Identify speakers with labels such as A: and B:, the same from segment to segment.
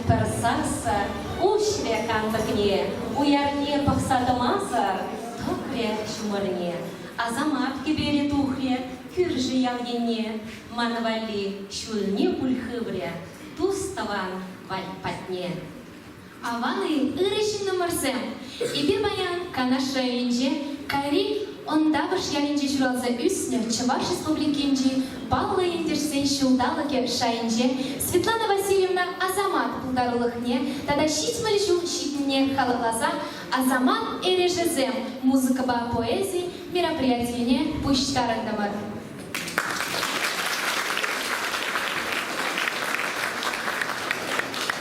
A: пӗр сасӑ уҫрӗ кантӑкне, уярне пӑхса тӑмасӑр тӑкрӗ ҫумӑрне. Асамат кӗперӗ тухрӗ кӳршӗ ял енне, ман валли ҫулне пуль хыврӗ тус-тӑван патне.
B: Аван-и, ырӑ ҫыннӑмӑрсем! Эпир паян Канаш районӗнче Кайри Ӑнтавӑш ялӗнче ҫуралса ӳснӗ Чӑваш Республикинчи паллӑ ентешсен ҫулталӑкӗ шайӗнче Светлана Васильевна Асамат пултарулӑхне тата 70 ҫул ҫитнине халалласа Асамат эрешӗсем музыкӑпа поэзи мероприятине пуҫтарӑнтӑмӑр.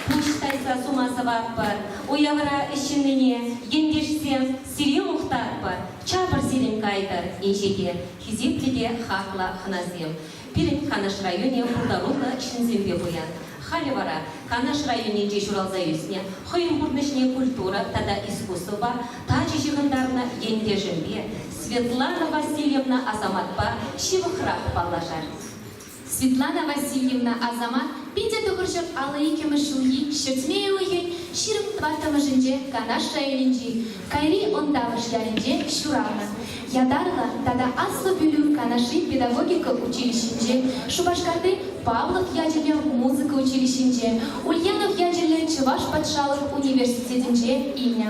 A: Пуҫ тайса сума сӑватпӑр, уявра ӗҫ ҫыннине, ентешсем, сире мухтатпӑр, чапӑр сирӗн кайтӑр инҫете, хисеплӗ те хаклӑ хӑнасем. Пирӗн Канаш районӗ пултаруллӑ ҫынсемпе пуян. Халӗ вара Канаш районӗнче ҫуралса ӳснӗ, хӑйӗн пурнӑҫне культура тата искусствӑпа тачӑ ҫыхӑнтарнӑ ентешӗмпе Светлана Васильевна Асаматпа ҫывӑхрах паллашар.
B: Светлана Васильевна Асамат питӗ тӑхӑрҫӑр 52-мӗш ҫулхи ҫӗртме уйӑхӗн 24-мӗшӗнче Канаш районӗнчи Кайри Ӑнтавӑш ялӗнче ҫуралнӑ. Ятарлӑ тата Аслӑ Пӗлӳ Канашри педагогика училищинче, Шупашкарти Павлов ячӗллӗ музыка училищинче, Ульянов ячӗллӗ Чӑваш патшалӑх университетӗнче илнӗ.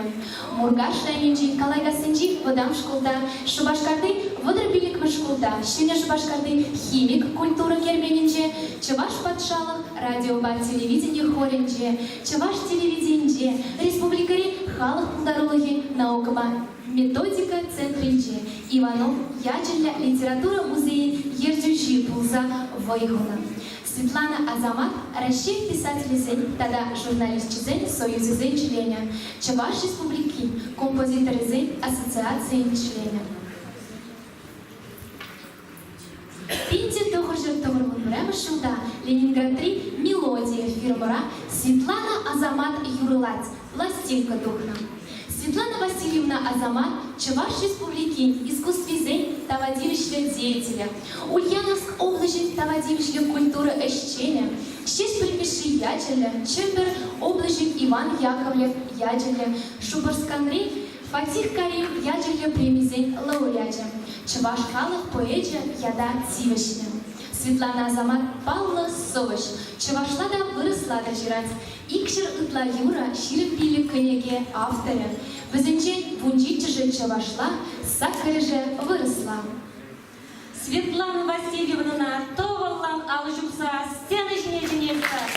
B: Муркаш районӗнчи Калайкассинчи вӑтам шкулта, Шупашкарти 35-мӗш шкулта, Ҫӗнӗ Шупашкарти химик культура керменӗнче, Чӑваш патшалӑх радиопа телевидени хорӗнче, Чӑваш телевиденинче, республикӑри халӑх пултарулӑхӗн наукӑпа методика центрӗнче Иванов ячӗллӗ литература музейӗн ертӳҫи пулса вӑй хунӑ. Светлана Асамат Раҫҫей писателӗсен тата журналисчӗсен союзӗсен членӗ, Чӑваш Республикин композиторӗсен ассоциацийӗн членӗ. 1991 ҫулта Ленинградри «Мелодия» фирмӑра Светлана Асамат юрлать пластинка тухнӑ. Светлана Васильевна Асамат Чӑваш Республикин искусствисен тава тивӗҫлӗ деятелӗ, Ульяновск облаҫӗн тава тивӗҫлӗ культура ӗҫченӗ, Ҫеҫпӗл Мишши ячӗллӗ Чӗмпӗр облаҫӗн Иван Яковлев ячӗллӗ Шупашкарти Фатих Карим ячӗллӗ премисен лауреачӗ, чӑваш халӑх поэчӗ ята тивӗҫнӗ. Светлана Асамат паллӑ сӑвӑҫ, чӑвашла та вырӑсла та ҫырать. 200 ытла юрӑ 25 кӗнеке авторӗ. Вӗсенчен вунҫиччӗшӗ чӑвашла, саккӑрӗшӗ вырӑсла.
A: Светлана Васильевнӑна тӑвӑллӑн алӑ ҫупса сцена ҫине чӗнетпӗр.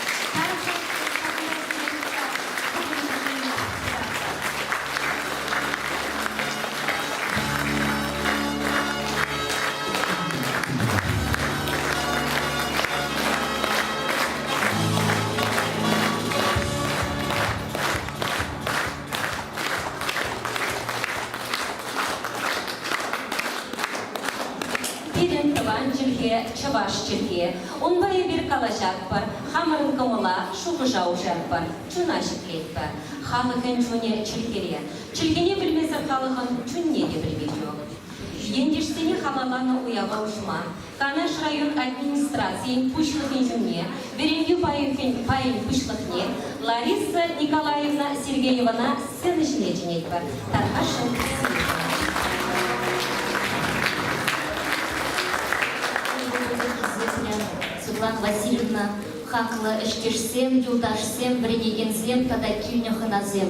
A: Пирӗн тӑван чӗлхе чӑваш чӗлхи. Унпа эпир калаҫатпӑр, хамӑрӑн кӑмӑла, шухӑша уҫатпӑр, чуна ҫӗклетпӗр. Халӑхӑн чунӗ чӗлхере. Чӗлхене пӗлмесӗр халӑхӑн чунне те пӗлме ҫук. Ентешсене халалланӑ уява уҫма Канаш район администрацийӗн пуҫлӑхӗн ҫумне, вӗрентӳ пайӗн пуҫлӑхне Лариса Николаевна Сергеевана сцена ҫине чӗнетпӗр. Тархасшӑн
C: Светлана Васильевна, хаклӑ ӗҫтешсем, юлташсем, вӗренекенсем тата килнӗ хӑнасем.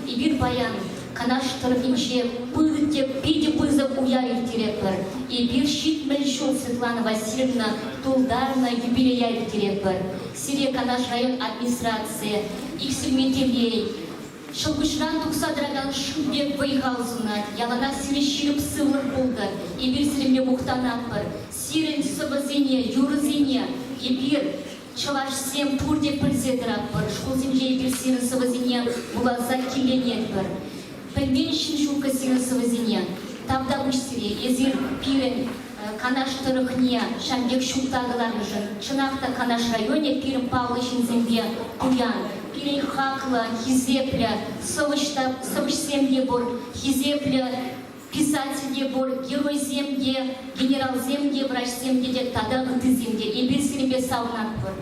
C: Эпир паян Канаш тӑрӑхӗнче пурте питӗ пысӑк уяв ирттеретпӗр. Эпир 70 ҫул Светлана Васильевна тултарнӑ юбилея ирттеретпӗр. Сире Канаш район администрацийӗ иксӗлми телей, ҫӑлкуҫран тухса тӑракан шыв пек вӑй-хал сунать. Яланах сире ҫирӗп сывлӑх пултӑр. Эпир сирӗнпе мухтанатпӑр. Сирӗн сӑвӑсене, юрӑсене эпир Чӑвашсем пурте пӗлсе тӑратпӑр, шкулсенче эпир сирӗн сӑвӑсене вуласа киленетпӗр. Пӗлмен ҫын ҫуккӑ сирӗн сӑвӑсене. Тавтапуҫ сире, эсир пирӗн Канаш тӑрӑхне ҫав пек ҫутта кӑларнӑшӑн. Чӑнах та Канаш районӗ пирӗн паллӑ ҫынсемпе пуян. Пирӗн хаклӑ, хисеплӗ сӑвӑҫ та, сӑвӑҫсем те пур, хисеплӗ Писатель те пур, геройсем те, генералсем те, врачсем те те тата ыттисем те. Эпир сирӗнпе савӑнатпӑр.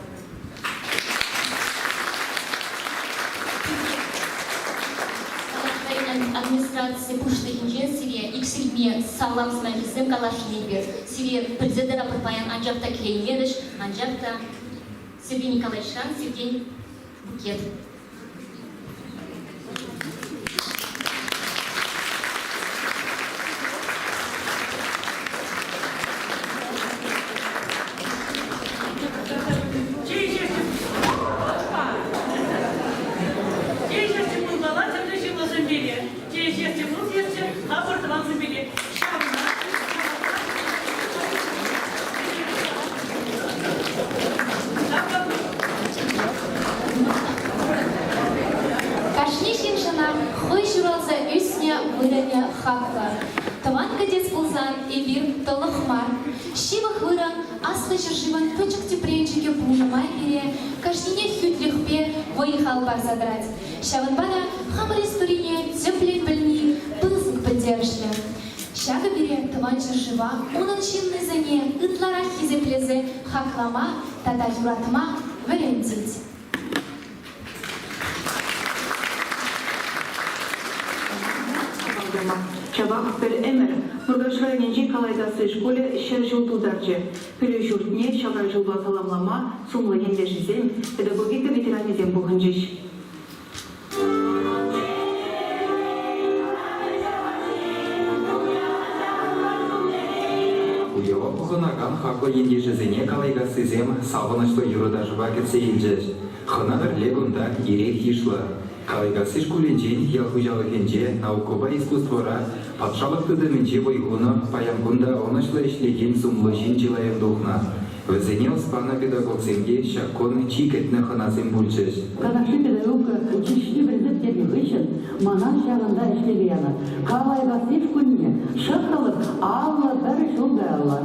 C: администраци пуҫлӑхӗнчен сире иксӗлми салам сӑмахӗсем каласшӑн эпир. Сире пӗлсе тӑратпӑр паян, анчах та килеймерӗҫ, анчах та Сергей Николаевичран сиртен букет.
D: Чей пулмалла тӗрлӗ ҫыннӑсемпеле. Чей ӗҫесчӗ, пыл ҫиесчӗ, хамӑр тӑвансемпеле. Ҫавна
B: Кашни ҫыншӑнах хӑй ҫуралса ӳснӗ вырӑнӗ хаклӑ. Тӑван кӗтес пулсан эпир тӑлӑх мар. Ҫывӑх вырӑн аслӑ ҫӗршывӑн пӗчӗк тӗпренчӗкӗ пулнӑ май пире кашнинех хӳтлӗхпе вӑй-хал парса тӑрать. Ҫавӑнпа та хамӑр историне тӗплӗн пӗлни пысӑк пӗлтерӗшлӗ. Ҫакӑ пире Тӑван ҫӗршыва, унӑн ҫыннисене ытларах хисеплесе хаклама тата юратма вӗрентет.
E: Ҫапах пӗр ӗмӗр Муркаш районӗнчи Калайкасси шкулӗ 100 ҫул тултарчӗ. Пӗлӳ ҫуртне ҫавра ҫулпа саламлама сумлӑ ентешӗсем, педагогика ветеранӗсем пухӑнчӗҫ.
F: Уява пухӑнакан хаклӑ ентешӗсене Калайкассисем савӑнӑҫлӑ юрӑ-ташӑпа кӗтсе илчӗҫ. Хӑна-вӗрле кунта ирех йышлӑ. Калайкасси шкулӗнчен ял хуҫалӑхӗнче, наукӑпа искусствӑра, патшалӑх тытӑмӗнче вӑй хунӑ, паян кун та ӑнӑҫлӑ ӗҫлекен сумлӑ ҫын чылайӑн тухнӑ. Вӗсене ӑс панӑ педагогсем те ҫак кун чи кӗтнӗ хӑнасем пулчӗҫ.
G: Канашри педагогика училищине вӗренсе пӗтернӗ хыҫҫӑн мана ҫавӑнта ӗҫлеме янӑ. Калайкасси шкулне шӑп-тӑлӑх 51 ҫул каялла.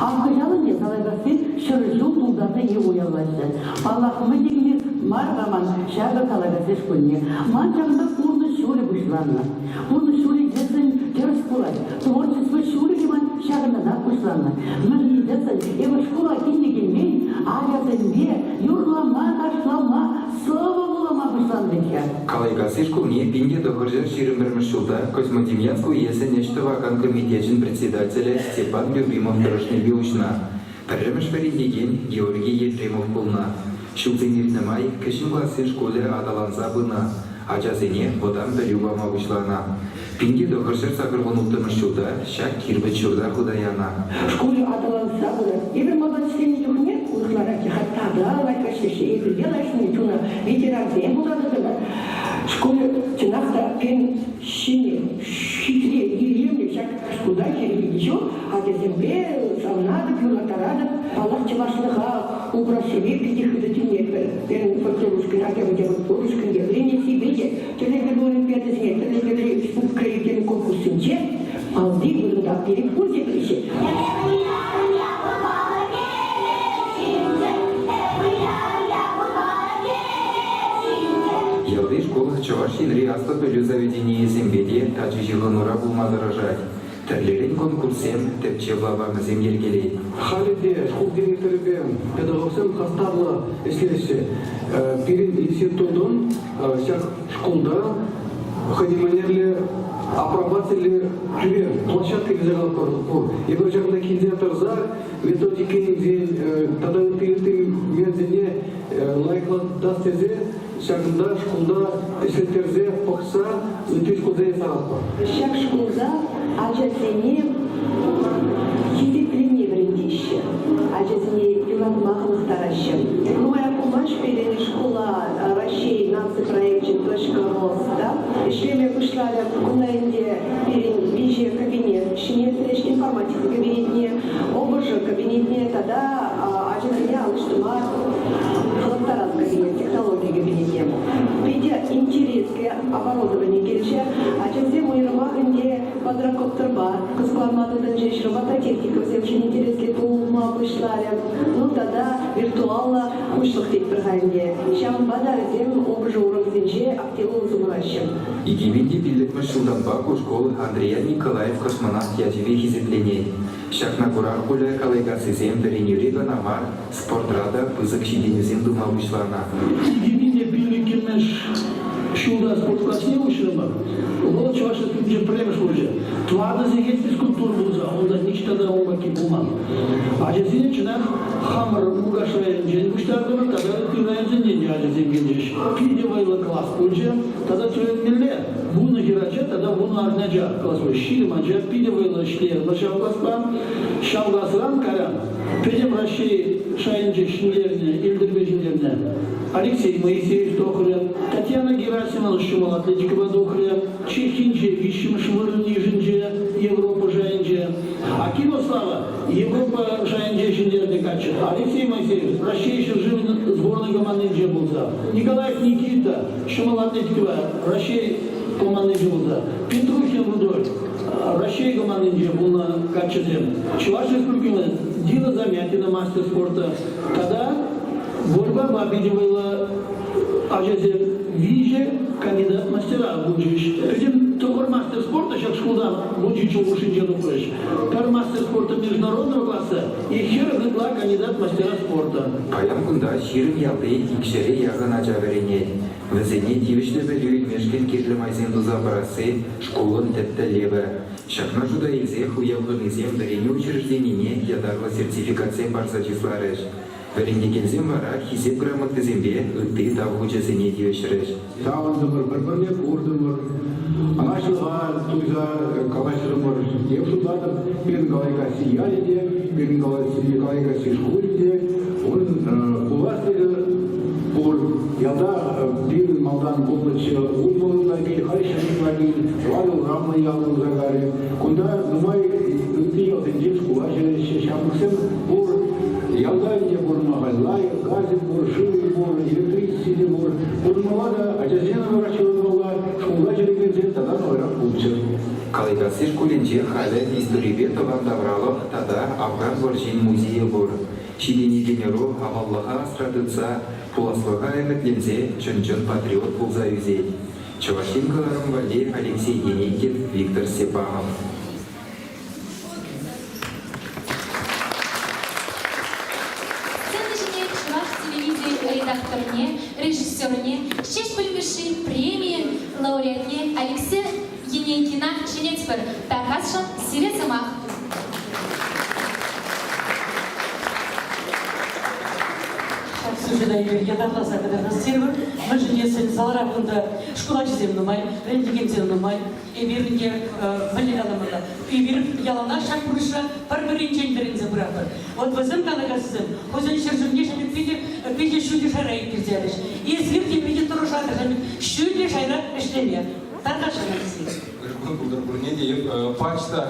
G: Ак кӑҫал ӗнтӗ Калайкасси 100 ҫул тултарнине уявлаҫҫӗ. Паллах, мӗн те мар-ха ман ҫакӑ Калайкасси шкулне. Ман ҫавӑнта пурнӑҫ ҫулӗ пуҫланнӑ. Пурнӑҫ ҫулӗ тесен тӗрӗс пулать. Творчество ҫулӗ те ман ҫакӑнтанах пуҫланнӑ. Мӗншӗн тесен эпӗ шкула килнӗ-килмен ачасемпе юрлама, ташлама, сӑвӑ вулама пуҫланнӑччӗ.
F: Калайкасси шкулне 1921 ҫулта Космодемьянск уесӗн ӗҫ тӑвакан комитечӗн председателӗ Степан Любимов тӑрӑшнипе уҫнӑ. Пӗрремӗш вӗрентекен Георгий Ефремов пулнӑ. Ҫулсем иртнӗ май кӗҫӗн классен шкулӗ аталанса пынӑ, ачасене вӑтам пӗлӳ пама пуҫланӑ. 1986 ҫулта ҫак кирпӗч ҫурта хута янӑ.
G: Шкулӗ аталанса пырать. Эпир малтан ӗҫленӗ чухне урӑхларах тата лайӑхрах эпир те лайӑхне тунӑ ветерансем пулса тӑтӑмӑр. Шкулӗ чӑнах та пирӗн ҫӗнӗ, хитре, илемлӗ ҫак шкулта хӗрхенӳ ҫук. Ачасемпе савӑнатӑп, юрлаттаратӑп. Паллах, чӑвашлӑха упрассипе питӗ хытӑ тимлетпӗр. Пирӗн фольклор ушкӑнӗ, ача-пӑча фольклор ушкӑнӗ вӗренессипе те тӗрлӗ олимпиадӑсене, тӗрлӗ республика ирттернӗ конкурссенче малти вырӑнта пире пурте пӗлеҫҫӗ.
F: Ялти шкул Чӑваш Енри аслӑ пӗлӳ заведенийӗсемпе те тачӑ ҫыхӑнура пулма тӑрӑшать. Тӗрлӗрен конкурссем, тӗпчев лапамӗсем йӗркелет.
H: Халӗ те шкул директорӗпе педагогсем хастарлӑ ӗҫлеҫҫӗ. Пирӗн институтӑн ҫак шкулта хӑйне мӗнерле апробациллӗ тӳре площадка тесе калатпӑр пур. Эпир ҫакӑнта килсе тӑрса методикисен тата ытти ытти мелсене лайӑхлатас тесе ҫакӑнта шкулта ӗҫлеттерсе пӑхса ытти шкулсене саратпӑр.
G: Ҫак шкулта ачасене хисеплеме вӗрентеҫҫӗ, ачасене юратма хӑнӑхтараҫҫӗ. Нумаях пулмасть пирӗн шкула Раҫҫей наци проекчӗн «Точка роста» ӗҫлеме пуҫларӗ. Кунта ӗнтӗ пирӗн виҫӗ кабинет ҫӗнетрӗҫ, информатика кабинетне, ОБЖ кабинетне тата ачасене ал ӗҫ тума хӑнӑхтарас кабинет, технологи кабинетне. Питӗ интереслӗ оборудовани килчӗ. Ачасем уйрӑмах ӗнтӗ квадрокоптерпа кӑсӑкланма тытӑнчӗҫ, робототехника вӗсемшӗн интереслӗ пулма пуҫларӗ. Ну тата виртуаллӑ куҫлӑх тетпӗр-ха ӗнтӗ. Ҫавӑнпа та вӗсем ОБЖ урокӗсенче активлӑ усӑ кураҫҫӗ.
F: 2005 ҫултанпа ку шкул Андриян Николаев космонавт ячӗпе хисепленет. Ҫакна курах пулӗ Калайкассисем вӗренӳре кӑна мар, спортра та пысӑк ҫитӗнӳсем тума пуҫланӑ.
I: 2005-мӗш. ҫулта спорт класне уҫрӑмӑр. Вӑл Чӑваш Республикинче пӗрремӗш пулчӗ. Тӑватӑ сехет физкультура пулса, унта ниҫта та ун пекки пулман. Ачасене чӑнах хамӑр Муркаш районӗнчен пуҫтартӑмӑр тата ытти районсенчен те ачасем килчӗҫ. Питӗ вӑйлӑ класс пулчӗ. Тата тӗлӗнмелле, вунӑ хӗрача тата вунӑ арҫын ача класс пулчӗ. 20 ача питӗ вӑйлӑ ӗҫлерӗмӗр ҫав класпа. Ҫав класран кайран Пӗтӗм Раҫҫей шайӗнче ҫӗнтернӗ, йӗлтӗрпе ҫӗнтернӗ Алексей Моисеев тухрӗ, Татьяна Герасимова ҫӑмӑл атлетикӑпа тухрӗ, Чехинче виҫҫӗмӗш вырӑн йышӑнчӗ Европа шайӗнче. Акимов Слава Европа шайӗнче ҫӗнтернӗ каччӑ. Алексей Моисеев Раҫҫей ҫӗршывӗн сборнӑй командинче пулса, Николаев Никита ҫӑмӑл атлетикӑпа Раҫҫей командинче пулса, Петрухин Рудольф Раҫҫей командинче пулнӑ каччӑсем, Чӑваш Республикин Дина Замятина мастер спорта тата борьбапа питӗ вӑйлӑ ачасем виҫӗ кандидат мастера пулчӗҫ. Пӗтӗм тӑхӑр мастер спорта ҫак шкултан вунҫиччӗ хушшинче тухрӗҫ. Пӗр мастер спорта международного класса и 40 ытла кандидат мастера спорта.
F: Паян кунта 20 ялти икҫӗре яхӑн ача вӗренет. Вӗсене тивӗҫлӗ пӗлӳ илмешкӗн кирлӗ майсем туса парасси шкулӑн тӗп тӗллевӗ. Ҫакна шута илсех уяв хӑнисем вӗренӳ учрежденине ятарлӑ сертификатсем парса чысларӗҫ. Вӗрентекенсем вара Хисеп грамотисемпе ытти тав хучӗсене тивӗҫрӗҫ.
H: Савӑнтӑмӑр, пӗр-пӗрне куртӑмӑр, ӑнаҫлӑха туйса калаҫрӑмӑр. Эп шутлатӑп, пирӗн Калайкасси ялӗ те, пирӗн Калайкасси шкулӗ те, унӑн пуласлӑхӗ пур. Ялта пирӗн малтан пулнӑччӗ 60 ытла кил, халь 100 ытла кил, тӑватӑ урамлӑ ял пулса кайрӗ. Кунта нумай ытти ялсенчен шкула ҫӳреҫҫӗ, ҫамрӑксем пур. Ялта ӗнтӗ пурӑнма халь лайӑх, газӗ пур, шывӗ пур, электричество те пур. Пурӑнмалла та ачасен нумайрах ҫуралмалла, шкулта ҫӳрекенсен тата нумайрах пулччӑр.
F: Калайкасси шкулӗнче халӗ историпе тӑван тавралӑх тата Афган вӑрҫин музейӗ пур. Ҫитӗнекен ӑру аваллӑха асра тытса, пуласлӑха ӗмӗтленсе чӑн-чӑн патриот пулса ӳсет. Чӑваш Ен кӑларӑм валли Алексей Енейкин, Виктор Степанов.
B: Сцена ҫине чӑваш телевизийӗн редакторне, режиссерне, Ҫеҫпӗл Мишши премийӗн лауреатне Алексей Енейкина чӗнетпӗр. Тархасшӑн, сире сӑмах.
D: Ҫак сюжета эпир ятарласа кӑтартас терӗмӗр. Мӗншӗн тесен залра кунта шкул ачисем нумай, вӗрентекенсем нумай. Эпир ӗнтӗ мӗнле каламалла? Эпир яланах ҫак пурнӑҫра пӗр-пӗринчен вӗренсе пыратпӑр. Вот вӗсем калакансем хӑйсен ҫӗршывне ҫӗнӗ питӗ, питӗ ҫӳллӗ шайра ирттерсе ярӗҫ. Эсир те питӗ тӑрӑшатӑр ҫӳллӗ шайра ӗҫлеме. Тархасшӑн, Алексей.
J: Ырӑ кун пултӑр пурне те. Эп пач та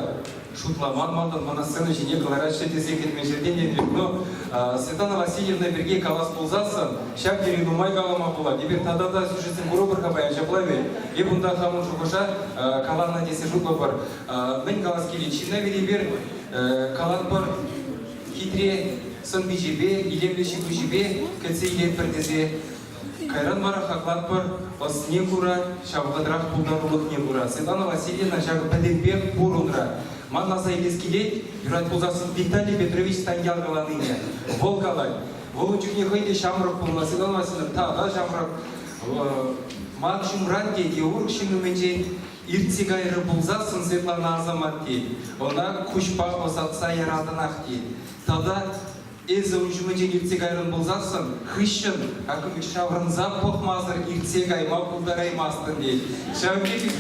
J: шутламан малтан мана сцена ҫине кӑлараҫҫӗ тесе кӗтмен ҫӗртен эпир. Но Светлана Васильевна пирки калас пулсассӑн ҫав тери нумай калама пулать. Эпир тата та сюжетсем курӑпӑр-ха паян ҫапла вӗт. Эп унта хамӑн шухӑша каланӑ тесе шутлӑпӑр. Мӗн калас килет? Ҫынна вӗт эпир калатпӑр хитре сӑн-пичӗпе, илемлӗ ҫи-пуҫӗпе кӗтсе илетпӗр тесе. Кайран вара хаклатпӑр, ӑсне кура, ҫав вӑхӑтрах пултарулӑхне кура. Светлана Васильевна ҫакӑ пӗтӗмпех пур унра. Ман аса илес килет, юрать пулсассӑн Виталий Петрович Станьял каланине. Вӑл калать, вӑл ун чухне хӑй те ҫамрӑк пулнӑ, Светлана Васильевна тата ҫамрӑк. Ман ҫумран тет е урӑх ҫын умӗнчен иртсе кайрӗ пулсассӑн Светлана Асамат тет, ӑна куҫпа ӑсатса яратӑнах тет. Тата Эсӗ ун ҫумӗнчен иртсе кайрӑн пулсассӑн, хыҫҫӑн ҫаврӑнса пӑхмасӑр иртсе кайма пултараймастӑн тет. Ҫавӑн пек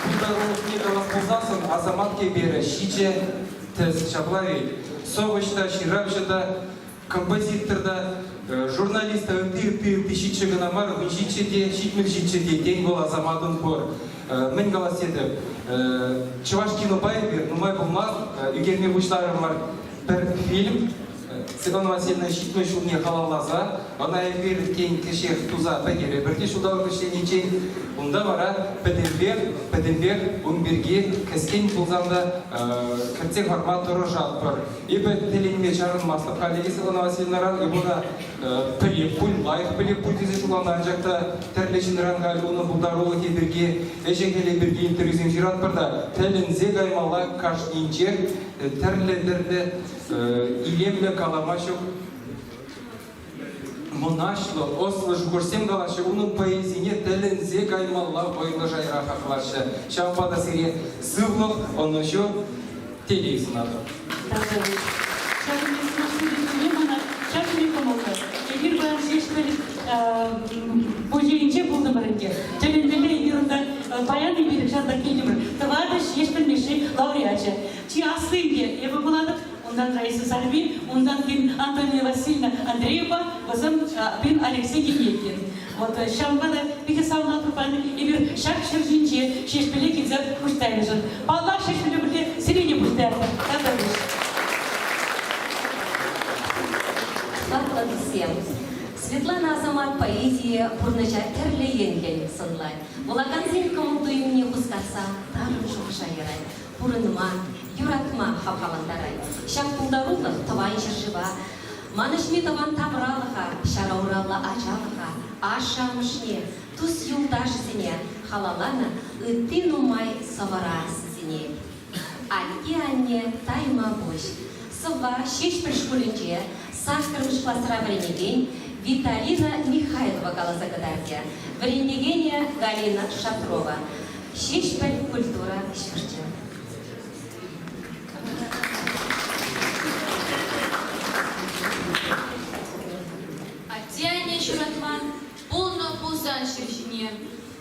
J: пултарулӑхне калас пулсассӑн Асамат кӗперӗ ҫичӗ тӗс ҫапла вӗт. Сӑвӑҫ та, ҫыравҫӑ та, композитор та, журналист та, ытти, ытти, ытти ҫиччӗ кӑна мар, 17 те, 77 те, тен вӑл Асаматӑн пур. Мӗн калас тетӗп, Чӑваш кинопа эпир нумай пулмасть ӳкерме пуҫларӑмӑр пӗр фильм. Светлана Васильевна 70 ҫулне халалласа, ӑна эпир тен кӗҫех туса пӗтерӗпӗр те ҫулталӑк вӗҫлениччен. Унта вара пӗтӗмпех, пӗтӗмпех ун пирки кӗскен пулсан та кӗртсе хӑварма тӑрӑшатпӑр. Эпӗ тӗлӗнме чарӑнмастӑп халӗ Светлана Васильевнаран. Эпӗ ӑна пӗлеп пуль, лайӑх пӗлеп пуль тесе шутланӑ, анчах та тӗрлӗ ҫынран халь унӑн пултарулӑхӗ пирки, ӗҫӗ-хӗлӗ пирки интервьюсем ҫыратпӑр та тӗлӗнсе каймалла кашнинчех тӗрлӗ-тӗрлӗ илемлӗ калама ҫук. мӑнаҫлӑ, ӑслӑ шухӑшсем калаҫҫӗ, унӑн поэзине тӗлӗнсе каймалла вӑйлӑ шайра хаклаҫҫӗ. Ҫавӑнпа та сире сывлӑх, ӑнӑҫу, телей сунатӑп.
D: Ҫакӑн пек сӑмахсем мана ҫав тери кӑмӑллӑ. Эпир паян Ҫеҫпӗл музейӗнче пултӑмӑр ӗнтӗ. Тӗлӗнмелле эпир унта паян эпир ҫавӑнта килтӗмӗр. Тӑватӑ Ҫеҫпӗл Мишши лауреачӗ. Чи асли ӗнтӗ эпӗ пулатӑп. Унтан Раиса Сарпи, унтан пин Антонина Васильевна Андреева, вӗсем пин Алексей Енейкин. Вот ҫавӑнпа та питӗ савӑнатпӑр паян эпир ҫак ҫӗр ҫинче Ҫеҫпӗле килсе пуҫтарнӑшӑн. Паллах, Ҫеҫпӗле пӗрле сире те пуҫтарнӑ. Тавтапуҫ.
A: Хаклӑ туссем, Светлана Асамат поэзийӗ пурнӑҫа тӗрлӗ енлӗн сӑнлать. Вулакансен кӑмӑл-туйӑмне хускатса тарӑн шухӑша ярать. Пурӑнма, юратма хавхалантарать. Ҫак пултарулӑх Тӑван ҫӗршыва, манӑҫми тӑван тавралӑха, ҫара ураллӑ ачалӑха, ашшӗ-амӑшне, тус-юлташӗсене халалланӑ ытти нумай сӑвӑра сисӗнет. Атте-анне тайма пуҫ. Сӑвва Ҫеҫпӗл шкулӗнче саккӑрмӗш класра вӗренекен Виталина Михайлова каласа кӑтартӗ. Вӗрентекенӗ Галина Шатрова. Ҫеҫпӗл культура ҫурчӗ.
K: Атте-анне ҫуратман, пулнӑ пулсан ҫӗр ҫине,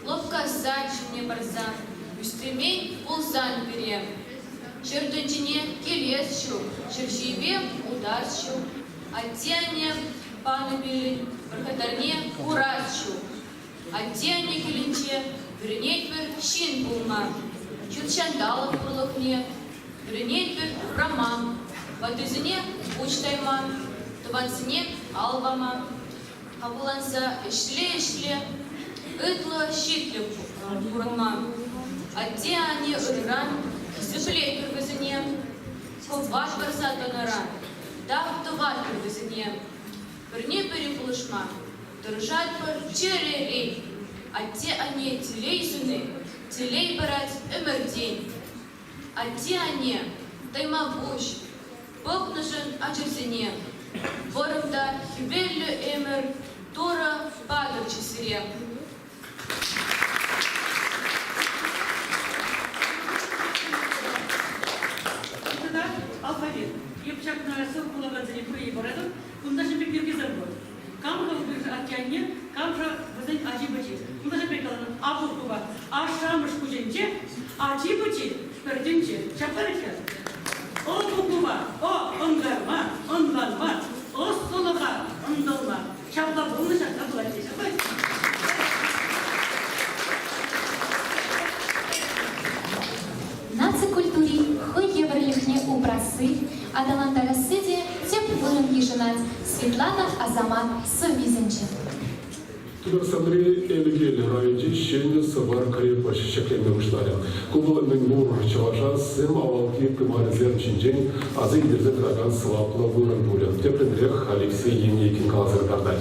K: лӑпкаса чунне парса, ӳстермен пулсан пире. Ҫӗр тӗнчине килес ҫук, ҫӗр ҫийӗпе утас ҫук. Атте-анне панӑ пирӗн пархатарне курас ҫук. Атте-анне килӗнче вӗренетпӗр ҫын пулма, ҫут ҫанталӑк пурлӑхне вӗренетпӗр упрама, ваттисене пуҫ тайма, тӑвансене ал пама. Хавхаланса ӗҫле-ӗҫле ытлӑ-ҫитлӗ пурӑнма. Атте-анне ырран хисеплетпӗр вӗсене, хӑват парса тӑнӑран тав тӑватпӑр вӗсене. Пӗрне-пӗри пулӑшма тӑрӑшатпӑр чӗререн. Атте-анне телей сунни телей парать ӗмӗртен. Атте-анне, тайма пуҫ, пӑхнӑшӑн ачӑрсене. Вӑрӑм та хӗвеллӗ ӗмӗр Турӑ патӑрччӗ сире.
D: Кунта алфавит. Эп ҫакна сӑвӑ вулакансене пурне паратӑп. Кунта ҫын пек йӗркесем пур. Кам-ха вӗсен атте-анне, кам-ха вӗсен ачи-пӑчи. Кунта ҫын пек каланӑ, Апӑркупа ашшӗ-амӑш куҫӗнче ачи-пӑчи пӗр тӗнче. Ҫапла вӗт-ха? О буквӑпа О ӑнкарма, ӑнланма, ӑслӑлӑха ӑнтӑлма. Ҫапла пулнӑ, ҫапла пулать те. Ҫапла
B: Наци культурин хӑй евӗрлӗхне упрасси, аталантарасси те тӗп вырӑн йышӑнать Светлана Асамат сӑввисенче.
L: Тутарстанри Элкел районӗнчи Ҫӗнӗ Сӑвар крепость ҫӗкленме пуҫларӗ. Ку вӑл мӗнпур чӑваша сӗм авалхи тымарӗсем ҫинчен аса илтерсе тӑракан сӑваплӑ вырӑн пулӗ. Тӗплӗнрех Алексей Енейкин каласа кӑтартать.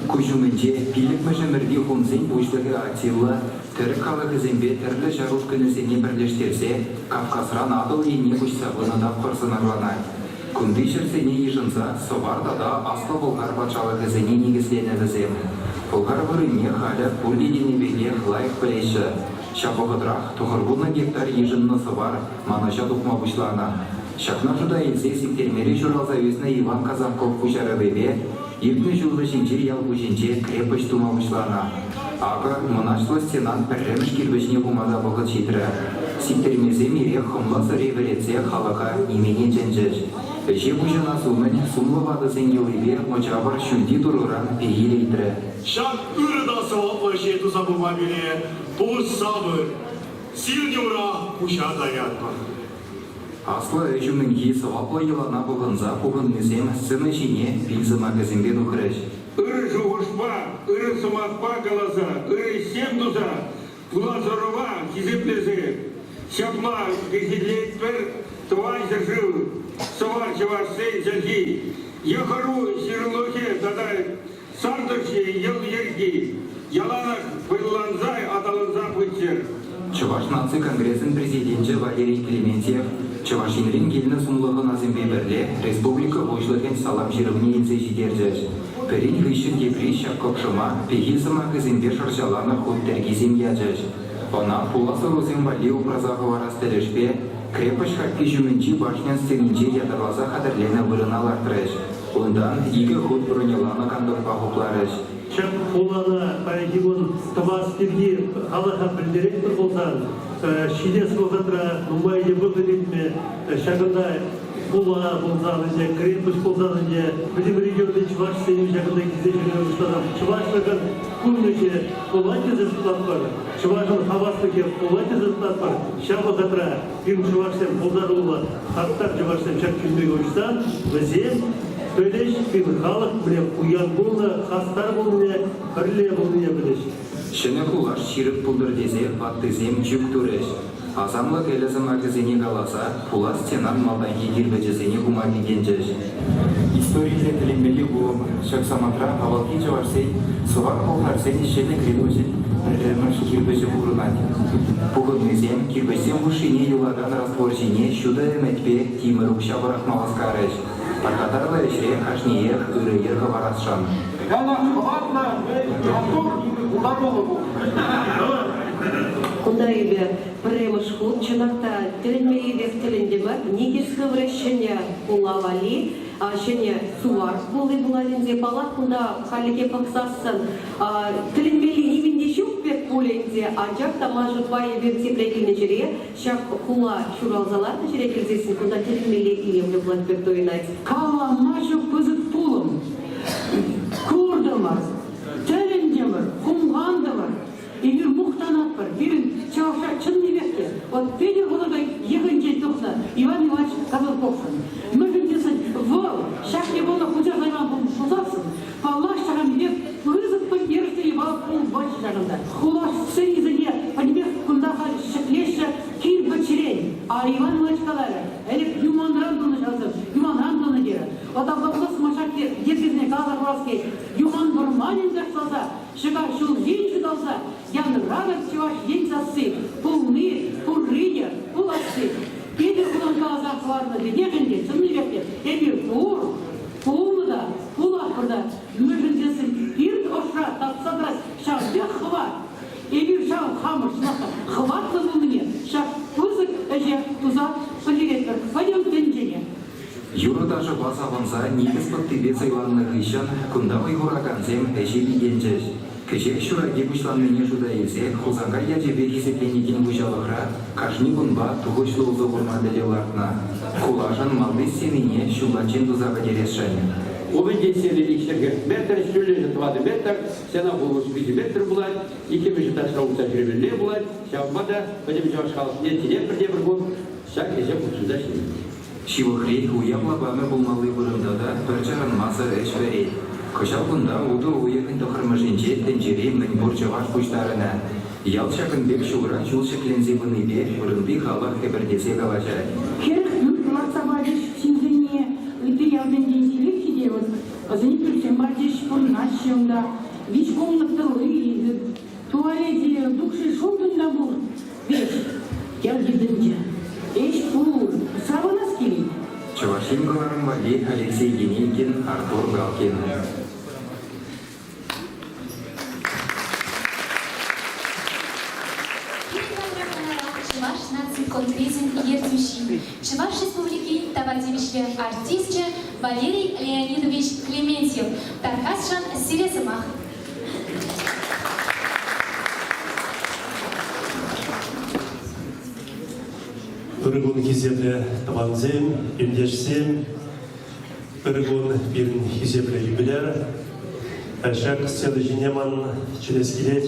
F: Куҫ умӗнче пиллӗкмӗш ӗмӗрти хунсен пуҫлӑхӗ Атилла тӗрӗк халӑхӗсемпе тӗрлӗ ҫар ушкӑнӗсене пӗрлештерсе Кавказран Атӑл енне куҫса пынӑ тапхӑр сӑнарланать. Кунти ҫӗрсене йышӑнса Сӑвар тата Аслӑ Пӑлхар патшалӑхӗсене никӗсленӗ вӗсем. Пӑлхар вырӑнне халӗ пурте тенӗ пекех лайӑх пӗлеҫҫӗ. Ҫав вӑхӑтрах 90 гектар йышӑннӑ Сӑвар манӑҫа тухма пуҫланӑ. Ҫакна шута илсе Сиктермере ҫуралса ӳснӗ Иван Казаков пуҫарӑвӗпе иртнӗ ҫул вӗҫӗнче ял пуҫӗнче крепость тума пуҫланӑ. Акӑ, мӑнаҫлӑ стенан пӗрремӗш кирпӗчне хума та вӑхӑт ҫитрӗ. Сиктермесем ирех хӑмла сӑри вӗретсе халӑха нимене чӗнчӗҫ. Ӗҫе пуҫӑнас умӗн сумлӑ ватӑсен йӑлипе мӑчавӑр ҫӳлти турӑран пехил ыйтрӗ.
M: Ҫак ырӑ та сӑваплӑ ӗҫе туса пыма пире пулӑшса пыр. Сирӗн ура пуҫа таятпӑр.
F: Аслӑ ӗҫ умӗнхи сӑваплӑ йӑлана пӑхӑнса пухӑннисем сцена ҫине пил сӑмахӗсемпе тухрӗҫ.
M: Ырӑ шухӑшпа, ырӑ сӑмахпа каласа, ырӑ ӗҫсем туса пулас ӑрӑва хисеплесе ҫапла пехиллетпӗр Тӑван ҫӗршыв сӑвар чӑвашсен чӗлхи, йӑх-ӑру ҫырулӑхӗ тата Сартӑш йӑл-йӗрки яланах вӑйланса аталанса пыччӑр.
F: Чӑваш наци конгресӗн президенчӗ Валерий Клементьев Чӑваш Енрен килнӗ сумлӑ хӑнасемпе пӗрле республика Пуҫлӑхӗн салам ҫырӑвне илсе ҫитерчӗҫ. Пӗрин хыҫҫӑн тепри ҫак кӑкшӑма пехил сӑмахӗсемпе шӑрҫаланӑ хут тӗркисем ячӗҫ. Ӑна пулас ӑрусем валли упраса хӑварас тӗлӗшпе крепоҫ хапхи ҫумӗнчи башня стенинче ятарласа хатӗрленӗ вырӑна лартрӗҫ. Унтан икӗ хут броньӑланӑ кантӑкпа хупларӗҫ.
N: Ҫак хулана паянхи кун тӑвас пирки халӑха пӗлтеретпӗр пулсан, ҫитес вӑхӑтра нумай те вӑхӑт иртмӗ. Ҫакӑнта хула пулсан ӗнтӗ, крепость пулсан ӗнтӗ, пӗтӗм регионти чӑвашсем ҫакӑнта килсе ҫӳреме пуҫласан чӑвашлӑхӑн пурнӑҫӗ пулать тесе шутлатпӑр, чӑвашӑн хаваслӑхӗ пулать тесе шутлатпӑр. Ҫав вӑхӑтра пирӗн чӑвашсем пултаруллӑ хастар чӑвашсем ҫак чӳлмеке уҫсан вӗсем пӗлӗҫ, пирӗн халӑх мӗнле пуян пулнӑ, хастар пулнине, пӗрле пулнине пӗлӗҫ.
F: Ҫӗнӗ хулаш ҫирӗп пултӑр тесе ваттисем чӳк турӗҫ. Асамлӑ кӗлӗ сӑмахӗсене каласа пулас стенан малтанхи кирпӗчӗсене хума пикенчӗҫ. Историлле тӗлӗнмелли пулӑм ҫак самантра авалхи чӑвашсен сӑвар-пӑлхарсен ҫӗнӗ крепоҫӗн пӗрремӗш кирпӗчӗ курӑнать. Пухӑннисем кирпӗчсем хушшине юлакан раствор ҫине ҫутӑ ӗмӗтпе тимӗр укҫа пӑрахма васкарӗҫ. Пархатарлӑ ӗҫре кашниех ырӑ йӗр хӑварасшӑн.
O: Яна хӑватлӑ, маттур, пултаруллӑ пул.
G: Кунта эпӗ пӗрремӗш хут чӑнах та тӗлӗнмеллипех тӗлӗнтӗмӗр. Никӗс хыврӗ ҫӗнӗ хула валли, ҫӗнӗ Сувар хули пулать ӗнтӗ. Паллах, кунта хальлӗхе пӑхсассӑн тӗлӗнмелли нимӗн те ҫук пек пуль ӗнтӗ. Анчах та ман шутпа эпир тепре килнӗ ҫӗре ҫак хула ҫуралса ларнӑ ҫӗре килсессӗн кунта тӗлӗнмелле илемлӗ пулать пек туйӑнать.
P: Калама ҫук пысӑк пулӑм. Куртӑмӑр, тӗлӗнтӗмӗр, хумхантӑмӑр. Эпир мухтанатпӑр. Пирӗн чӑвашра чӑннипех те вот Петӗр Хусанкай йӑхӗнчен тухнӑ Иван Иванович Козловшӑн. Мӗншӗн тесен вӑл ҫак япала хуҫа хайман пулсассӑн, паллах, ҫакӑн пек пысӑк пӗлтерӗшлӗ япала пулмасть ҫакӑнта. Хула сценисене пӗтӗмпех кунта халь ҫӗклеҫҫӗ кирпӗчрен. А Иван Иванович каларӗ, ӗлӗк юманран тунӑ ҫавсем, юманран тунӑ терӗ. Вӑт апла пулас йӗркесене каласа хурас килет. Юман вӑрманӗн ташласа Ҫӑка ҫулсем ҫуталса янӑратӑр Чӑваш Ен сасси, пулни, пуррине, пуласси. Петӗр Хулан каласа хӑварнӑ пекех ӗнтӗ, чӑннипех те, эпир пур, пулнӑ та, пулатпӑр та, мӗншӗн тесен пирӗн ӑшра татса тӑрать ҫав пек хӑват. Эпир ҫав хамӑр чӑнах та хӑватлӑ пулнине ҫак пысӑк ӗҫе туса пӗлтеретпӗр пӗтӗм тӗнчене.
F: Юрӑ-ташӑпа савӑнса никӗс пӑттипе сӑйланнӑ хыҫҫӑн кунта вӑй хуракансем ӗҫе пикенчӗҫ. Кӗҫех ҫураки пуҫланнине шута илсе Хусанкай ячӗпе хисепленекен хуҫалӑхра кашни кунпа тухӑҫлӑ усӑ курма тӗллев лартнӑ. Хулашӑн малти стенине ҫуллаччен туса пӗтересшӗн.
Q: Умӗнче стена икҫӗр метр, ҫӳллӗшӗ тӑватӑ метр, стена хулӑнӑш 3 метр пулать, иккӗмӗшӗ этажра утса ҫӳремелле пулать. Ҫавӑнпа та пӗтӗм чӑваш халӑхне чӗнетпӗр те пӗр кун ҫак ӗҫе хутшӑнса ӗҫлеме.
F: Ҫывӑхри уяв лапамӗ пулмалли вырӑнта та пӗр чарӑнмасӑр ӗҫ вӗрет. Кӑҫал кунта утӑ уйӑхӗн тӑххӑрмӗшӗнче тӗнчери мӗнпур чӑваш пуҫтарӑнӗ. Ял ҫакӑн пек ҫулран ҫул ҫӗкленсе пынипе вырӑнти халӑх хӗпӗртесе калаҫать.
P: 40 пӳрт лартса пачӗҫ ҫынсене, ытти ялсенчен килеҫҫӗ те вот вӗсене пӳртсем пачӗҫ, пурӑнаҫҫӗ унта. Виҫ комнатӑлли, туалечӗ, души шутӑн та пур. Веҫ, ял йытӑнчӗ. Ӗҫ пур, савӑнас килет.
F: Чӑваш Ен кӑларӑм валли Алексей Енейкин, Артур Галкин.
B: Чӑваш наци конгресӗн ертӳҫи, Чӑваш Республикин тава тивӗҫлӗ артисчӗ Валерий Леонидович Клементьев тархасшӑн сире сӑмах.
R: Ырӑ кун, хисеплӗ тӑвансем, ентешсем. Ырӑ кун, пирӗн хисеплӗ юбиляр. Ҫак сцена ҫине ман чӗнес килет.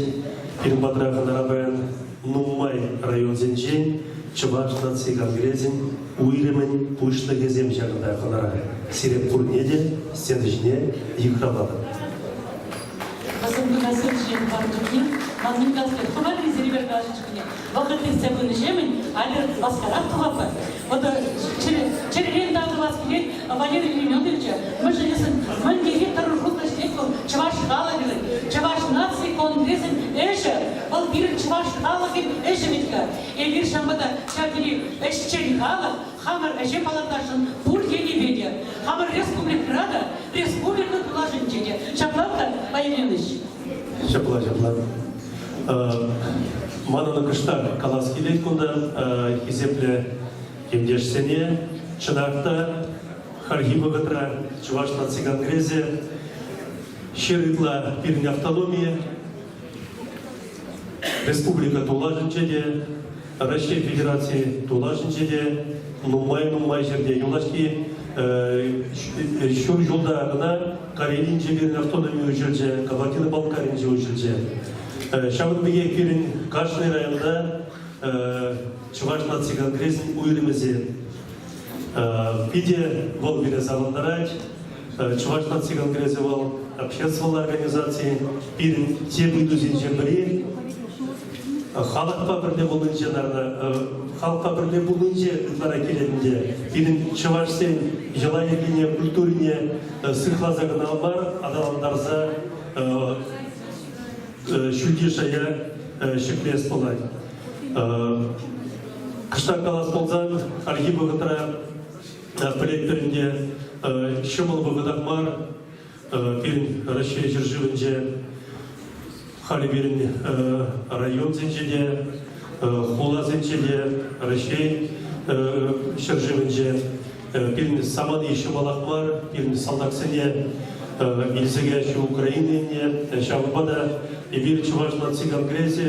R: Пирӗн патра хӑнара паян нумай районсенчен Чӑваш наци конгресӗн уйрӑмӗн пуҫлӑхӗсем ҫакӑнта хӑнара. Сире пурне те сцена ҫине йыхравлатӑп.
D: Вӗсем кунасем ҫинчен панӑ чухне ман ним калас килет. Хӑварри сире калаҫнӑ чухне вӑхӑт иртсе пынӑҫемӗн халӗ васкарах тухатпӑр. Вот чӗререн тав тӑвас килет Валерий Леонидовича. Мӗншӗн тесен мӗн тери тӑрӑшуллӑ ӗҫлет вӑл чӑваш халӑхӗн, чӑваш наци конгресӗн ӗҫӗ. Вӑл пирӗн чӑваш халӑхӗн ӗҫӗ вӗт-ха. Эпир ҫавӑнпа та ҫав тери ӗҫчен халӑх, хамӑр ӗҫе палӑртасшӑн пур енӗпе те. Хамӑр республикӑра та, республика тулашӗнче те. Ҫапла та, Валерий Леонидович?
R: Ҫапла, ҫапла. Манӑн кӑштах калас килет кунта хисеплӗ ентешсене. Чӑнах та, хальхи вӑхӑтра Чӑваш наци конгресӗ ҫӗр ытла пирӗн автономи республика тулашӗнче те, Раҫҫей Федераци тулашӗнче те нумай-нумай ҫӗрте юлашки ҫур ҫулта кӑна Карелинче пирӗн автономи уҫӑлчӗ, Кабардино-Балкаринче уҫӑлчӗ. Ҫавӑн пекех пирӗн кашни районта Чӑваш наци конгресӗн уйрӑмӗсем. Питӗ вӑл пире савӑнтарать. Чӑваш наци конгресӗ вӑл обществӑлла организаци. Пирӗн тӗп ыйтусенчен пӗри халӑхпа пӗрле пулнинче, наверное, халӑхпа пӗрле пулнинче ытларах килет ӗнтӗ. Пирӗн чӑвашсен йӑла-йӗркине, культурине сыхласа кӑна мар, аталантарса ҫӳлти шая ҫӗклес пулать. Кӑштах калас пулсан, хальхи вӑхӑтра пӗлетпӗр ӗнтӗ, ҫӑмӑл вӑхӑтах мар пирӗн Раҫҫей ҫӗршывӗнче. Халӗ пирӗн районсенче те, хуласенче те, Раҫҫей ҫӗршывӗнче пирӗн самани ҫӑмӑлах мар, пирӗн салтаксене илсе каяҫҫӗ Украина енне. Ҫавӑнпа та эпир Чӑваш наци конгресӗ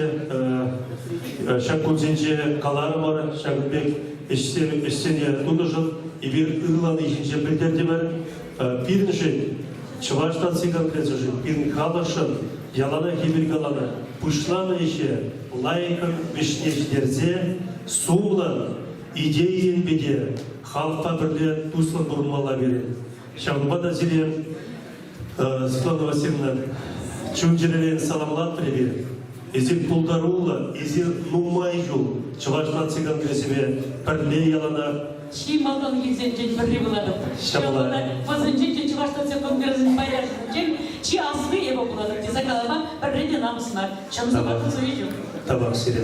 R: ҫак кунсенче каларӑмӑр, ҫакӑн пек ӗҫсем, ӗҫсене тунӑшӑн эпир ырлани ҫинчен пӗлтертӗмӗр. Пирӗншӗн, Чӑваш наци конгресӗшӗн, пирӗн халӑхшӑн яланах эпир каланӑ, пуҫланӑ ӗҫе лайӑхӑн вӗҫне ҫитерсе сумлӑн, идея енпе те халӑхпа пӗрле туслӑн пурӑнмалла пирӗн. Ҫавӑнпа та сире, Светлана Васильевна, чун-чӗререн саламлатпӑр эпир. Эсир пултаруллӑ, эсир нумай ҫул Чӑваш наци конгресӗпе пӗрле яланах
D: Чи малтанхисенчен пӗри пулатӑп.
R: Ҫапла.
D: Вӗсенчен те Чӑваш наци конгресӗн пайташӗнчен чи асли эпӗ пулатӑп тесе калама пӗрре те намӑс мар. Чӑн сӑмах суйчӗ.
R: Тавах сире.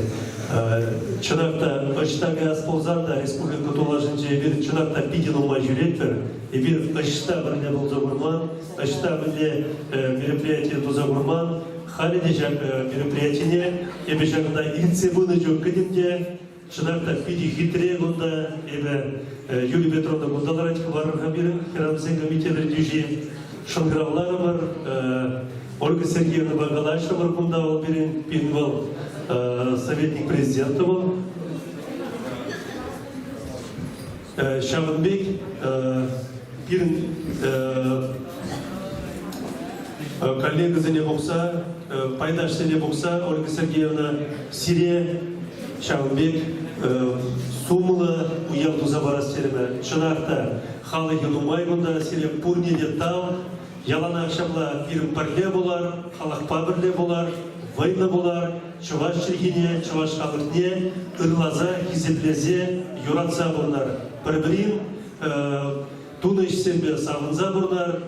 R: Чӑнах та, ӑҫта каяс пулсан та республика тулашӗнче эпир чӑнах та питӗ нумай ҫӳретпӗр. Эпир ӑҫта пӗрле пулса курман, ӑҫта мӗнле мероприятие туса курман. Халӗ те ҫак мероприятине эпӗ ҫакӑнта илтсе пынӑ чух кӗтӗм те, чӑнах та питӗ хитре кунта. Эпӗ Юлия Петровна кунта ларать, хӑварӑр-ха пирӗн хӗрарӑмсен комитет ертӳҫи. Шӑнкӑравларӑмӑр, Ольга Сергеевнӑпа калаҫрӑмӑр кунта вӑл пирӗн, пирӗн вӑл советник президента вӑл. Ҫавӑн пек пирӗн коллегӑсене пухса, пайташсене пухса, Ольга Сергеевна, сире ҫавӑн пек сумлӑ уяв туса парас терӗмӗр. Чӑнах та, халӑхӗ нумай кунта, сире пурне те тав. Яланах ҫапла пирӗн пӗрле пулар, халӑхпа пӗрле пулар, вӑйлӑ пулар, чӑваш чӗлхине, чӑваш халӑхне ырласа, хисеплесе, юратса пурӑнар. Пӗр-пӗрин тунӑ ӗҫсемпе савӑнса пурӑнар,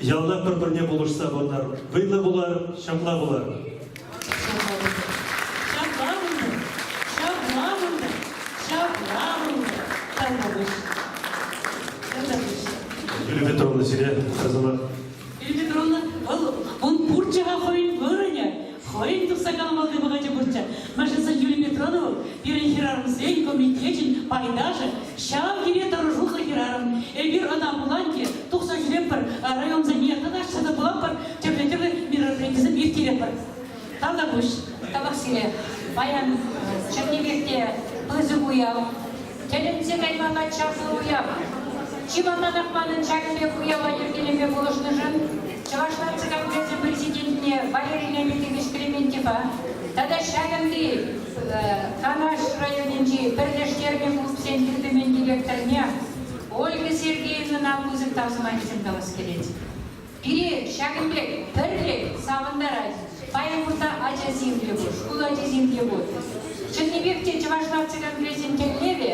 R: яланах пӗр-пӗрне пулӑшса пурӑнар. Вӑйлӑ пулар, ҫапла пулар.
D: Ҫапла пултӑр, ҫапла пултӑр, ҫапла пултӑр. Таврапуҫ. Таврапуҫ.
R: Юлия Петровна, сире сӑмах.
D: Юлия Петровна, вӑл ун пурччӗ-ха хӑйӗн вырӑнӗ, хӑйӗн тухса каламалли вӑхӑчӗ пурччӗ. Мӗншӗн Юлия Петровна вӑл пирӗн хӗрарӑмсен комитечӗн пайташӗ, ҫав тери тӑрӑшуллӑ хӗрарӑм. Эпир ӑна пулан те тухса ҫӳретпӗр, районсене тата ҫӑтӑ пулатпӑр, тӗрлӗ-тӗрлӗ мероприятисем ирттеретпӗр.
S: Тавтапуҫ. Тавах сире. Паян чӑннипех те пысӑк уяв. Тӗлӗнсе каймалла чаплӑ уяв. Чи малтанах манӑн ҫакӑн пек уява йӗркелеме пулӑшнӑшӑн Чӑваш наци конгресӗн президентне Валерий Леонидович Клементьева тата ҫакӑнти Канаш районӗнчи пӗрлештернӗ клубсен тытӑмӗн директорне Ольга Сергеевнӑна пысӑк тав сӑмахӗсем калас килет. Пире ҫакӑн пек пӗрлӗх савӑнтарать. Паян кунта ачасем те пур, шкул ачисем те пур. Чӑннипех те Чӑваш наци конгресӗн тӗллевӗ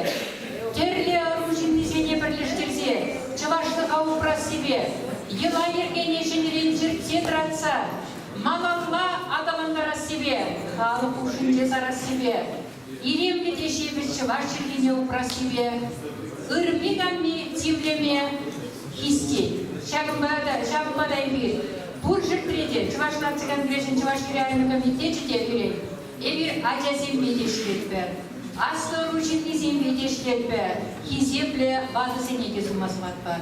S: тӗрлӗ ӑру ҫыннисене пӗрлештерсе чӑвашлӑха упрассипе, йӑла-йӗркене ҫӗнӗрен чӗртсе тӑратса малалла аталантарассипе. тӑвассипе, халӑх хушшинче сарассипе, илемлӗ те ҫепӗҫ чӑваш чӗлхине упрассипе ырми-канми тимлеме хистет. Ҫакӑнпа та, ҫавӑнпа та эпир пур ҫӗртре те Чӑваш наци конгресӗн Чӑваш хӗрарӑмӗ комитечӗ те пирӗн эпир ачасемпе те ӗҫлетпӗр, аслӑ ӑру ҫыннисемпе те ӗҫлетпӗр, хисеплӗ ватӑсене те сума сӑватпӑр.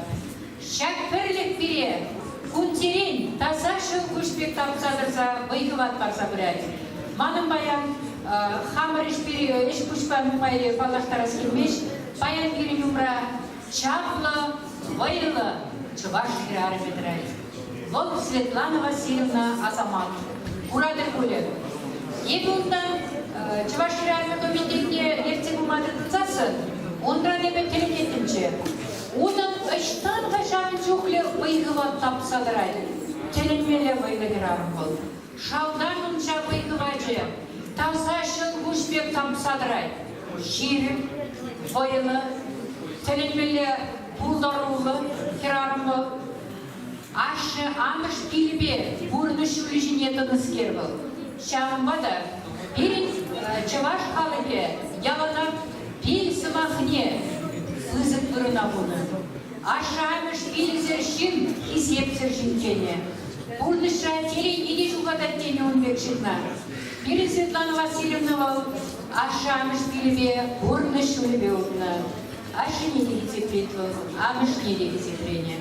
S: Ҫак пӗрлӗх пире кунсерен таса ҫӑл куҫ пек тапса тӑрса вӑй-хӑват парса пырать. Манӑн паян хамӑр ӗҫ-пуҫпа нумай паллаштарас килмест. Паян пирӗн умра чаплӑ, вӑйлӑ чӑваш хӗрарӑмӗ тӑрать. Вӑл Светлана Васильевна Асамат. Куратӑр пулӗ. Эпӗ унтан Чӑваш хӗрарӑмӗ комитетне ертсе пыма тытӑнсассӑн унран эпӗ тӗлӗнеттӗмччӗ. Унӑн ӑҫтан-ха ҫавӑн чухлӗ вӑй-хӑват тапса тӑрать? Тӗлӗнмелле вӑйлӑ хӗрарӑм вӑл. Шалтан ун ҫав вӑй-хӑвачӗ таса ҫӑлкуҫ пек тапса тӑрать. Ҫирӗп, вӑйлӑ, тӗлӗнмелле пултаруллӑ хӗрарӑм вӑл. Ашшӗ-амӑш пилӗпе пурнӑҫ ҫулӗ ҫине тӑнӑскер вӑл. Ҫавӑнпа та пирӗн чӑваш халӑхӗ яланах пил сӑмахне пысӑк вырӑна хунӑ. Ашшӗ-амӑш пилӗсӗр ҫын хисепсӗр ҫын тенӗ. Пурнӑҫра телейне те ҫухатать тенӗ ун пек ҫынна. Пирӗн Светлана Васильевна вӑл ашшӗ-амӑш пилӗпе пурнӑҫ ҫулӗпе утнӑ. Ашшӗне те хисеплет вӑл, амӑшне те хисепленӗ.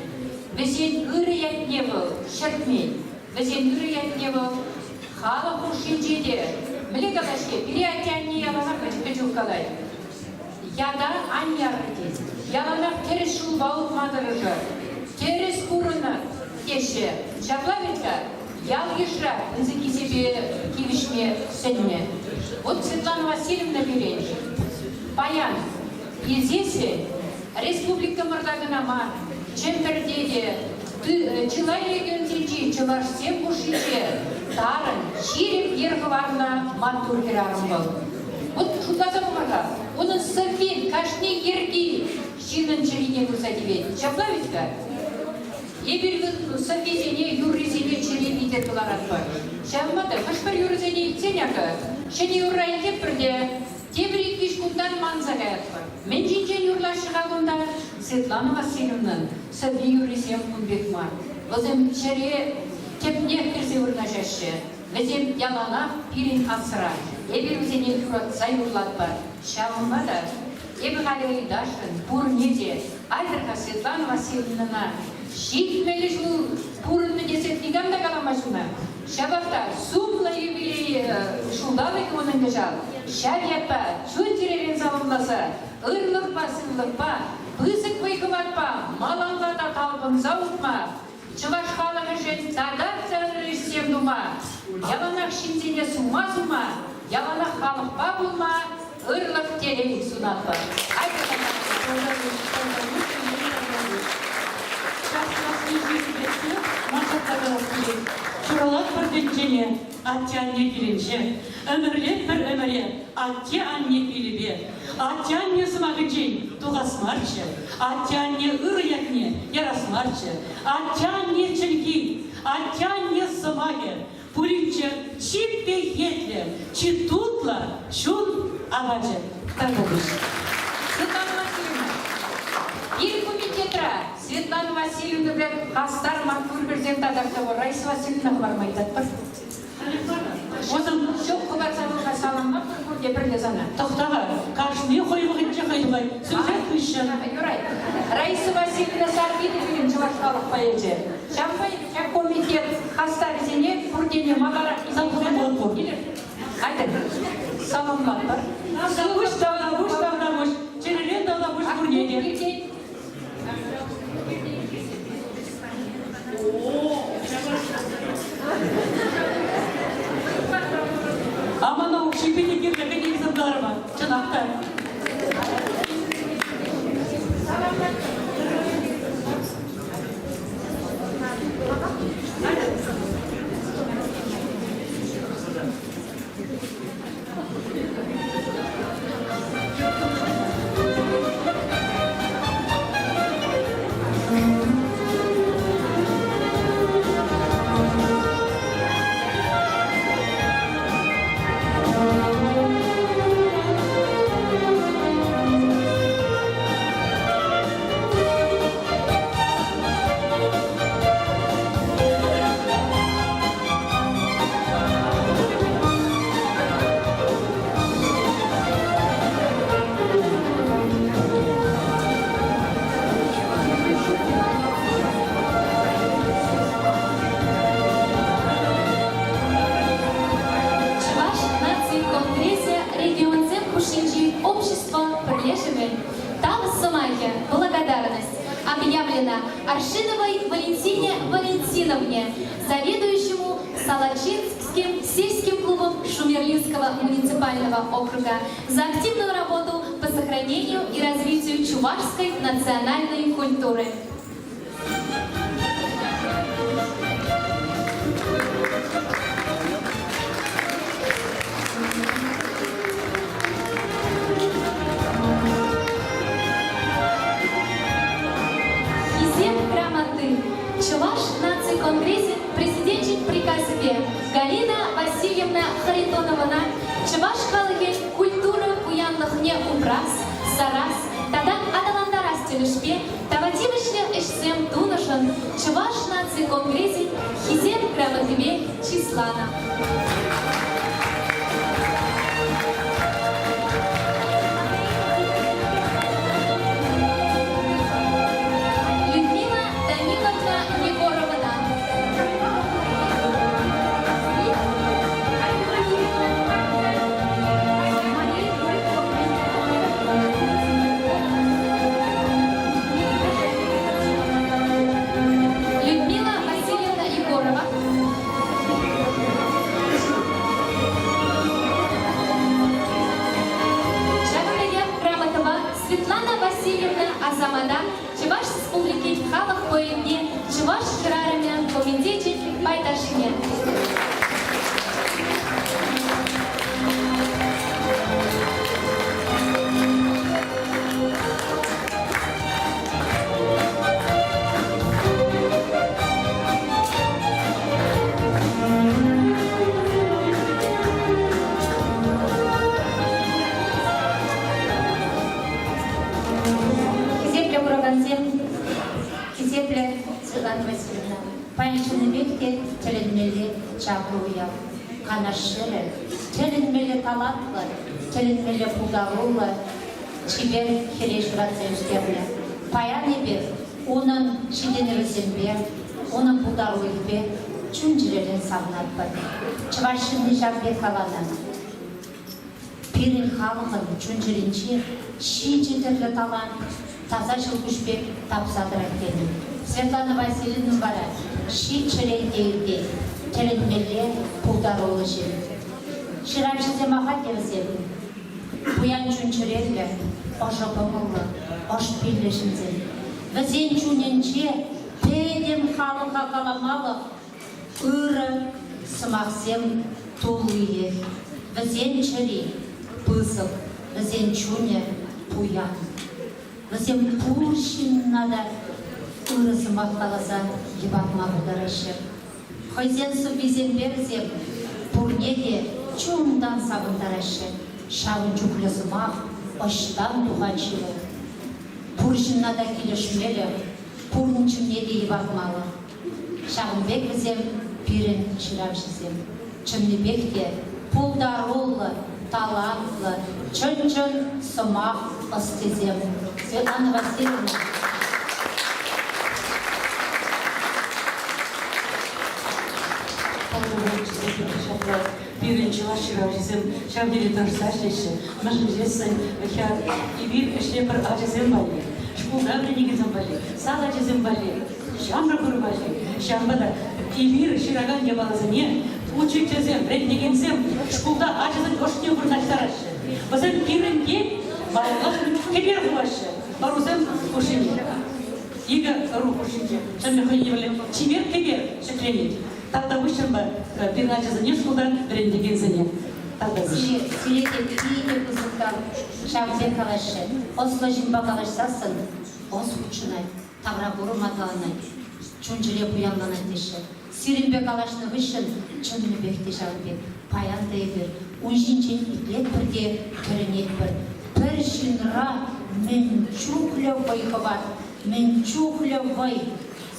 S: Вӗсен ырӑ ятне вӑл ҫӗртмен. Вӗсен ырӑ ятне вӑл халӑх хушшинче те, мӗнле калаҫҫӗ, пире атте-анне яланах пӗчӗккӗ чух калать. Ята ан ярӑр тет. Яланах тӗрӗс ҫулпа утма тӑрӑшӑр. Тӗрӗс пурӑнӑр, теҫҫӗ. Ҫапла вӗт-ха, ял-йышра пысӑк хисепе тивӗҫме сӗннӗ. Вот Светлана Васильевна пирӗн паян илсессӗн республикӑмӑрта кӑна мар, Чӗмпӗрте те, чылай регионсенчи чӑвашсем хушшинче тарӑн, ҫирӗп йӗр хӑварнӑ маттур хӗрарӑм вӑл. Вот шутласа пӑхӑр-ха, унӑн сӑввин кашни йӗрки ҫыннӑн чӗрине пырса тивет. Ҫапла вӗт-ха? Эпир сӑввисене, юррисене чӗре витӗр кӑларатпӑр. Ҫавӑнпа та хӑш-пӗр юрӑсене илтсен акӑ ҫӗнӗ юрра илтетпӗр те тепӗр ик-виҫ кунтан манса каятпӑр. Мӗн ҫинчен юрлаҫҫӗ-ха кунта? Светлана Васильевнӑн сӑвви-юррисем ун пек мар. Вӗсем чӗре тӗпнех кӗрсе вырнаҫаҫҫӗ. Вӗсем яланах пирӗн асра. Эпир вӗсене юратса юрлатпӑр. Ҫавӑнпа та эпӗ халӗ ыйтасшӑн пурне те Айтӑр-ха Светлана Васильевнӑна 70 ҫул пурӑннӑ тесе никам та каламасть ӑна. Ҫапах та сумлӑ юбилей ҫулталӑкӗ унӑн кӑҫал. Ҫав ятпа чун-чӗререн саламласа, ырлӑхпа-сывлӑхпа, пысӑк вӑй-хӑватпа малалла та талпӑнса утма, чӑваш халӑхӗшӗн татах та ырӑ ӗҫсем тума, яланах ҫынсене сума сума, яланах халӑхпа пулма ырлӑх телей сунатпӑр.
D: Ҫуралатпӑр тӗнчене атте-анне килӗнче, ӗмӗрлетпӗр ӗмӗре атте-анне пилӗпе. Атте-анне сӑмахӗнчен тухас марччӗ, атте-анне ырӑ ятне ярас марччӗ. Атте-анне чӗлхи, атте-анне сӑмахӗ пуринче чи пехетлӗ, чи тутлӑ чун апачӗ. Тавтапуҫ.
S: Светлана Васильевна, ир комитетра Светлана Васильевна пек хастар маттур хӗрсем татах та пур. Раиса Васильевна хӑварма ыйтатпӑр. Унӑн ҫук хӑпарса пырса саламлатпӑр пурте пӗрле сана.
D: Тӑхта-ха, кашни хӑй вӑхӑтӗнче хӑй тухать. Сюжет хыҫҫӑн.
S: Юрать. Раиса Васильевна Сарпи пирӗн чӑваш халӑх поэчӗ. Ҫавӑнпа ҫак комитет хастарӗсене пуртене маларах илсе Айтӑр, саламлатпӑр.
D: Тавтапуҫ, тавтапуҫ, тавтапуҫ. Чӗререн тавтапуҫ пурне те. А мана укҫи питӗ кирлӗ, кӗнекесем кӑларма. Чӑнах та.
B: награждена Аршиновой Валентине Валентиновне, заведующему Салачинским сельским клубом Шумерлинского муниципального округа за активную работу по сохранению и развитию чувашской национальной культуры. Хисеп грамоти Чӑваш наци конгресӗн президенчӗн приказӗпе Галина Васильевна Харитоновӑна чӑваш халӑхӗн культура пуянлӑхне упрас, сарас тата аталантарас тӗлӗшпе тава тивӗҫлӗ ӗҫсем тунӑшӑн Чӑваш наци конгресӗн Хисеп грамотипе чысланӑ. Людмила Даниловна Егоровӑна. Людмила Васильевна Егорова. Ҫакӑн пекех грамотӑпа Светлана Васильевна Асамата Чӑваш Республикин халӑх поэтне Чӑваш хӗрарӑмӗ комитечӗн пайташне.
T: Хисеплӗ куракансем, хисеплӗ Светлана Васильевна, паян чӑннипех те тӗлӗнмелле чаплӑ уяв. Канаш ҫӗрӗ тӗлӗнмелле талантлӑ, тӗлӗнмелле пултаруллӑ чипер хӗре ҫуратса ӳстернӗ. Паян эпир унӑн ҫитӗнӗвӗсемпе, унӑн пултарулӑхӗпе чун-чӗререн савӑнатпӑр. Чӑваш ҫынни ҫав пек каланӑ. Пирӗн халӑхӑн чун-чӗринче ҫичӗ тӗрлӗ талант таса ҫӑлкуҫ пек тапса тӑрать тенӗ. Светлана Васильевна вара ҫиччӗрен те иртет, тӗлӗнмелле пултаруллӑ ҫын. Ҫыравҫӑсем ахаль те вӗсем пуян чун-чӗреллӗ, ӑшӑ кӑмӑллӑ, ӑш пиллӗ ҫынсем. Вӗсен чунӗнче пӗтӗм халӑха каламалӑх ырӑ сӑмахсем туллиех. Вӗсен чӗри пысӑк, вӗсен чунӗ пуян. Вӗсем пур ҫынна та ырӑ сӑмах каласа йӑпатма пултараҫҫӗ. Хӑйсен сӑввисемпе вӗсем пурне те чунтан савӑнтараҫҫӗ. Ҫавӑн чухлӗ сӑмах ӑҫтан тухать-ши вӑл? Пур ҫынна та килӗшмелӗх, пурин чунне те йӑпатмалӑх. Ҫавӑн пек вӗсем пирӗн ҫыравҫӑсем. Чӑннипех те пултаруллӑ, талантлӑ, чӑн-чӑн сӑмах ӑстисем. Светлана Васильевна.
D: Ҫапла пирӗн чӑваш ҫыравҫисем ҫав тери тӑрӑшса ӗҫлеҫҫӗ. Мӗншӗн тесен эпир ӗҫлетпӗр ачасем валли, шкулта вӗренекенсем валли, сад ачасем валли. Ҫамрӑк ырпаҫи. Ҫавӑнпа та эпир ҫыракан япаласене учительсем, вӗрентекенсем шкулта ачасен ӑшне вырнаҫтараҫҫӗ. Вӗсем пирӗнтен малалла кӗпер хываҫҫӗ. Ӑрусем хушшинче. Икӗ ӑру хушшинче. Чӑннипе хӑй евӗрлӗ чипер кӗпер ҫӗкленет. Тавтапуҫ ҫавӑнпа пирӗн ачасене шкулта вӗрентекенсене. Тавтапуҫ.
T: Сире те питӗ пысӑк тав. Ҫав пек калаҫҫӗ. Ӑслӑ ҫынпа калаҫсассӑн ӑс хутшӑнать. Тавракурӑм аталанать, чун-чӗре пуянланать теҫҫӗ. Сирӗнпе калаҫнӑ хыҫҫӑн чӑннипех те ҫавӑн пек. Паян та эпир ун ҫинчен итлетпӗр те тӗлӗнетпӗр. Пӗр ҫынра мӗн чухлӗ вӑй-хӑват, мӗн чухлӗ вӑй!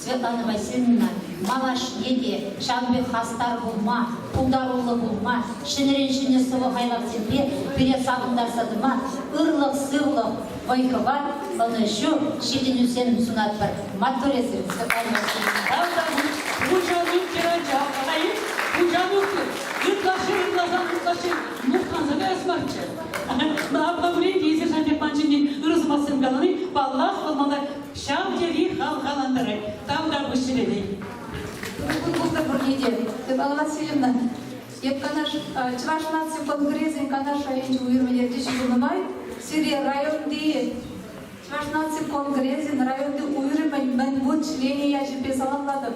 T: Светлана Васильевна малашне те ҫавӑн пек хастар пулма, пултаруллӑ пулма, ҫӗнӗрен ҫӗнӗ сӑвӑ-хайлавсемпе пире савӑнтарса тӑма ырлӑх-сывлӑх, вӑй-хӑват, ӑнӑҫу, ҫитӗнӳсем сунатпӑр. Маттур эсир, Светлана Васильевна.
P: Тавтапуҫ, пуҫану анчах тата-и? Пуҫану ытлашши ырласан ытлашши мухтанса каяс марччӗ. Апла пулин те эсир ҫав пек ман ҫинчен ырӑ сӑмахсем калани, паллах, вӑл мана ҫав тери хавхалантарать. хавхалантарать. Тавтапуҫ чӗререн.
U: Ырӑ пултӑр пурне те. Светлана Васильевна, эп Канаш Чӑваш наци конгресӗн Канаш районӗнчи уйрӑмӗн ертӳҫи пулнӑ май сире районти Чӑваш наци конгресӗн районти уйрӑмӗн мӗнпур членӗ ячӗпе саламлатӑп.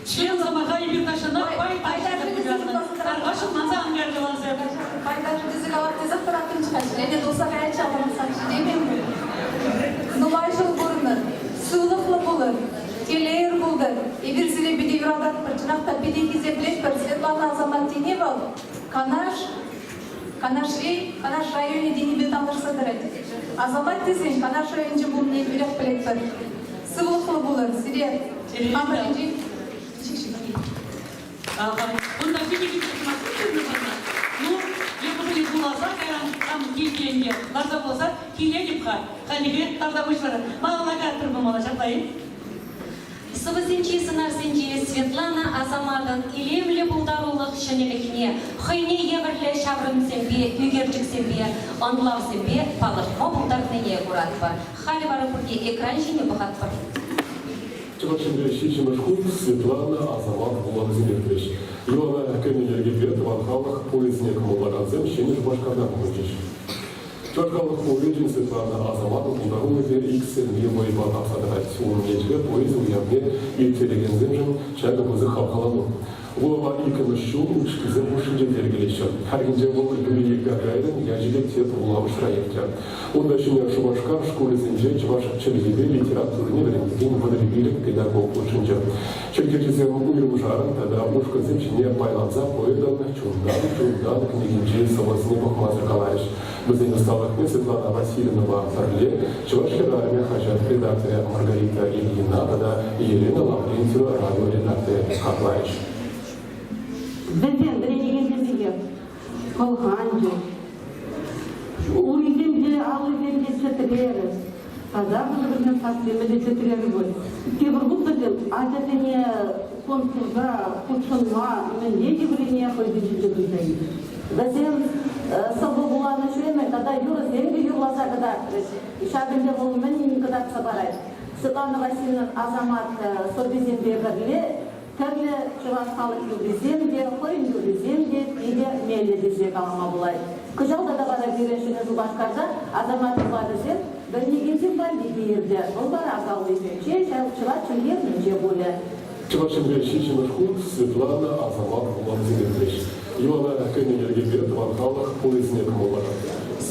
P: Член сӑмаха эпир тахҫанах пайташӑн манса ан кайӑр тӑвансем.
U: Пайташӑ тесе калап тесех тӑраттӑмччӗ-ха. Члене тухса каять ҫаврӑнсан ҫитеймен пуль. Нумай ҫул пурӑнӑр, сывлӑхлӑ пулӑр, телейӗр пултӑр. Эпир сире питӗ юрататпӑр, чӑнах та питӗ хисеплетпӗр. Светлана Асамат тени вӑл Канаш Канашри Канаш районӗ тенипе танлашса тӑрать. Асамат тесен Канаш районӗнче пулнине тӳрех пӗлетпӗр. Сывлӑхлӑ пулӑр, сире хамӑр енчен
P: Кунта питӗ килсе мана. Ну, эпӗ пӗле вуласа кайран хам килте ӗнтӗ ларса вуласа килетӗп-ха. Хальлӗхе тавтапуҫ вара. Малалла каятпӑр пулмалла ҫапла-и?
A: Сӑвӑсенчи сӑнарсенче Светлана Асаматӑн илемлӗ пултарулӑх ҫӗнӗлӗхне хӑйне евӗрлӗ ҫаврӑмсемпе, ӳкерчӗксемпе, ӑнлавсемпе палӑртма пултарнине куратпӑр. Халӗ вара пурте экран ҫине пӑхатпӑр.
L: Чӑваш Енре ҫиччӗмӗш хут Светлана Асамат вулавӗсем иртрӗҫ. Йӑлана кӗнӗ йӗркепе тӑван халӑх поэзине кӑмӑллакансем Ҫӗнӗ Шупашкарта пухӑнчӗҫ. Чӑваш халӑх поэчӗн Светлана Асаматӑн пултарулӑхӗ иксӗлми вӑйпа тапса тӑрать. Унӑн ячӗпе поэзи уявне ирттерекенсемшӗн ҫакӑ пысӑк хавхалану. Вулава иккӗмӗш ҫул учительсем хушшинче йӗркелеҫҫӗ. Хальхинче вӑл Юрий Гагарин ячӗпе тӗп вулавӑшра иртрӗ. Унта Ҫӗнӗ Шупашкар шкулӗсенче чӑваш чӗлхипе литературине вӗрентекен 35 педагог хутшӑнчӗ. Чӗлхеҫӗсем уйрӑмшарӑн тата ушкӑнсем ҫине пайланса поэтӑн чунтан-чунтан кӗнекинчи сӑвӑсене пӑхмасӑр каларӗҫ. Вӗсен ӑсталӑхне Светлана Васильевнӑпа пӗрле Чӑваш хӗрарӑмӗ хаҫат редакторӗ Маргарита Ильина тата Елена Лаврентьева радио редакторӗ хакларӗҫ.
V: Вӗсем вӗренекенсем пекех пӑлханчӗҫ. Урисем те, аллисем те чӗтрерӗҫ. Тата вӗсем сассисем те чӗтрерӗ пуль. Тепӗр хут вӗсем ачасене конкурса хутшӑнма мӗнле йывӑррине хӑйсем ҫинче туйса илчӗҫ.
W: Вӗсем сӑвӑ вуланӑ ҫӳреме тата юрӑсем те юрласа кӑтартрӗҫ. Ҫакӑнта вӑл мӗн кӑтартса парать? Светлана Васильевнӑн Асамат сӑввисемпе пӗрле тӗрлӗ чӑваш халӑх юррисем те, хӑйӗн юррисем те питӗ меллӗ тесе калама пулать. Кӑҫал тата вара пирӗн Ҫӗнӗ Шупашкарта Асамат вулавӗсем вӗренекенсем валли те иртӗ. Вӑл вара ака уйӑхӗнче ҫав чӑваш чӗлхи эрнинче пулӗ.
L: Чӑваш Енре ҫиччӗмӗш хут Светлана Асамат вулавӗсем иртрӗҫ. Йӑлана кӗнӗ йӗркепе тӑван халӑх поэзине кӑмӑллакан.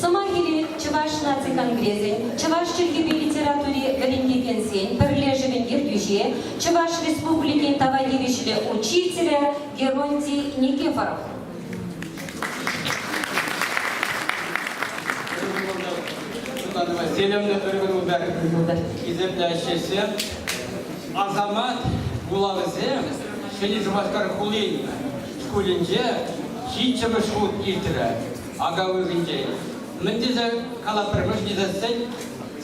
A: Сӑмах илет Чӑваш наци конгресӗн чӑваш чӗлхипе литератури вӗрентекенсен пӗрлешӗвӗн ертӳҫи, Чӑваш Республикин тава тивӗҫлӗ учителӗ Геронтий Никифоров.
X: Светлана Васильевна, ырӑ хисеплӗ ӗҫченсем, Асамат вулавӗсем Ҫӗнӗ Шупашкар хулин шкулӗнче ҫиччӗмӗш хут иртрӗ ака уйӑхӗнче. Мӗн тесе калатпӑр, мӗншӗн тесессӗн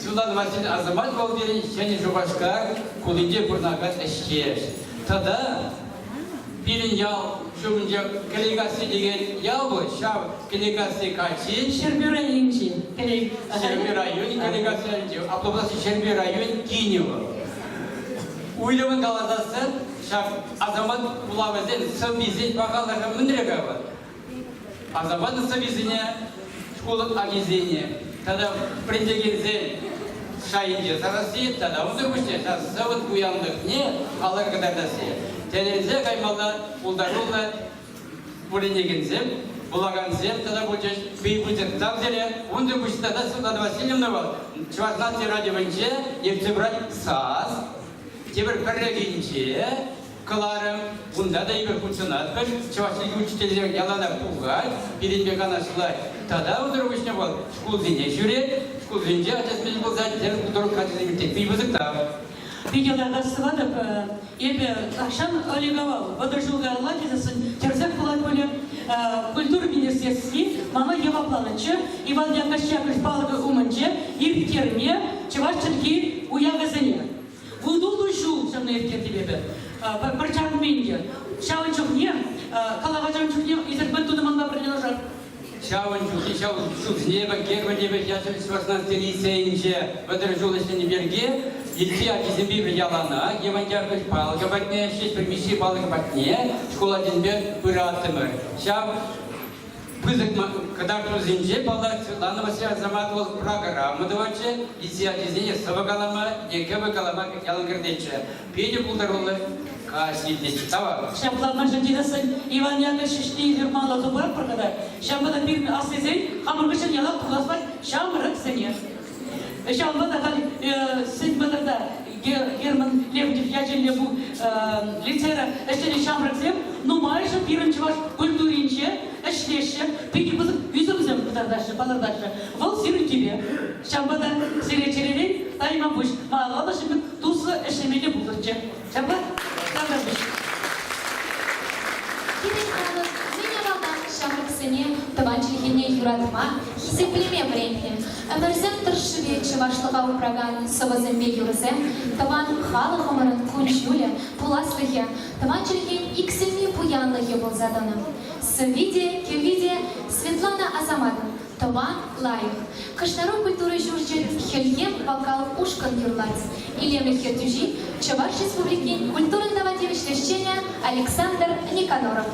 X: Светлана Васильевна Асамат вӑл пирӗн Ҫӗнӗ Шупашкар хулинче пурӑнакан ӗҫтеш. Тата пирӗн ял ҫумӗнче Кӗликасси текен ял пур. Ҫав Кӗликасси каччи
P: Ҫӗрпӳ районӗнчи
X: Ҫӗрпӳ районӗ Кӗликасси районӗнчи. Апла пулсан Ҫӗрпӳ районӗн кинӗ вӑл. Уйрӑмӑн каласассӑн ҫак Асамат вулавӗсен сӑввисен пахалӑхӗ мӗнре-ха вӑл? Асаматӑн сӑввисене шкул ачисене тата вӗрентекенсен шайӗнче сарасси тата унсӑр пуҫне ҫав сӑвӑн пуянлӑхне халӑха кӑтартасси. Тӗлӗнсе каймалла пултаруллӑ вӗренекенсем, вулакансем тата пулчӗҫ. Пысӑк тав сире. Унсӑр пуҫне тата Светлана Васильевна вӑл Чӑваш наци радиовӗнче ертсе пырать САС. Тепӗр пӗррехинче кӑларӑм. Унта та эпир хутшӑнатпӑр. Чӑваш чӗлхи учителӗсем яланах пухать, пирӗнпе канашлать. Тата унсӑр пуҫне вӑл шкулсене ҫӳрет. Шкулсенче ачасемпе пулса тӗрлӗ культура каҫӗсем иртет. Пит пысӑк тав.
P: Питӗ тархаслатӑп. Эпӗ тахҫан Олег Авал 30 ҫул каялла тесессӗн тӗрӗсех пулать пулӗ. Культура министерстви мана явапланӑччӗ Иван Яковлевич Яковлев палӑкӗ умӗнче ирттерме чӑваш чӗлхи уявӗсене. Вутуллӑ ҫул ҫавна ирттертӗм эпӗ. Пӗр чарӑнман те. Ҫавӑн чухне, калавачан чухне эсир мӗн тунӑ манпа пӗрле лашар?
X: Ҫавӑн чухне ҫав ҫулсене эпӗ Герман Лебедь ячӗллӗ Чӑваш наци лицейӗнче 30 ҫул ӗҫленӗ пирки лицей ачисемпе эпир яланах Иван Яковлевич палӑкӗ патне, Ҫеҫпӗл Мишши палӑкӗ патне шкул ачисемпе пыраттӑмӑр. Ҫав пысӑк кӑтартусенче, паллах, Светлана Васильевна Азаматова программа тӑватчӗ, лицей ачисене сӑвӑ калама е кӗвӗ калама ялан кӗртетчӗ. Питӗ пултаруллӑ каҫ иртет. Тавах.
D: Ҫапла мӗншӗн тесессӗн Иван Яковлевич ӗҫне эпир малалла тупатпӑр тата. Ҫавӑнпа та пирӗн аслисен хамӑр хыҫҫӑн ялан тухас мар ҫамрӑксене. Ҫавӑнпа та халь сӗн патӑрта Герман Лебедев ячӗллӗ лицейра ӗҫленӗ ҫамрӑксем нумайӑшӗ пирӗн чӑваш культуринче ӗҫлеҫҫӗ, питӗ пысӑк ӳсӗмсем кӑтартаҫҫӗ, палӑртаҫҫӗ. Вӑл сирӗн тӳпе. Ҫавӑнпа та сире чӗререн тайма пуҫ. Малалла та ҫын туслӑ ӗҫлеме те пултӑрччӗ. Ҫапла, таврапуҫ.
B: Пирӗн халӑх мӗн авалтан ҫамрӑксене тӑван чӗлхене юратма, хисеплеме вӗрентнӗ. Ӗмӗрсем тӑршшӗпе чӑвашлӑха упракан сӑвӑсемпе юрӑсем тӑван халӑхӑмӑрӑн кун-ҫулӗ, пуласлӑхӗ, тӑван чӗлхен иксӗлми пуянлӑхӗ пулса тӑнӑ. Сӑвви те, кӗвви те Светлана Асаматӑн Тӑван лайӑх. Кӑшнаруй культура ҫурчӗн Хӗлхем вокал ушкӑн юрлать. Илемлӗх ертӳҫи Чӑваш Республикин культурӑн тава тивӗҫлӗ ӗҫченӗ Александр Никоноров.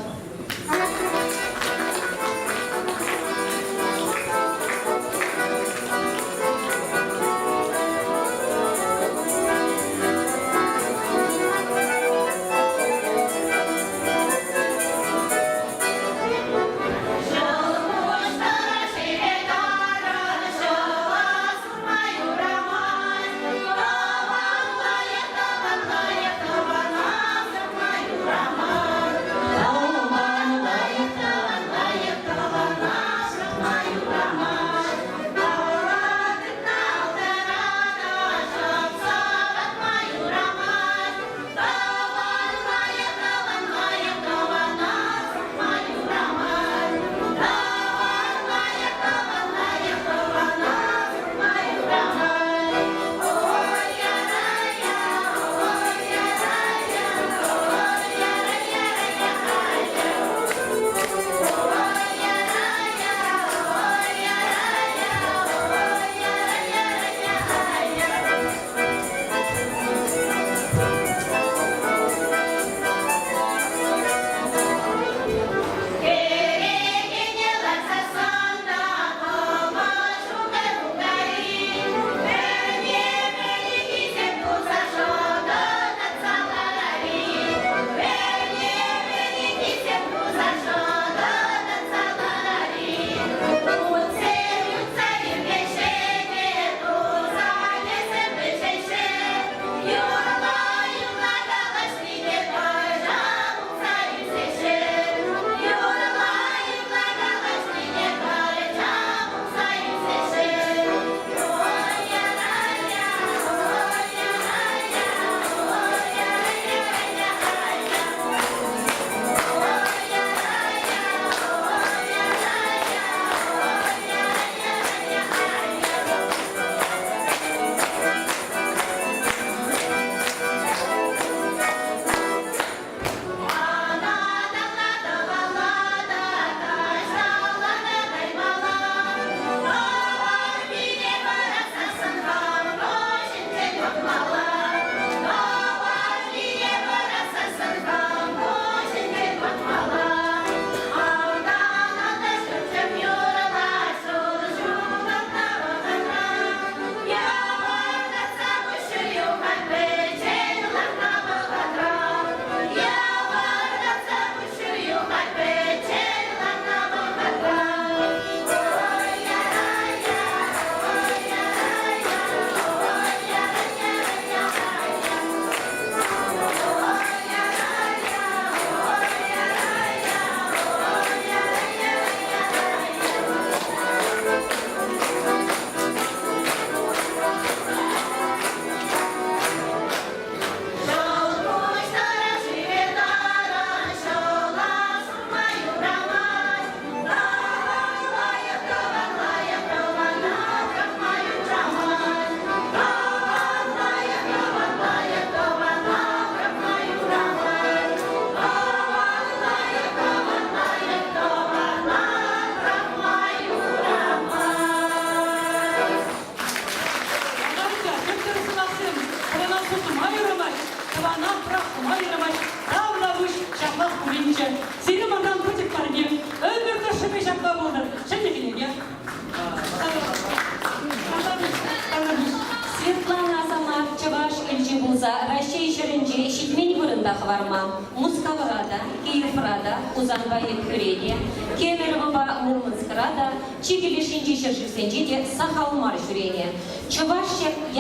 A: та хӑварман. Мускавра та, Киевра та, Хусанпа Ӗпхӳре те, Кемеровӑпа Мурманскра та, чикӗ леш енчи ҫӗршывсенче те сахал мар ҫӳренӗ. Чӑваш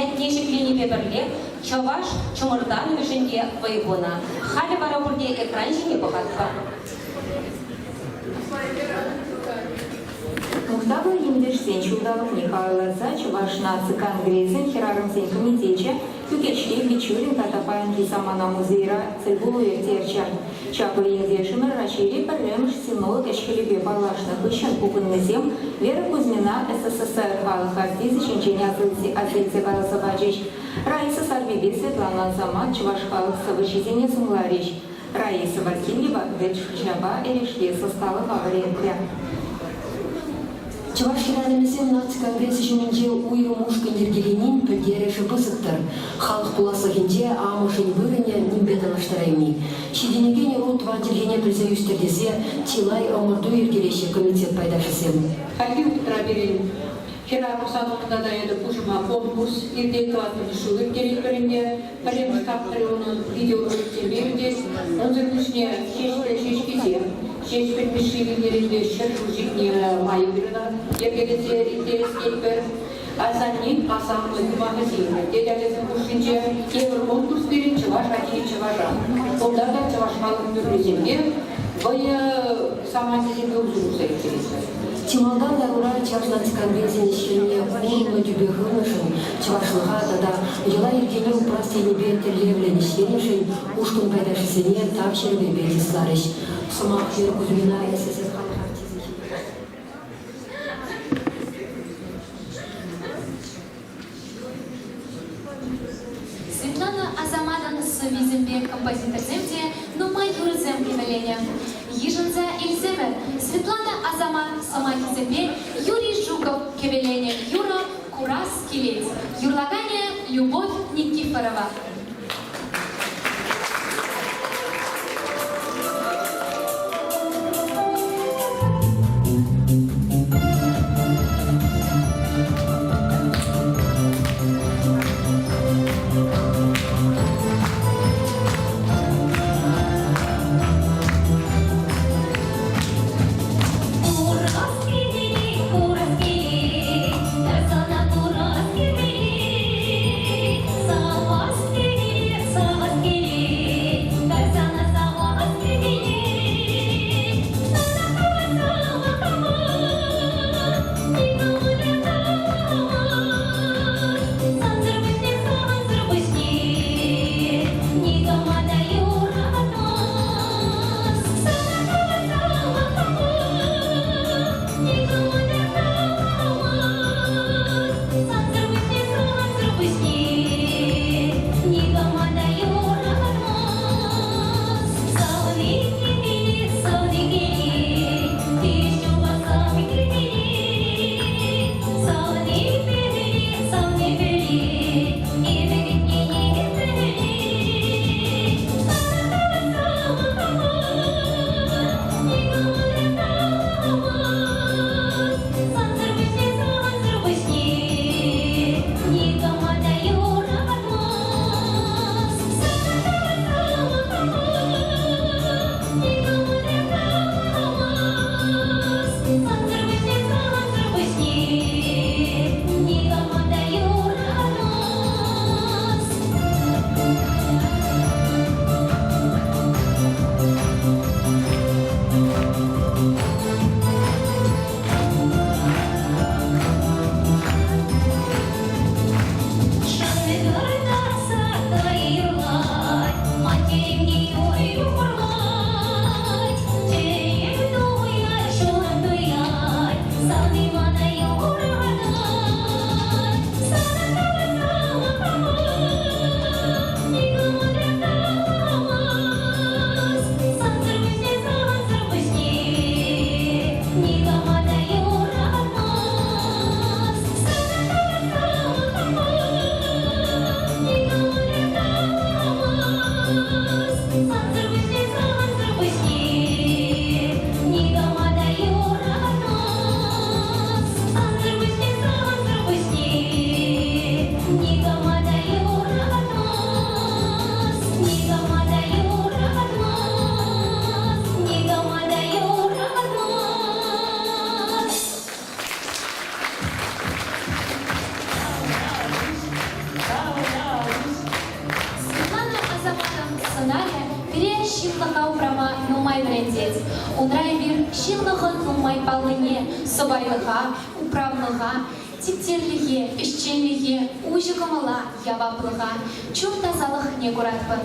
A: ятне ҫӗкленипе пӗрлех чӑваш чӑмӑртанӑвӗшӗн те вӑй хунӑ. Халӗ вара пурте экран ҫине пӑхатпӑр.
C: Мухтавлӑ ентешсен ҫулталӑкне халалласа Чӑваш наци конгресӗн хӗрарӑмсен комитечӗ Кӳкеҫри Бичурин тата паянхи самана музейра тӗлпулу ирттерчӗ. Чаплӑ ентешӗмӗр Раҫҫейри пӗрремӗш синолог ӗҫ-хӗлӗпе паллашнӑ хыҫҫӑн пухӑннисем Вера Кузьмина СССР халӑх артисчӗ ҫинчен аса илсе каласа пачӗҫ. Раиса Сарпипе Светлана Асамат чӑваш халӑх сӑвӑҫисене сумларӗҫ. Раиса Васильева вӗт шӑрҫапа эрешлес ӑсталӑха вӗрентрӗ.
E: Чӑваш хӗрарӑмӗсем наци конгресӗ ҫумӗнче уйрӑм ушкӑн йӗркеленин пӗлтерӗшӗ пысӑк-тӑр. Халӑх пуласлӑхӗнче амӑшӗн вырӑнӗ нимпе танлаштарайми. Ҫитӗнекен ӑру тӑван чӗлхене пӗлсе ӳстӗр тесе чылай ӑмӑрту йӗркелеҫҫӗ комитет пайташӗсем.
P: Хальхи вӑхӑтра пирӗн хӗрарӑм салонта та эпӗ пушӑма конкурс иртет, тӑваттӑмӗш ҫул ирттеретпӗр ӗнтӗ. Пӗрремӗш тапхӑрӗ унӑн видеороликсемпе иртет. Унсӑр пуҫне Ҫеҫпӗл ҫеҫкисем, Ҫеҫпӗл Мишши вилнӗренпе ҫӗршыв ҫитнӗ май ӑна йӗркелесе ирттерес тетпӗр. Асаннен асамлӑ юмахӗсем тет ачасем хушшинче. Тепӗр конкурс пирӗн Чӑваш ачи чӑваша. Унта та чӑваш халӑх юррисемпе вӑйӑ саманчӗсемпе усӑ курса ирттеретпӗр.
E: Чи малтан ларура Чӑваш наци конгресӗн ӗҫ-хӗлне курӑмлӑ тӳпе хывнӑшӑн, чӑвашлӑха тата йӑла-йӗркене упрас енӗпе тӗллевлӗн ӗҫленӗшӗн ушкӑн пайташӗсене тав ҫырӑвӗпе чысларӗҫ. Сӑмах Вера Кузьмина СССР халӑх артисчӗ
B: Светлана Асаматӑн сӑввисемпе композиторсем те нумай юрӑсем кӗвӗленӗ. Йышӑнса илсемӗр Светлана Асамат сӑмахӗсемпе Юрий Жуков кӗвӗленӗ юрӑ «Курас килет». Юрлаканӗ Любовь Никифорова.
H: Курас килет, курас килет, сана курас килет, савас килет.
B: нумай вӗрентет. Унра эпир ҫынлӑхӑн нумай паллине, сӑпайлӑха, управлӑха, типтерлӗхе, ӗҫченлӗхе, уҫӑ кӑмӑла, яваплӑха, чун тасалӑхне куратпӑр.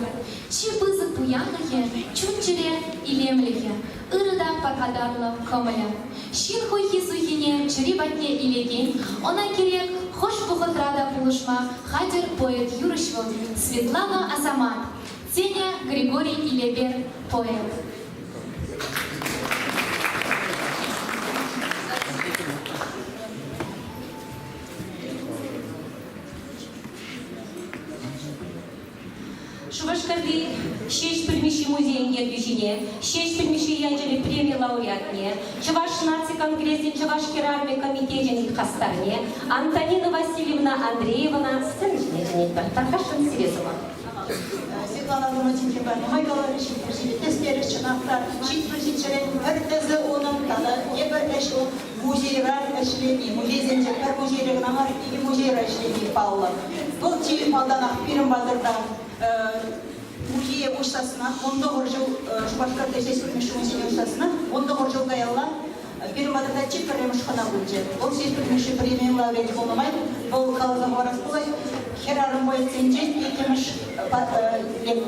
B: Чи пысӑк пуянлӑхӗ, чун-чӗре илемлӗхӗ, ырӑ та пархатарлӑ кӑмӑлӗ. Ҫын хуйхи-суйхине чӗри патне илекен, ӑна кирек хӑш вӑхӑтра та пулӑшма хатӗр поэт-юрӑҫ вӑл Светлана Асамат, тенӗ Григорий Илепер поэт.
A: Шупашкарти Ҫеҫпӗл Мишши музейӗн ертӳҫине, Ҫеҫпӗл Мишши ячӗллӗ преми лауреатне, Чӑваш наци конгресӗн Чӑваш хӗрарӑмӗ комитечӗн хастарне Антонина Васильевна Андреевӑна сцена ҫине чӗнетпӗр. Тархасшӑн сире сӑмах.
I: Светлана Владимировна нумай каларӗ, ҫитмӗл тӗстерӗ, чӑнах та 70 ҫиччӗрен пӗр тӗсӗ унӑн тата тепӗр ӗҫ ун музейра ӗҫлени. Музейсенче пӗр музейре кӑна мар, икӗ музейра ӗҫлени паллӑ. Вӑл чи малтанах пирӗн патӑрта музее уҫсассӑнах, 19 ҫул Шупашкарта ӗҫлес музейне уҫсассӑнах, 19 ҫул каялла пирӗн патӑрта чи пӗрремӗш хӑна пулчӗ. Вӑл Ҫеҫпӗл Мишши премийӗн лауреачӗ пулнӑ май, вӑл каласа хӑварас пулать, хӗрарӑм поэтсенчен иккӗмӗш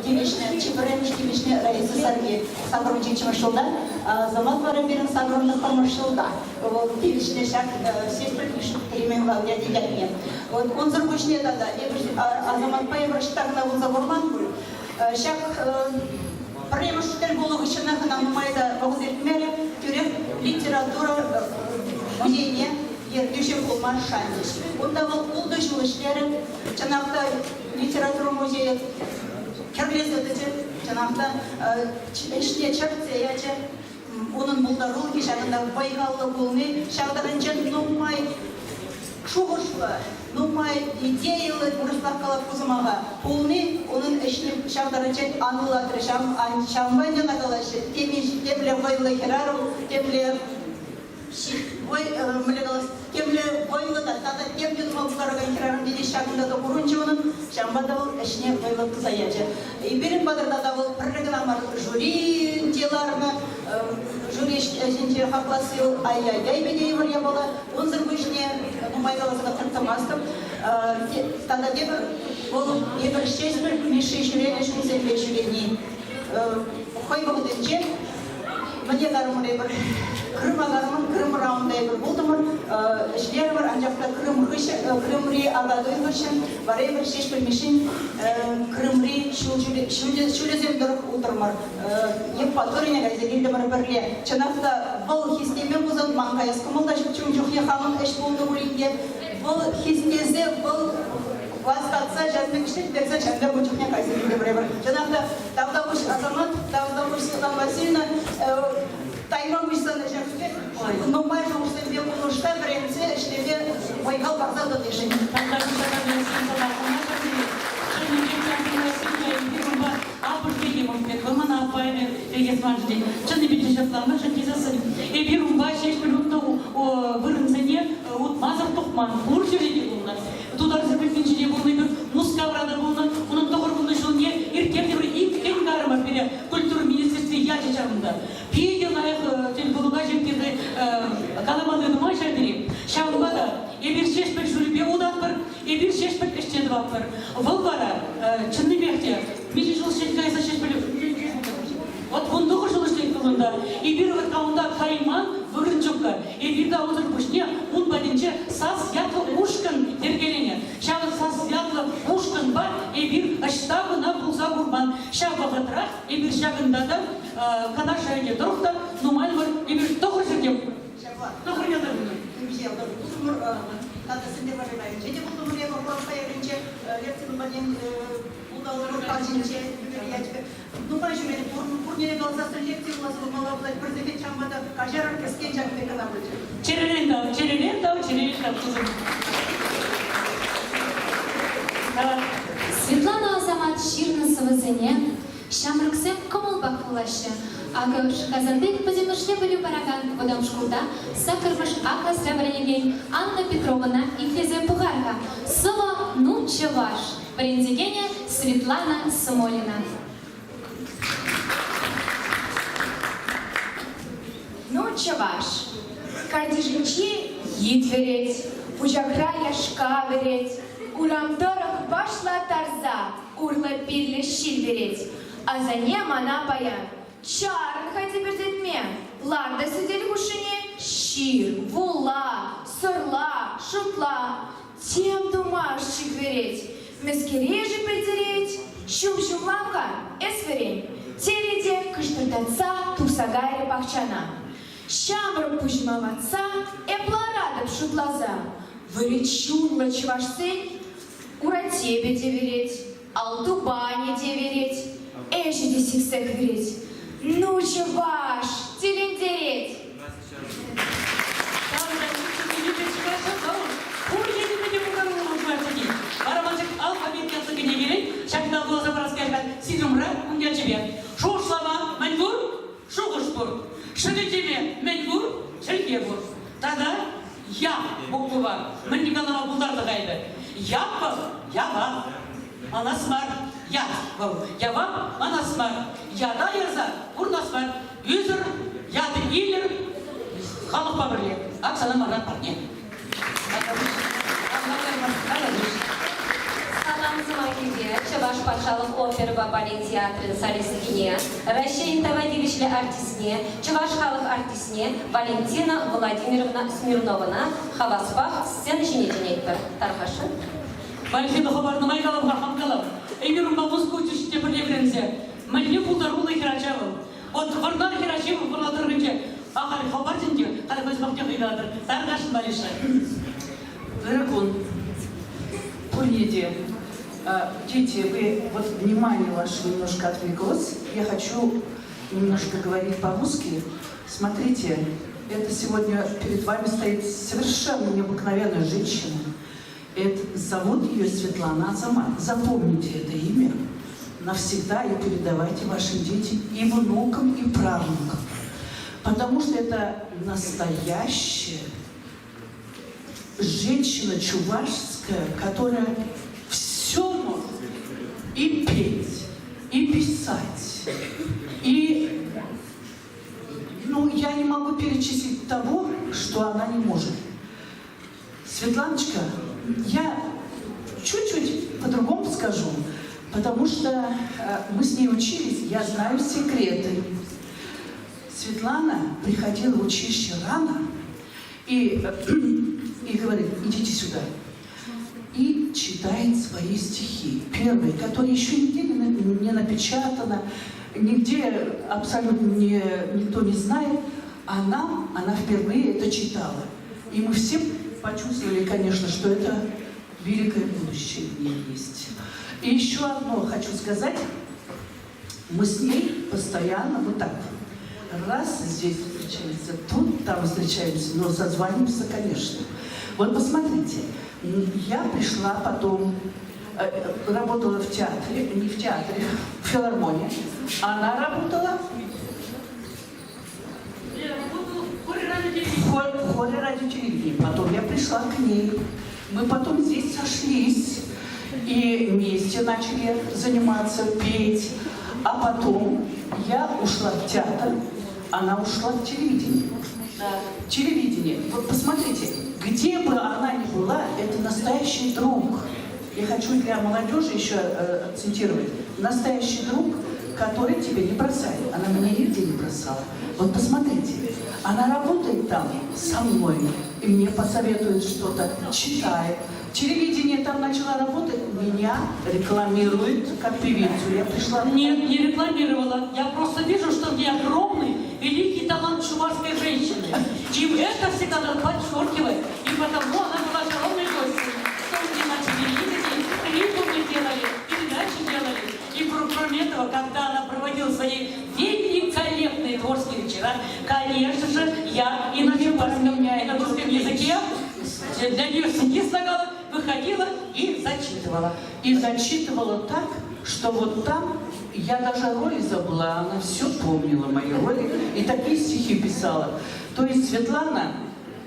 I: тивӗҫнӗ, чи пӗрремӗш тивӗҫнӗ Раиса Сарпи 87-мӗш ҫулта, Азамат вара пирӗн 89-мӗш ҫулта. Вӑл тивӗҫнӗ ҫак Ҫеҫпӗл Мишши премийӗн лауреачӗ ятне. Вот унсӑр пуҫне тата эпир Азаматпа эпир ӑҫта кӑна пулса курман пуль. Ҫак пӗрремӗш тӗлпулу хыҫҫӑнах ӑна нумай та вӑхӑт иртмерӗ, тӳрех литература музейне ертӳҫӗ пулма шанчӗҫ. Унта вӑл ултӑ ҫул ӗҫлерӗ. Чӑнах та литература музейӗ кӗрлесе тӑчӗ. Чӑнах та ӗҫне чӗртсе ячӗ. Унӑн пултарулӑхӗ ҫакӑнта вӑй-халлӑ пулни ҫав таранччен нумай шухӑшлӑ, нумай идейӑллӑ вырӑслах калап ку сӑмаха пулни унӑн ӗҫне ҫав таранччен анлӑлатрӗ. Ҫавӑнпа ӗнтӗ ӑна калаҫҫӗ, темле вӑйлӑ хӗрарӑм, темле вӑй, мӗнле калас, темле вӑйлӑ та тата тем те тума пултаракан хӗрарӑм тени ҫакӑнта та курӑнчӗ унӑн, ҫавӑнпа та вӑл ӗҫне вӑйлӑ туса ячӗ. Пирӗн патӑрта та вӑл пӗрре кӑна мар жюринче ларнӑ, жюри ӗҫӗнче хакласси вӑл ай-яй-яй питӗ йывӑр япала. Унсӑр пуҫне нумай каласа та тӑмастӑп. Тата тепӗр вӑл эпир Ҫеҫпӗл Мишши ҫӳренӗ ҫулсемпе ҫӳрени. Хӑй вӑхӑтӗнче мӗне карӑмӑр эпир Крыма карӑмӑр, Крымра унта эпир пултӑмӑр, ӗҫлерӗмӗр, анчах та Крым хыҫҫӑн, Крымри Акатуй хыҫҫӑн вара эпир Ҫеҫпӗл Мишшин Крымри ҫулӗсем тӑрӑх утрӑмӑр. Евпаторине кайса килтӗмӗр пӗрле. Чӑнах та вӑл хистеме пулсан ман каяс кӑмӑл та ҫукчӗ ун чухне хамӑн ӗҫ пулнӑ пулин те. Вӑл хистесе, вӑл васкатса ҫав пек ӗҫлеттерсе ҫав ун чухне кайса килтӗмӗр эпир. Чӑнах та тавтапуҫ Азамат, тавтапуҫ Светлана Васильевна, тайма пуҫланӑ ҫак пек нумай шухӑшсемпе пулӑшса, вӗрентсе ӗҫлеме вӑй-хал парса тӑнишӗн.
D: Чӑннипе те ҫапла, мӗншӗн тесессӗн эпир унпа Ҫеҫпӗл утнӑ вырӑнсене утмасӑр тухман, пур ҫӗре те пулнӑ. Тутарсем пирки пулнӑ эпир Мускавра та пулнӑ, унӑн 90 ҫулне ирттернӗ иккен карӑмӑр пире культура министерстви ячӗ ҫавӑнта. Питӗ лайӑх тӗлпулупа ҫитнӗ каламалли нумай ҫав тери. Ҫавӑнпа та эпир Ҫеҫпӗл ҫулӗпе утатпӑр, эпир Ҫеҫпӗл ӗҫне тӑватпӑр. Вӑл вара чӑннипех те миҫе ҫул ӗҫлет кайса Ҫеҫпӗл Вот 19 ҫул ӗҫлет вӑл унта. Эпир вот унта кайман вырӑн ҫуккӑ. Эпир те унсӑр пуҫне ун патӗнче сас ятлӑ ушкӑн йӗркеленӗ. Ҫав сас ятлӑ ушкӑнпа эпир ӑҫта кӑна пулса курман. Ҫав вӑхӑтрах эпир ҫакӑнта та Канаш районӗ тӑрӑх та нумай мар эпир тӑхӑр ҫӗрте тӑхӑр ята пулнӑ.
I: Темиҫе ялта пултӑмӑр, тата Сӗнтӗрвӑрри районӗнче те пултӑмӑр эпӗ Хуравка ялӗнче лекци нумайӗн пултарулӑх каҫӗнче ячӗпе. Нумай ҫӳренӗ, пурне те каласассӑн лекци вуласа пымалла пулать, пӗр сехет ҫавӑнпа та каҫарӑр, кӗскен ҫак пек кӑна пулчӗ.
D: Чӗререн тав, чӗререн тав, чӗререн тав, тусӑм.
B: Светлана Асамат ҫырнӑ сӑвӑсене ҫамрӑксем кӑмӑлпах вулаҫҫӗ. Акӑ Шӑхасанти пӗтӗмӗшле пӗлӳ паракан вӑтам шкулта саккӑрмӗш А класра вӗренекен Анна Петровӑна итлесе пӑхар-ха. Сӑвӑ Ну, чӑваш! Вӗрентекенӗ Светлана Смолина.
U: чӑваш. Картишӗнче йыт вӗрет, пучахра яшка вӗрет, урам тӑрӑх вашлаттарса урлӑ-пирлӗ ҫил вӗрет. Асанне мана паян чарӑн-ха тӗпӗртетме, лар та сӗтел хушшине ҫыр, вула, сӑрла, шутла. Тем тума ӑш-чик вӗрет, мӗскере-ши пӗлтерет? Ҫум ҫумлам-ха, эс вӗрен, терӗ те кӑштӑртатса тухса кайрӗ пахчана. Ҫамрӑк пуҫӑма ватса эп ларатӑп шутласа. Вӗри чунлӑ чӑвашсен уратепӗ те вӗрет, ал тупанӗ те вӗрет, ӗҫӗ те сиксех вӗрет. Ну, чӑваш, тӗлӗнтерет!
D: Пур енӗпе те пултаруллӑ пулать Вара ман алфавит ятлӑ кӗнекерен ҫакна вуласа парас килет Сирӗмра ун ячӗпе. Шухӑшлама мӗн пур? Шухӑш пур. Шӗкӗлчеме мӗн пур? Чӗлхе пур. Тата Я буквӑпа мӗн калама пултарнӑ-ха эпӗ? Ят вӑл явап. Манас мар. Ят вӑл явап, манас мар. Ята ярса пурнас мар. Ӳсӗр, ят илӗр, халӑхпа пӗрле. Ак сана мана парне.
A: Салам сӑмахӗпе Чӑваш патшалӑх оперӑпа балет театрӗн солисткине, Раҫҫейӗн тава тивӗҫлӗ артистне, Чӑваш халӑх артистне Валентина Владимировна Смирновӑна хаваспах сцена ҫине чӗнетпӗр. Тархасшӑн.
D: Валентина хӑпар нумай калав-ха, хам калав. Эпир унпа музыка училищинче пӗрле вӗренсе. Мӗнле пултаруллӑ хӗрача вӑл. Вот Вӑрнар хӗрачи вӑл Вӑрнар тӑрӑхӗнче ахаль хӑпарчӗ ӗнтӗ, халь хӑй сӑмахне хӑй калатӑр. Тархасшӑн, Валюша.
J: Ырӑ кун. Пурне те. Дети, вы вот внимание ваше немножко отвлеклось. Я хочу немножко говорить по-русски. Смотрите, это сегодня перед вами стоит совершенно необыкновенная женщина. Это, зовут ее Светлана Азамат. Запомните это имя навсегда и передавайте вашим детям и внукам, и правнукам. Потому что это настоящая женщина чувашская, которая все может и петь, и писать, и ну, я не могу перечислить того, что она не может. Светланочка, я чуть-чуть по-другому скажу, потому что э, мы с ней учились, я знаю секреты. Светлана приходила в училище рано и, э, и говорит, идите сюда. И читает свои стихи. Первые, которые еще нигде не напечатано, нигде абсолютно не, никто не знает. А нам она впервые это читала. И мы все почувствовали, конечно, что это великое будущее в ней есть. И еще одно хочу сказать. Мы с ней постоянно вот так. Раз здесь встречаемся, тут, там встречаемся, но созваниваемся, конечно. Вот посмотрите, я пришла потом, э, работала в театре, не в театре, в филармонии. Она работала в хоре радио телевидения. Потом я пришла к ней. Мы потом здесь сошлись и вместе начали заниматься, петь. А потом я ушла в театр, она ушла в телевидение. Да. Телевидение. Вот посмотрите, где бы она ни была, это настоящий друг. Я хочу для молодежи еще э, акцентировать. Настоящий друг, который тебя не бросает. Она меня нигде не бросала. Вот посмотрите, она работает там со мной, и мне посоветует что-то, читает. Телевидение там начала работать, меня рекламирует как певицу. Я пришла...
D: Нет, не рекламировала. Я просто вижу, что в ней огромный, великий талант чувашской женщины. И это всегда надо подчеркивать. И потому она была огромной гостью. Что мы на телевидении, клипы мы делали, передачи делали. И кроме этого, когда она проводила свои великолепные творческие вечера, конечно же, я и на чувашском, и на русском языке для нее стихи слагала, выходила и зачитывала.
J: И зачитывала так, что вот там я даже роли забыла, она все помнила мои роли и такие стихи писала. То есть Светлана,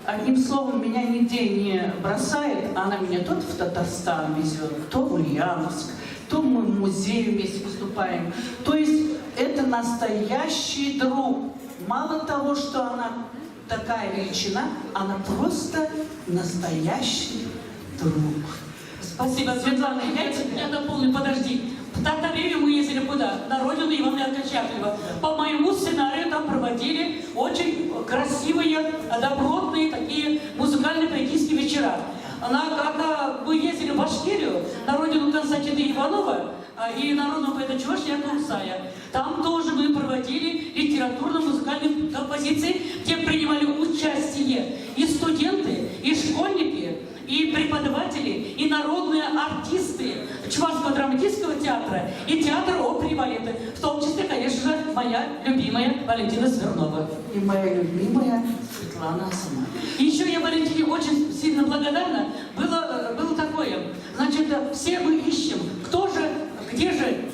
J: одним словом, меня нигде не бросает, она меня то в Татарстан везет, то в Ульяновск, то мы в музее вместе выступаем. То есть это настоящий друг. Мало того, что она такая величина, она просто настоящий друг.
D: Спасибо, Светлана. Я, я дополню, подожди. В Татареве мы ездили куда? На родину Ивана Яковлева. По моему сценарию там проводили очень красивые, добротные такие музыкально-поэтические вечера. Она, когда мы ездили в Башкирию, на родину Константина Иванова и народного поэта Чувашии Якова Сая, там тоже мы проводили литературно-музыкальные композиции, где принимали участие и студенты, и школьники, и преподаватели, и народные артисты Чувашского драматического театра, и театра оперы и балета, в том числе, конечно же, моя любимая Валентина Смирнова.
J: И моя любимая Светлана Асамат.
D: И еще я Валентине очень сильно благодарна. Было, было такое, значит, все мы ищем, кто же, где же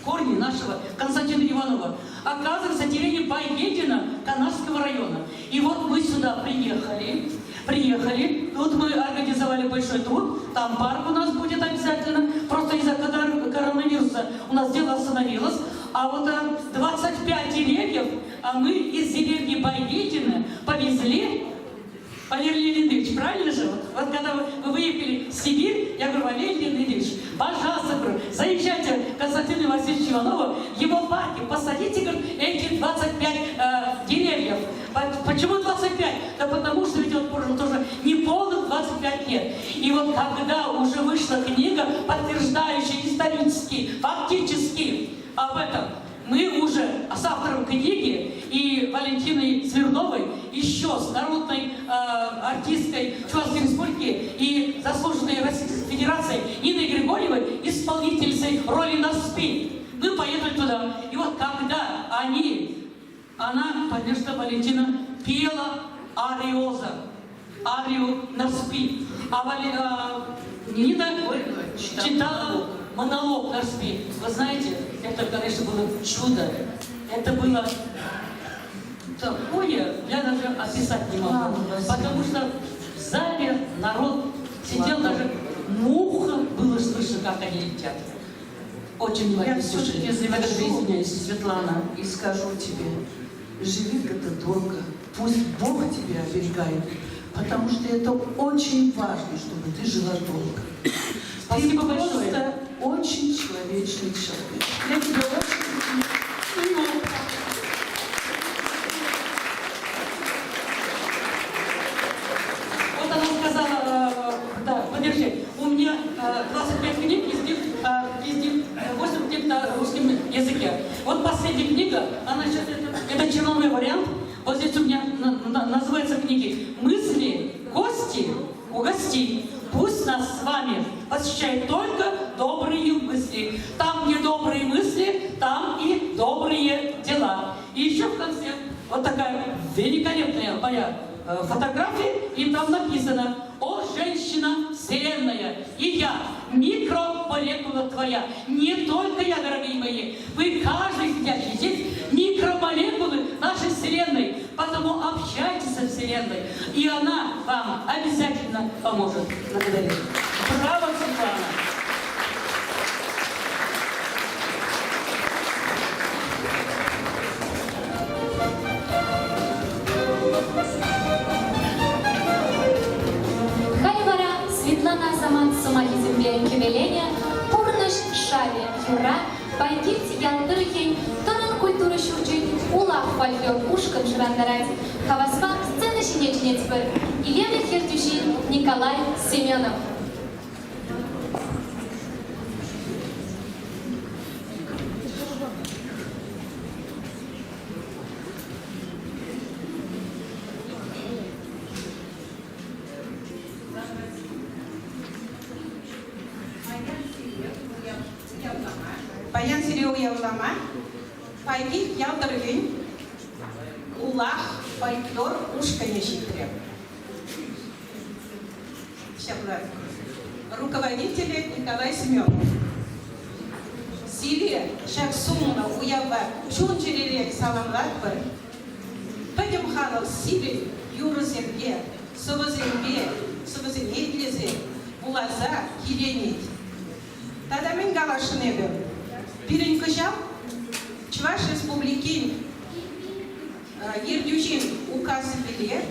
D: корни нашего Константина Иванова. Оказывается, деревня Байгедина Канашского района. И вот мы сюда приехали, приехали, тут мы организовали большой труд, там парк у нас будет обязательно, просто из-за коронавируса у нас дело остановилось. А вот 25 деревьев а мы из деревни Байгедина повезли Валерий Леонидович, правильно же? Вот, вот когда вы, вы выехали в Сибирь, я говорю, Валерий Леонидович, пожалуйста, говорю, заезжайте к Константину Васильевичу Иванову, в его парке, посадите, говорит, эти 25 э, деревьев. Почему 25? Да потому что ведь он прожил тоже неполных 25 лет. И вот когда уже вышла книга, подтверждающая исторически, фактически об этом, мы уже с автором книги и Валентиной Смирновой, еще с народной э, артисткой Чувашской Республики и заслуженной Российской Федерации Ниной Григорьевой, исполнительницей роли Наспи. Мы поехали туда. И вот когда они, она, конечно, Валентина, пела ариоза, арию Нарспи. А Вали, э, Нина читала монолог Нарспи. Вы знаете, это, конечно, было чудо. Это было такое, я даже описать не могу. Потому что в зале народ сидел, даже муха было слышно, как они летят. Очень
J: Я
D: внимательно слушали.
J: все-таки завершу,
D: извиняюсь.
J: Светлана, и скажу тебе, живи это долго, пусть Бог тебя оберегает, потому что это очень важно, чтобы ты жила долго.
D: Спасибо
J: ты
D: большое.
J: просто очень человечный человек. Я тебя очень люблю.
D: Вот она сказала, э, да, подержи, у меня 25 книг, из них, э, из них 8 книг на русском языке. Вот последняя книга, она сейчас, это, это черновой вариант, вот здесь у меня на, на, называется книги «Мысли, гости, угости». Пусть нас с вами посещают только добрые мысли. Там, где добрые мысли, там и добрые дела. И еще в конце вот такая великолепная моя фотография, и там написано «О, женщина вселенная, и я, микромолекула твоя». Не только я, дорогие мои, вы каждый сидящий здесь микромолекулы нашей вселенной, потому общайтесь со вселенной, и она вам обязательно поможет. Благодарю. Браво, Светлана!
B: Халь вара Светлана Асамат сӑмахӗсемпе кӗвӗленӗ Пурнӑҫ шавӗ юрра Пайкилт ял тӑрӑхӗн Тӑрӑн культура ҫурчӗн Улах фольклор ушкӑн шӑрантарать. Хаваспа сцена ҫине чӗнетпӗр. Илемлӗх ертӳҫи Николай Семенов.
K: Паян сире уявлама Пайкилт ял тӑрӑхӗн Улах фольклор ушкӑнӗ ҫитрӗ. Ҫапла. Руководителӗ Николай Семенов. Сире ҫак сумлӑ уявпа чун-чӗререн саламлатпӑр. Пӗтӗм халӑх сирӗн юрӑсемпе, сӑвӑсемпе, сӑвӑсене итлесе, вуласа киленет. Тата мӗн каласшӑн эпӗ? Пирӗн кӑҫал Чӑваш Республикин ертӳҫин. указӗпеле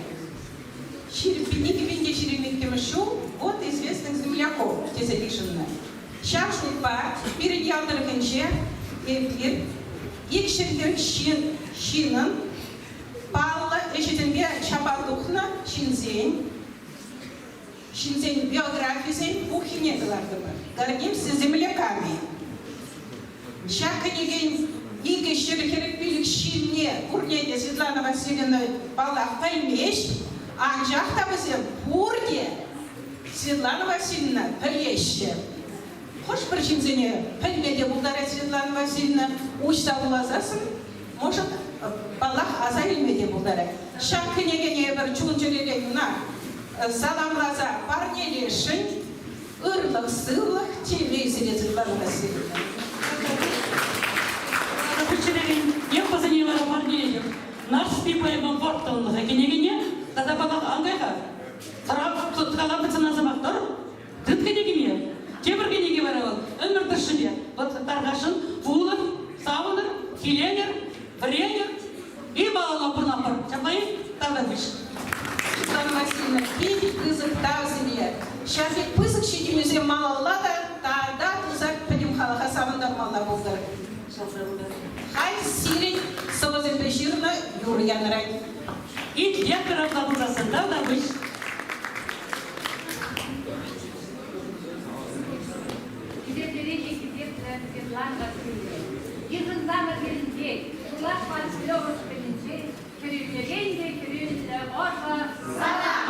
K: 2022 ҫул Год известных земляков тесе йышӑннӑ. Ҫав шутпа пирӗн ял тӑрӑхӗнче эпир 240 ҫын ҫыннӑн паллӑ ӗҫӗсемпе чапа тухнӑ ҫынсен ҫынсен биографисен пуххине кӑлартӑмӑр. Гордимся земляками. Ҫак кӗнекен 245 ҫынне пурне те Светлана Васильевна паллах пӗлмест, анчах та вӗсем пурте Светлана Васильевна пӗлеҫҫӗ. Хӑш-пӗр ҫынсене пӗлме те пултарать Светлана Васильевна, уҫса вуласассӑн, может, паллах, аса илме те пултарать. Ҫак кӗнекене эпир чун-чӗререн ӑна саламласа парнелесшӗн. Ырлӑх-сывлӑх, телей сире, Светлана Васильевна.
D: Чӗререн эп вӗсене вара парнелетӗп. Нарспи поэмӑн вӑрттӑнлӑхӗ кӗнекене тата паллах ан кай-ха. Тӑрап сӑнасамах тӑр. Тыт кӗнекене. Тепӗр кӗнеке вара вӑл ӗмӗр тӑршшӗпе. Вӑт тархасшӑн вулӑр, савӑнӑр, киленӗр, вӗренӗр и малалла пурӑнатпӑр. Ҫапла-и? Тавтапуҫ.
K: Светлана Васильевна, питӗ пысӑк тав сире. Ҫав пек пысӑк ҫитӗнӳсем малалла та тата туса пӗтӗм халӑха савӑнтармалла пултӑр. Халь сирӗн сӑвӑсемпе ҫырнӑ юрӑ янӑрать.
D: Итлетпӗр апла пулсассӑн. Тавтапуҫ.
G: Хисеплӗрех те хисеплӗ Светлана Васильевна. Йышӑнсамӑр пирӗнтен, пулас Панклёв ушкӑнӗнчен хӗрӳллӗрен те хӗрӳллӗ ӑшӑ салам!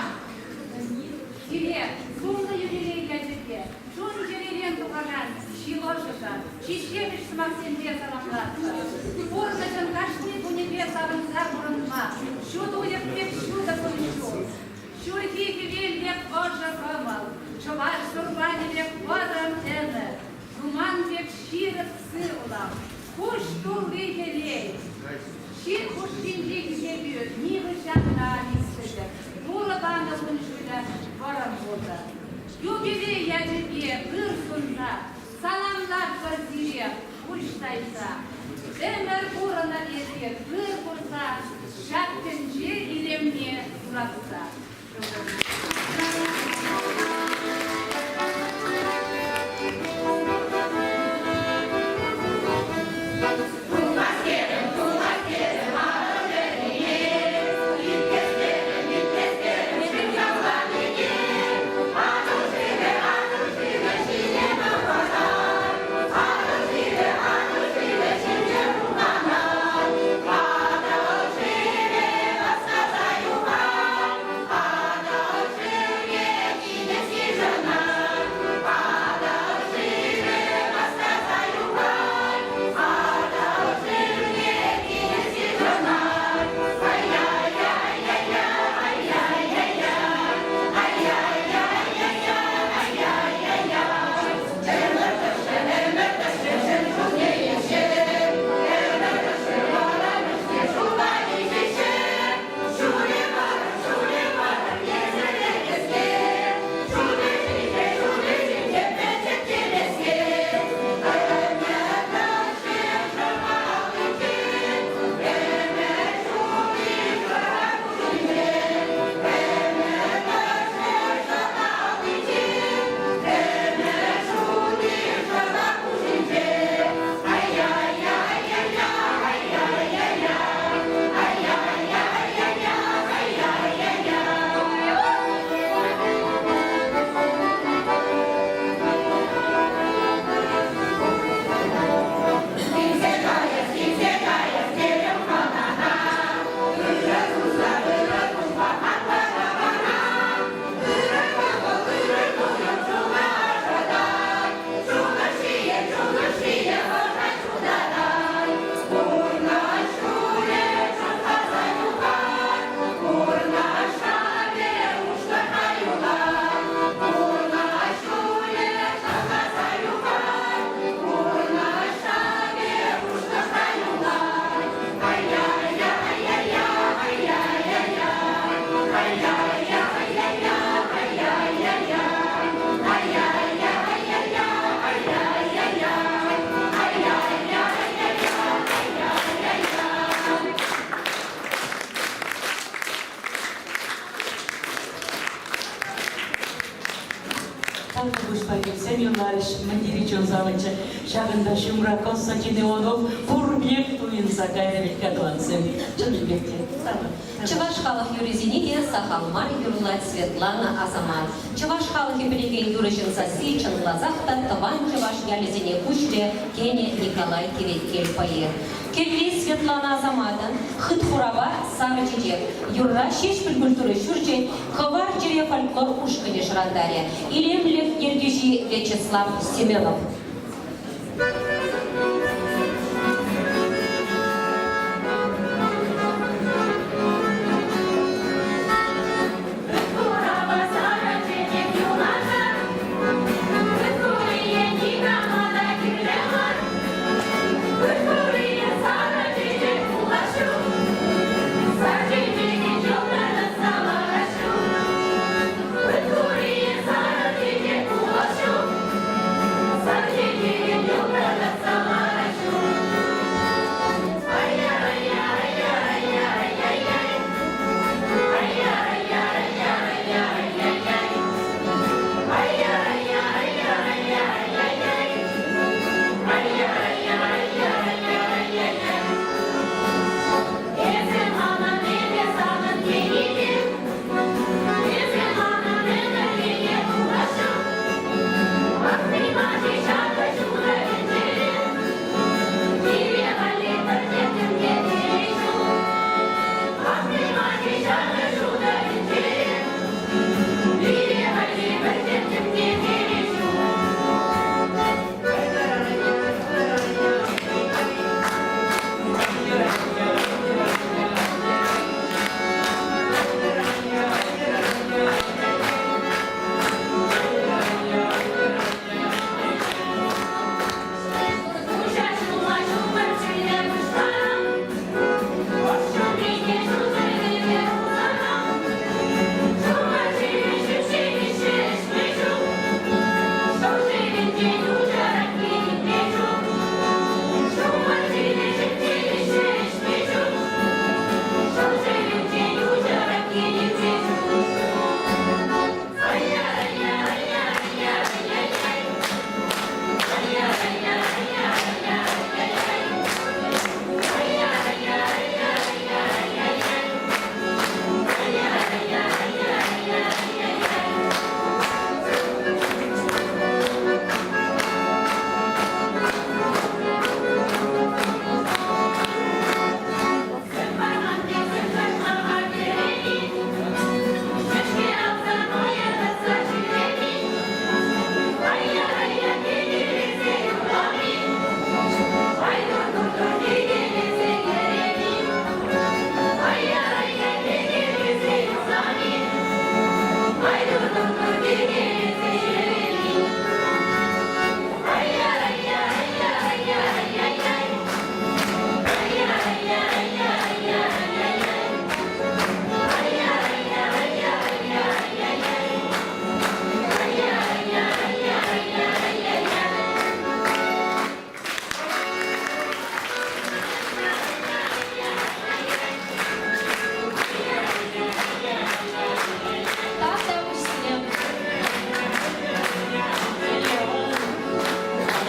G: Сире сумлӑ юбилей ячӗпе чун-чӗререн тухакан чи ӑшӑ та чи ҫепӗҫ сӑмахсемпе саламлатпӑр. Пурнӑҫӑн кашни кунӗпе савӑнса пурӑнма ҫут уйӑх пек ҫутӑ кун-ҫул, Ҫурхи хӗвел пек ӑшӑ кӑмӑл, чӑваш сурпанӗ пек вӑрӑм ӗмӗр, юман пек ҫирӗп сывлӑх, куҫ тулли телей. Ҫын хушшинчи хисепӳ нихӑҫан та ан иксӗлтӗр, Турӑ панӑ кун-ҫулӗ вӑрӑм пултӑр. Юбилей ячӗпе ыр сунса саламлатпӑр сире пуҫ тайса. Ӗмӗр пурӑнӑр эсир ыр курса, ҫак тӗнче илемне юратса.
D: Тавтапуҫпа килсем юрларӗҫ, мӗн тери чун савӑнчӗ. Ҫакӑнта ҫумра Константин Иванов пур пек туйӑнса кайрӗ вӗт-ха тӑвансем. Чӑннипех те савӑнчӗ.
A: Чӑваш халӑх юррисене те сахал мар юрлать Светлана Асамат. Чӑваш халӑхӗ пӗлекен юрӑҫӑн сасси чӑнласах та тӑван чӑваш ялӗсене куҫрӗ, тенӗ Николай Теветкел поэт. Кӗвви Светлана Асаматӑн Хыт-хурапа сарӑ чечек юрра Ҫеҫпӗл культура ҫурчӗн Хӑвар чӗре фольклор ушкӑнӗ шӑрантарӗ. Илемлӗх ертӳҫи Вячеслав Семенов.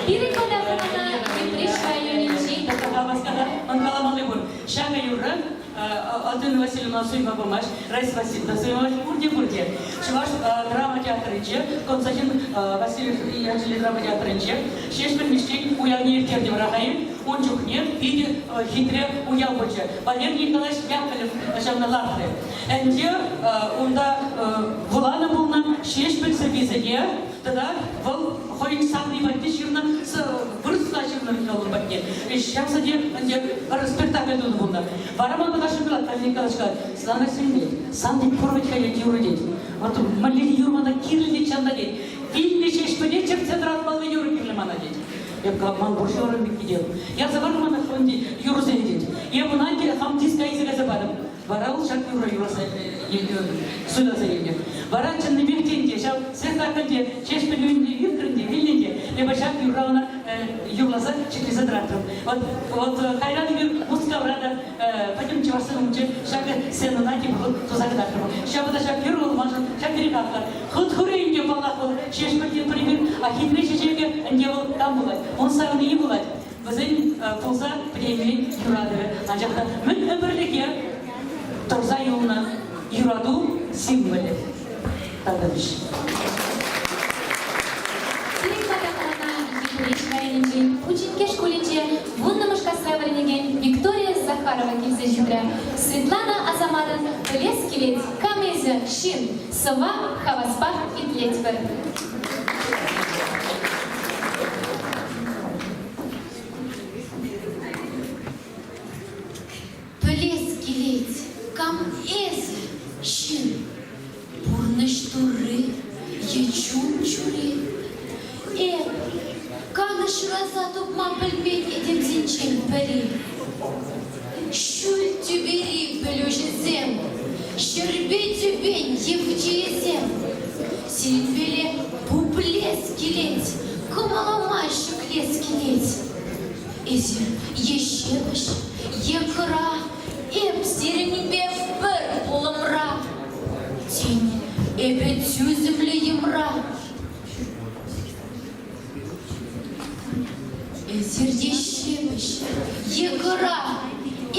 B: Пирӗн пата хӑнана Йӗпреҫ районӗнчи
D: Каламалли пур. Ҫакӑ юрра Алтын Васильевна суйма пымасть, Раиса Васильевна суймасть, пурте-пурте. Чӑваш драма театрӗнче, Константин Васильев ячӗллӗ драма театрӗнче Ҫеҫпӗл Мишшин уявне ирттертӗмӗр ахаим. Ун чухне питӗ хитре уяв пулчӗ. Валерий Николаевич Яковлев ҫавна лартрӗ. Ӗнтӗ унта вуланӑ пулнӑ Ҫеҫпӗл сӑввисене тата вӑл хӑйӗн савни патне ҫырнӑ вырӑсла ҫырнӑ ун патне. Ҫав сӗте ӗнтӗ пӗр спектакль тунӑ пулнӑ. Вара ман пата шӑнкӑрать Валерий Николаевич калать, Светлана Васильевна, сан тет пур вӗт-ха юрӑ тет. Вот мӗнле юрӑ мана кирлӗ тет ҫавна тет. Вилнӗ ҫеҫпӗле чӗртсе тӑратмалли юрӑ кирлӗ мана тет. Эп калап, ман пур ҫурӑм пекки тет. Ярса пар мана хӑвӑн юрӑсене тет. Эп ӑна хам диска илсе кайса патӑм. Вара вӑл ҫак юрра юрласа суйласа илнӗ. Вара чӑннипех те ӗнтӗ ҫав спектакльте Ҫеҫпӗл ӳкрӗн те, вилнӗ те, эпӗ ҫак юрра ӑна юрласа ҫӗклесе тӑратрӑм. Вот, вот кайран эпир Мускавра та пӗтӗм чӑвашсен умӗнче ҫакӑ сценӑна тепӗр хут туса кӑтартрӑм. Ҫавӑнта ҫак юрӑ вӑл маншӑн ҫав тери хаклӑ. Хыт-хури ӗнтӗ, паллах, вӑл Ҫеҫпӗлтен. А хитре чечекӗ ӗнтӗ вӑл там пулать, ун савнийӗ пулать. Вӗсен пулса пӗтеймен юратӑвӗ. Анчах та мӗн ӗмӗрлӗхе тӑрса юлнӑ юрату символӗ. Тавтапуҫ.
B: Пирӗн пата хӑнана Йӗпреҫ районӗнчи Пучинке шкулӗнче вуннӑмӗш класра вӗренекен Виктория Захарова килсе ҫитрӗ. Светлана Асаматӑн Пӗлес килет, кам эсӗ, ҫын, сӑвва хаваспах итлетпӗр.
H: Пӗлес килет, кам эсӗ, ҫын? Пурнӑҫ турри е чун чури? Эп канӑҫ шыраса тупма пӗлмен этемсенчен пӗри. Ҫӳл тӳпери пӗлӳҫӗсем, ҫӗрпе тӳпен евчийӗсем, сирӗнпеле пуплес килет, кӑмӑлӑма ҫӗклес килет. Эсир е ҫепӗҫ, е кӑра, эп сирӗнпе пӗр пулӑмра. Тен, эпӗ тӳсӗмлӗ йӑмра. Эсир е ҫепӗҫ, е кӑра,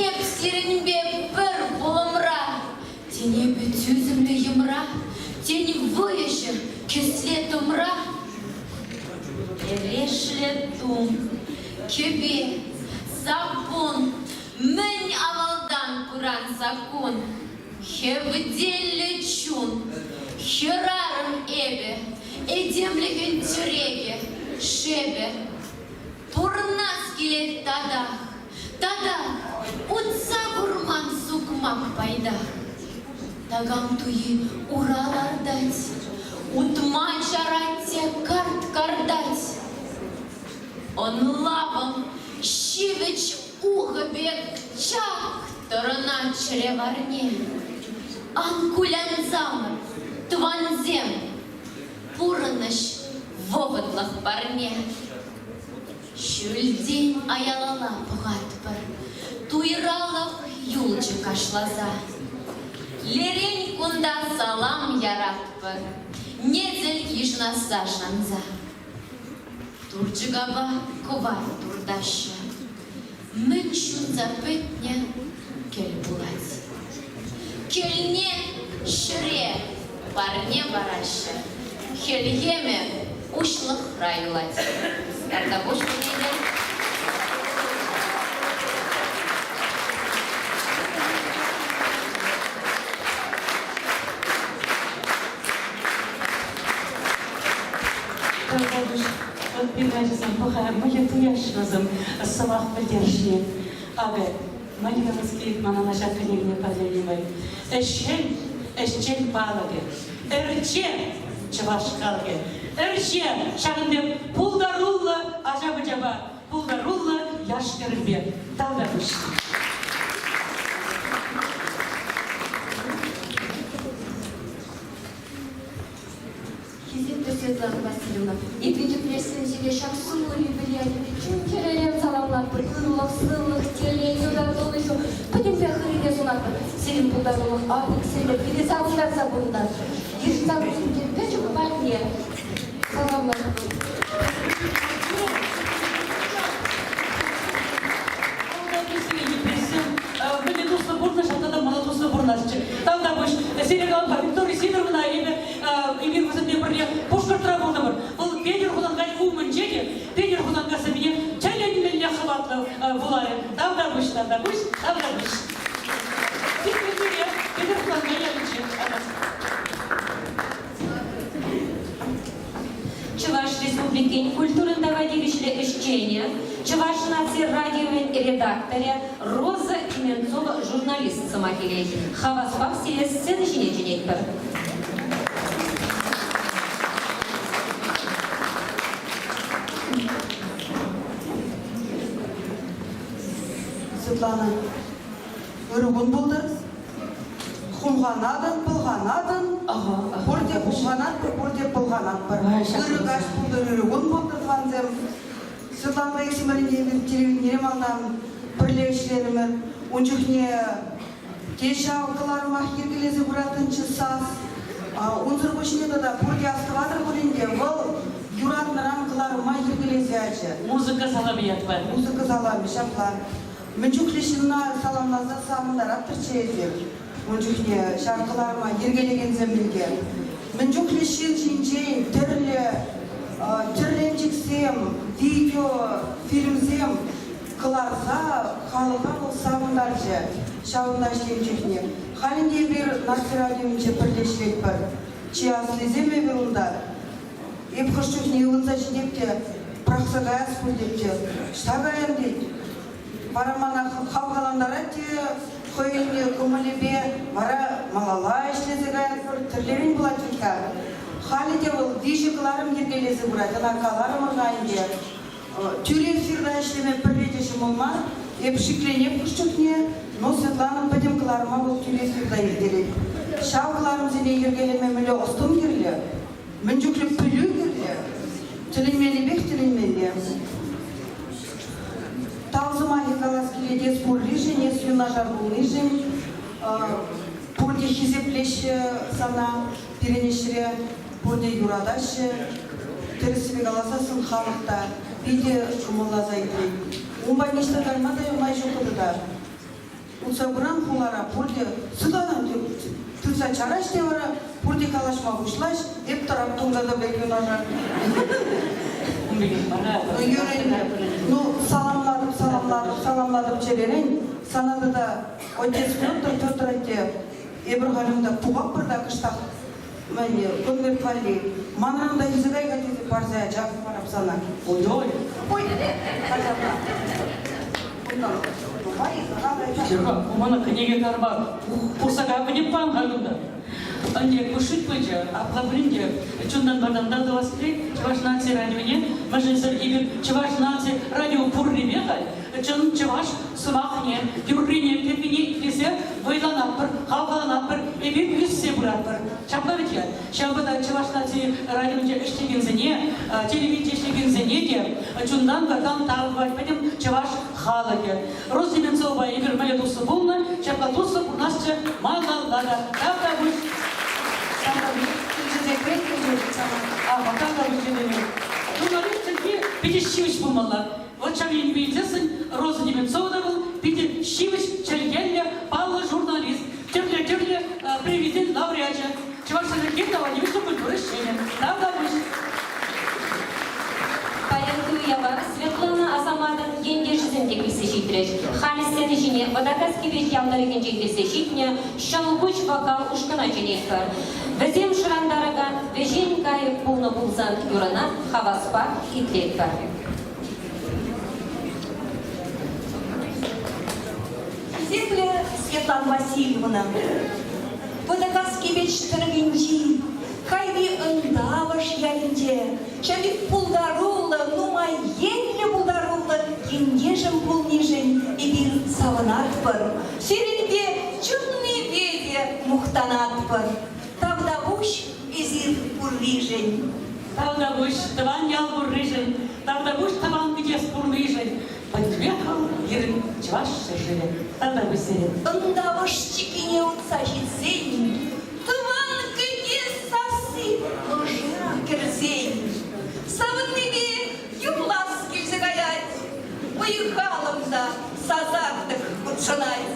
H: эп сирӗнпе пӗр пулӑмра. Тен, эпӗ тӳсӗмлӗ йӑмра, тен, вӑйӑҫӑ кӗсле тӑмра. Эрешлӗ тум, кӗпе, саппун, мӗн авалтан пыран саккун. Хевтеллӗ чун, хӗрарӑм эпӗ, этемлӗхӗн тӗрекӗ, шепӗ. Пурӑнас килет татах, татах, утса курман сукмак пайтах. Такам туйи ура лартать, утма чарать те карт картать. Ӑнлавӑм ҫивӗч ухӑ пек чак тӑрӑнать чӗре варне. Ан кулянсамӑр, тӑвансем, пурӑнӑҫ вӑхӑтлӑх парне. Ҫӳлтен аялалла пӑхатпӑр, туйралӑх юлчӗ кашласа. Лерен кунта салам яратпӑр, несӗл йышӑнасса шанса. Турчӑкапа кӑвар туртаҫҫӗ. Мӗн ҫунса пӗтнӗ кӗл пулать. Кӗлне ҫӗре парне параҫҫӗ. Хӗлхемӗ уҫлӑхра юлать. Тавтапуҫ пурне те.
D: Пирӗн ачасем пӑха мӗнле туяҫҫӗ вӗсем сӑмах пӗлтерӗшне. Акӑ, мӗн калас килет мана начар кӗнекене парнеленӗ май. Ӗҫчен, ӗҫчен палӑкӗ. Ӗрче, чӑваш халӑхӗ. Ӗрче, ҫакӑн пек пултаруллӑ ача-пӑчапа, пултаруллӑ яш-кӗрӗмпе. Тавтапуҫ.
M: Хисеплӗ Светлана Васильевна, эпир тӗплешсем сире ҫак сумлӑ юбилейӗпе чун-чӗререн саламлатпӑр, ырлӑх, сывлӑх, телей, юрату, пӗтӗмпех ыррине сунатпӑр. Сирӗн пултарулӑх ан иксӗлтӗр, пире савӑнтарса пурӑнтӑр. Йышӑнса пӗтӗмпе пӗчӗк парне саламлатпӑр.
D: Мӗнле туслӑ пурнӑҫ, тата мана туслӑ пурӑнасчӗ. Тавтапуҫ. Сире калам-ха, Виктория Сидоровна, эпӗ эпир вӗсемпе пӗрле Пушкӑртра пултӑмӑр. Вӑл Петӗр Хусанкай умӗнче те Петӗр Хусанкай сӑввине тӗлӗнмелле хӑватлӑ вуларӗ. Тавтапуҫ, тавтапуҫ, тавтапуҫ. Петӗр Хусанкай ялӗнче.
A: Чӑваш Республикин культурӑн тава тивӗҫлӗ ӗҫченӗ, Чӑваш наци радиовӗн редакторӗ Роза Именцова журналист сӑмах илет. Хаваспах сире сцена ҫине чӗнетпӗр.
N: Светлана, ырӑ кун пултӑр. Хумханатӑн, пӑлханатӑн. Пурте хумханатпӑр, пурте пӑлханатпӑр. Ырӑ каҫ пултӑр, ырӑ кун пултӑр, тӑвансем. Светланӑпа иксӗмӗр эпир телевиденире малтан пӗрле ӗҫлерӗмӗр. Ун чухне те ҫав кӑларӑмах йӗркелесе пыраттӑнччӗ сас. Унсӑр пуҫне тата пурте астӑватӑр пулин те, вӑл юратнӑ. кӑларӑма йӗркелесе ячӗ.
D: Музыка саламӗ ятпа.
N: Музыка саламӗ, ҫапла. Мӗн чухлӗ ҫынна саламласа савӑнтараттӑрччӗ эсир ун чухне ҫав кӑларӑма йӗркелекенсем ӗнтӗ. Мӗн чухлӗ ҫын ҫинчен тӗрлӗ тӗрленчӗксем, видео, фильмсем кӑларса халӑха вӑл савӑнтарчӗ ҫавӑнта ӗҫленӗ чухне. Халь ӗнтӗ эпир наци радиовӗнче пӗрле ӗҫлетпӗр. Чи аслисем эпир унта. Эп хӑш чухне ывӑнса ҫитеп те пӑрахса каяс пуль теп те, ӑҫта каян тет. Вара мана хавхалантарать те хӑйӗн кӑмӑлӗпе вара малалла ӗҫлесе каятпӑр, тӗрлӗрен пулать вӗт-ха. Халӗ те вӑл виҫӗ кӑларӑм йӗркелесе пырать, ӑна каларӑмӑр-ха ӗнтӗ. Тӳрӗ эфирта ӗҫлеме пӗрре те ҫӑмӑл мар. Эп шикленеп хӑш чухне, но Светлана пӗтӗм кӑларӑма вӑл тӳрӗ эфирта ирттерет. Ҫав кӑларӑмсене йӗркелеме мӗнле ӑс-тӑн кирлӗ, мӗн чухлӗ пӗлӳ кирлӗ, тӗлӗнмеллипех тӗлӗнмелле. Тав сӑмахӗ калас килет эс пурришӗн, эс юнашар пулнишӗн. Пурте хисеплеҫҫӗ сана пирӗн ӗҫре, пурте юратаҫҫӗ. Тӗрӗссипе каласассӑн халӑх та питӗ кӑмӑлласа итлет. Унпа ниҫта кайма та май ҫук тата. Утса пыран хулара пурте Светлана тытса чараҫ те вара пурте калаҫма пуҫлаҫ, эп тӑрап тунката пек юнашар. Ну, саламлатӑп, саламлатӑп, саламлатӑп чӗререн. Сана тата отец Петр, Петр атте, эпир халь унта пухатпӑр та кӑштах мӗн, конверт валли. Манран та илсе кай-ха тесе парса ячӗ, ак парап сана.
D: Ой-ой.
N: Ой, хотя
D: Ҫырма, мана кӗнеке карма пухса кайма пан-ха кунта. Ӗнтӗ кушит пычӗ, апла пулин те чунтан вартан тӑвас килет Чӑваш наци радионе. Мӗншӗн эпир Чӑваш наци радио пуррипе халь чӑн чӑваш сӑмахне, юррине, кӗввине итлесе вӑйланатпӑр, хавхаланатпӑр, эпир ӳссе пыратпӑр. Ҫапла вӗт-ха. Ҫавӑнпа та Чӑваш наци радионче ӗҫлекенсене, телевидение ӗҫлекенсене те чунтан вартан тав тӑвать пӗтӗм чӑваш халӑхӗ. Роза Деменцовӑпа эпир мӗнле туслӑ пулнӑ, ҫапла туслӑ пурӑнасчӗ малалла та. Тавтапуҫ. Тавтапуҫ. Ага, тавтапуҫ чӗлхене. Журналист чӗлхи питӗ ҫивӗч пулмалла. Вот ҫав енпе илсессӗн Роза Деменцова та вӑл питӗ ҫивӗч чӗлхеллӗ паллӑ журналист, тӗрлӗ-тӗрлӗ премисен лауреачӗ. Чӑваш Республикин тава тивӗҫлӗ культура ӗҫченӗ. Тавтапуҫ.
A: Паянхи уява Светлана Асаматӑн ентешӗсем те килсе ҫитрӗҫ. Халӗ сцена ҫине Вӑтакас Кипеч ял тӑрӑхӗнчен килсе ҫитнӗ Ҫӑлкуҫ вокал ушкӑна чӗнетпӗр. Вӗсем шӑрантаракан Вӗҫен кайӑк пулнӑ пулсан юрӑна хаваспах итлетпӗр.
I: Хисеплӗ Светлана Васильевна, Вӑтакас Кипеч тӑрӑхӗнчи Хайри Ӑнтавӑш ялӗнче ҫав пек пултаруллӑ, нумай енлӗ пултаруллӑ ентешӗм пулнишӗн эпир савӑнатпӑр, сирӗнпе чӑннипе те мухтанатпӑр. Тавтапуҫ эсир пурришӗн.
D: Тавтапуҫ тӑван ял пурришӗн, тавтапуҫ тӑван кӗтес пурришӗн. Пӗтӗмпех вӑл пирӗн Чӑваш ҫӗршывӗ. Тавтапуҫ сире.
I: Ӑнтавӑш чиккине утса ҫитсен, тӑван кӗтес сасси ӑша кӗрсен, савӑннипе юрлас килсе каять, вӑй-халӑм та сасартӑк хутшӑнать.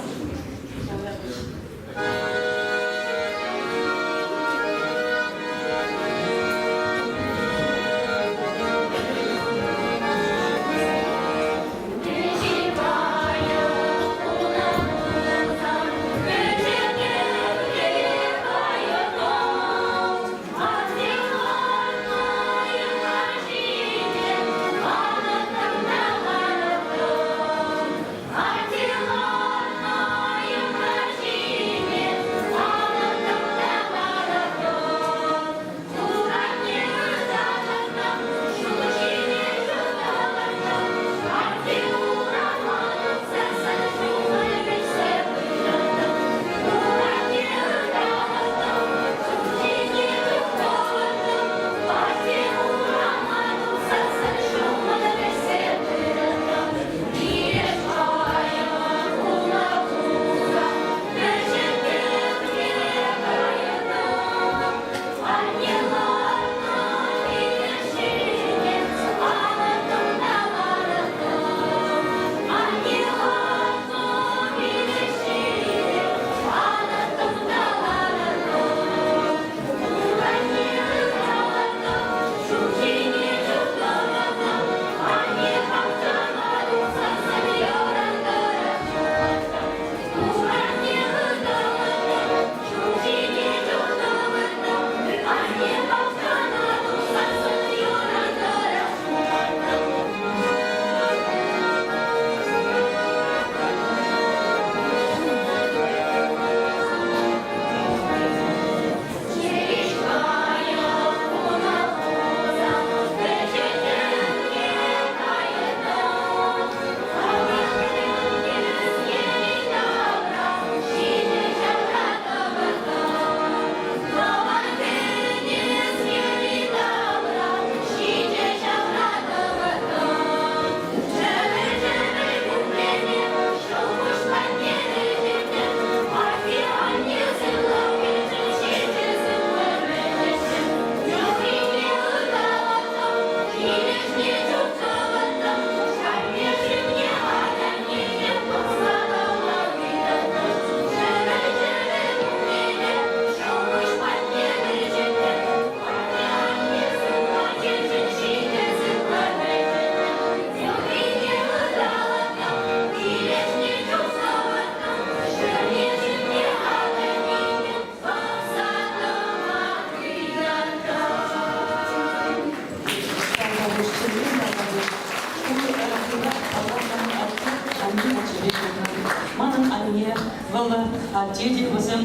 D: Атте те вӗсем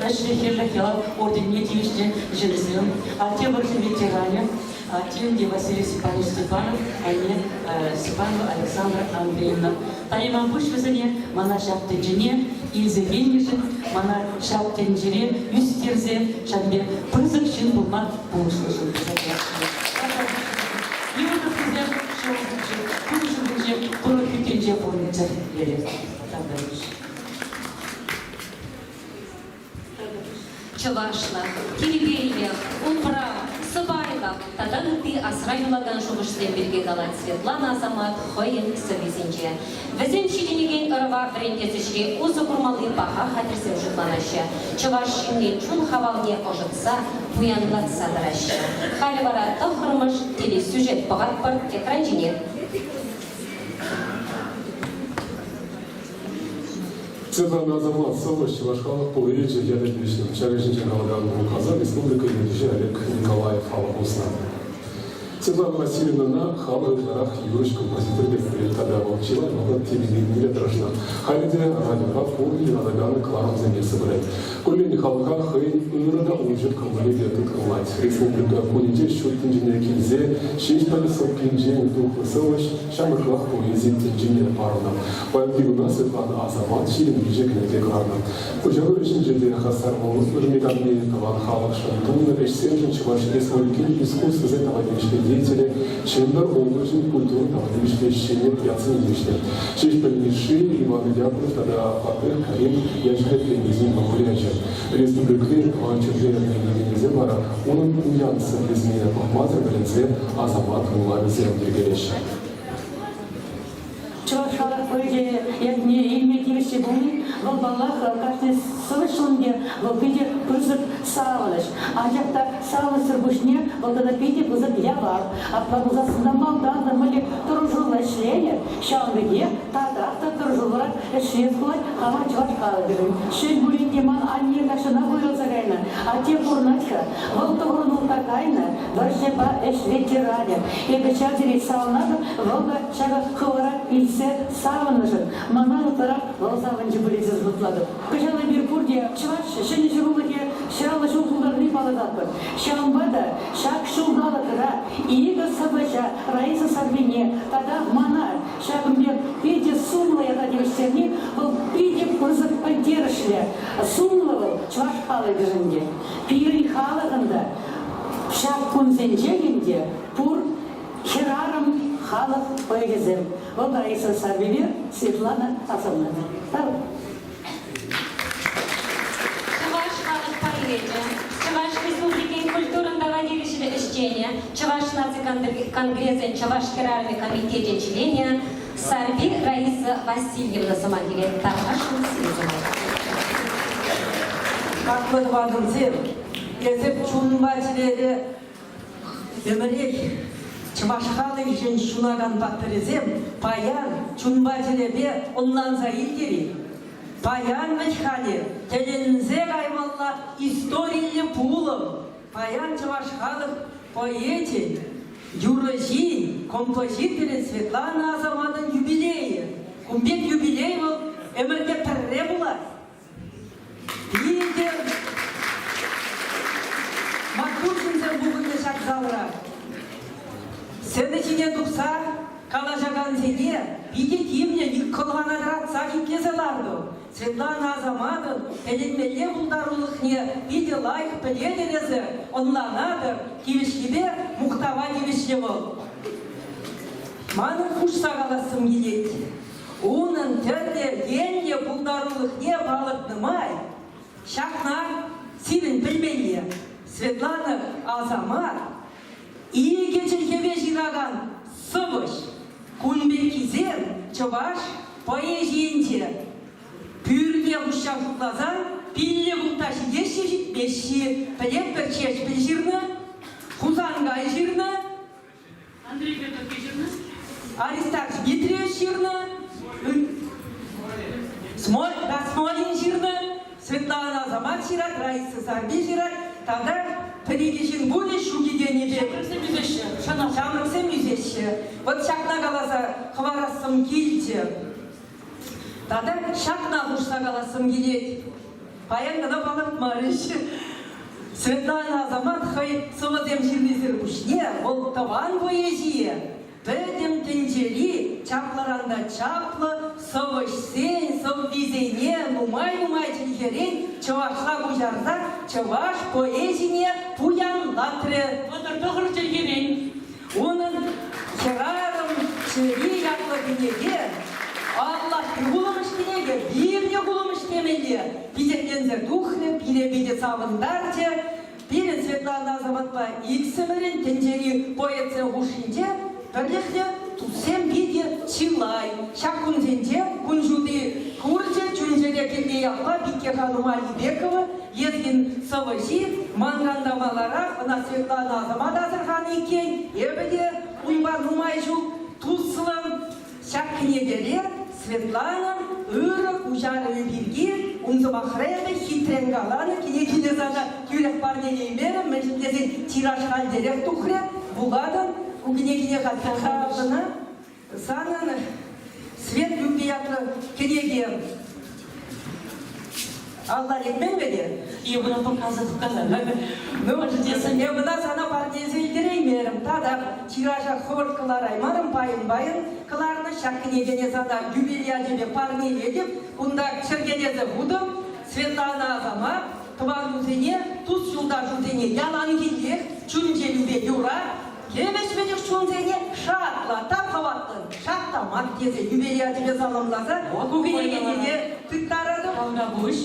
D: ӗҫлӗ хӗрлӗх ялав орденне тивӗҫнӗ ҫынсем. Атте вӑрҫӑ ветеранӗ, атте ӗнтӗ Василий Степанович Степанов, анне Степанова Александра Андреевна. Тайма пуҫ вӗсене мана ҫак тӗнчене илсе килнӗшӗн, мана ҫак тӗнчере ӳстерсе ҫак пек пысӑк ҫын пулма пулӑшнӑшӑн тесе каласшӑн. Йывӑрлӑхсем ҫул ҫумӗнче, Турӑ хӳттинче пурӑнччӑр терӗ.
A: Чӑвашлӑх, тирпейлӗх, управ, сӑпайлӑх тата ытти асра юлакан шухӑшсем пирки калать Светлана Асамат хӑйӗн сӑввисенче. Вӗсем ҫитӗнекен ӑрӑва вӗрентес ӗҫре усӑ курмалли паха хатӗрсем шутланаҫҫӗ, чӑваш ҫыннин чун хавалне ӑшӑтса, пуянлатса тӑраҫҫӗ. Халӗ вара тӑххӑрмӗш телесюжет пӑхатпӑр экран ҫине.
L: Светлана Асамат сӑвӑҫ Чӑваш халӑх поэчӗ ята тивӗҫнӗ. Ҫакӑн ҫинчен калакан указа республика ертӳҫи Олег Николаев алӑ пуснӑ. Светлана Васильевнӑна халӑх ытларах юрӑҫ-композитор пек пӗлет тата вӑл чылай вӑхӑт телевиденире тӑрӑшнӑ. Халӗ те радиопа пурте юратакан кӑларӑмсем ертсе пырать. Куллен халӑха хӑйӗн ырӑ та уҫӑ кӑмӑлӗпе тыткӑнлать. Республика кунӗнче ҫут тӗнчене килсе Ҫеҫпӗл сӑпкинчен тухнӑ сӑвӑҫ ҫамрӑклах поэзи тӗнчине парӑннӑ. Паянхи куна Светлана Асамат 23 кӗнеке кӑларнӑ. Куҫару ӗҫӗнче те хастар пулнӑ ырми-канми тӑван халӑхшӑн тунӑ ӗҫсемшӗн Чӑваш Республикин искусствӑсен тава тивӗҫлӗ деятелӗ Чӗмпӗр облаҫӗн культура тава тивӗҫлӗ ӗҫченӗ ятсене тивӗҫнӗ. Ҫеҫпӗл Мишши, Иван Яковлев тата Фатех Карим ячӗллӗ премисен лауреачӗ. Республикӑри тӑван чӗлхе вӗрентекенӗсем вара унӑн пуян сӑввисене пӑхмасӑр вӗренсе Асамат вулавӗсем йӗркелеҫҫӗ.
P: Чӑваш халӑх поэчӗ ятне илме тивӗҫлӗ пулни, вӑл, паллах, кашни сӑвӑҫшӑн те вӑл питӗ пысӑк савӑнӑҫ. Анчах та савӑнӑҫсӑр пуҫне вӑл тата питӗ пысӑк явап. Апла пулсассӑн та малтан та мӗнле тӑрӑшуллӑ ӗҫленӗ, ҫавӑн пекех татах та тӑрӑшуллӑрах ӗҫлес пулать хамӑр чӑваш халӑхӗшӗн. Шел пулин те, ман анне тахҫанах уйрӑлса кайнӑ. Атте пурӑнать-ха. Вӑл тӑхӑрнулта кайнӑ, вӑрҫӑпа ӗҫ ветеранӗ. Эпӗ ҫав тери савӑнатӑп, вӑл та ҫакӑ хӑвӑра илтсе савӑннӑшӑн. Мана ытларах вӑл савӑнчӗ пулӗ тесе шутлатӑп. Кӑҫал эпир пурте чӑваш ҫӗнӗ ҫырулӑхӗ ҫӑллӑ ҫул тултарни палӑртатпӑр. Ҫавӑнпа та ҫак ҫулталӑкра икӗ сӑвӑҫа Раиса Сарпине тата мана ҫакӑн пек питӗ сумлӑ ята тивӗҫтерни вӑл питӗ пысӑк пӗлтерӗшлӗ. Сумлӑ вӑл чӑваш халӑхӗшӗн те. Пирӗн халӑхӑн та ҫак кунсенче ӗнтӗ пур хӗрарӑм халӑх поэчӗсем. Вӑл Раиса Сарпипе Светлана Асамната. Тав.
A: Чӑваш халӑх поэчӗ, Чӑваш Республикин культурӑн тава тивӗҫлӗ ӗҫченӗ, Чӑваш наци конгресӗн Чӑваш хӗрарӑмӗ комитечӗн членӗ Сарпи Раиса Васильевна сӑмах илет. Тархасшӑн сире сӑмах.
F: Хаклӑ тӑванӑмсем, эсир чунпа чӗрере ӗмӗрех чӑваш халӑхӗшӗн ҫунакан паттӑрӗсем паян чунпа чӗрепе ӑнланса илтӗр-и? Паян вӗт-халӗ тӗлӗнсе каймалла историллӗ пулӑм. Паян чӑваш халӑх поэчӗн, юрӑҫин, композиторӗн Светлана Асаматӑн юбилейӗ. Кун пек юбилей вӑл ӗмӗрте пӗрре пулать. Питӗ маттур ҫынсем пухӑннӑ ҫак залра. Сцена ҫине тухса калаҫакансене питӗ тимлӗн кӑлхана тӑратсах итлесе лартӑм. Светлана Асаматӑн тӗлӗнмелле пултарулӑхне питӗ лайӑх пӗлетӗр эсӗ, ӑнланатӑр, тивӗҫлипе мухтава тивӗҫлӗ вӑл. Манӑн хушса калассӑм килет. Унӑн тӗрлӗ енлӗ пултарулӑхне палӑртнӑ май ҫакна сирӗн пӗлмелле. Светлана Асамат икӗ чӗлхепе ҫыракан сӑвӑҫ. Кун пеккисем чӑваш поэзийӗнче пӳрте уҫҫа шутласан пиллӗк утта ҫитеҫҫӗ ҫитмеҫҫӗ. Пӗлетпӗр Ҫеҫпӗл ҫырнӑ, Хусанкай ҫырнӑ,
P: Андрей Петров ҫырнӑ.
F: Аристарх Дмитриевич ҫырнӑ. Смолин ҫырнӑ. Светлана Асамат ҫырать, Раиса Сарпи ҫырать. Тата пӗр-икӗ ҫын пулӗ ҫук-и тенӗ пек.
P: Ҫамрӑксем ӳсеҫҫӗ.
F: Ҫамрӑксем ӳсеҫҫӗ. Вот ҫакна каласа хӑварассӑм килчӗ. Тата ҫакна хушса калассӑм килет. Паян кӑна палӑртмарӗҫ. Светлана Асамат хӑй сӑвӑсем ҫырнисӗр пуҫне вӑл тӑван поэзие пӗтӗм тӗнчери чаплӑран та чаплӑ сӑвӑҫсен сӑввисене нумай-нумай чӗлхерен чӑвашла куҫарса чӑваш поэзине пуянлатрӗ.
D: 39 чӗлхерен.
F: Унӑн Хӗрарӑм чӗри ятлӑ кӗнеке Аллахри вулӑмӑш кӗнеке, Библи вулӑмӑш темелле пичетленсе тухрӗ, пире питӗ савӑнтарчӗ. Пирӗн Светлана Асаматпа иксӗмӗрӗн тӗнчери поэтсен хушшинче пӗрлӗхлӗ туссем питӗ чылай. Ҫак кунсенче кун ҫути курчӗ чун-чӗре кӗлли ятпа Пикке Ханума Ибекова Езгин сӑвӑҫи манран та маларах ӑна Светлана Асамат асӑрханӑ иккен. Эпӗ те унпа нумай ҫул туслӑ. Ҫак кӗнекере Светланӑн ырӑ куҫарӑвӗ пирки ун сӑмахра эпӗ хитрен каланӑ кӗнекине сана тӳрех парнелеймерӗм, мӗншӗн тесен тираж хальтерех тухрӗ, вулатӑн, ку кӗнекине халь Санӑн Свет любви ятлӑ кӗнеке алла лекмен вӗт-и?
D: Ивана показывать показать.
F: Ну, Эпӗ сана парнелесе илтереймерӗм. Тата тиража хӑвӑрт кӑлараймарӑм, пайӑн-пайӑн кӑларнӑ. Ҫак кӗнекене сана юбилеячӗпе парнелетӗп. Кунта чӗркелесе хутӑм. Светлана Асамат тӑванусене, тус-юлташусене яланхиллех чун-чӗрӳпе юра, Кӗвӗҫ-вӗтӗх чунсене шатла, та хӑватлӑн, шаттамак тесе юбилеячӗпе саламласа ку кӗнекене тыттаратӑп.
D: Тавтапуҫ.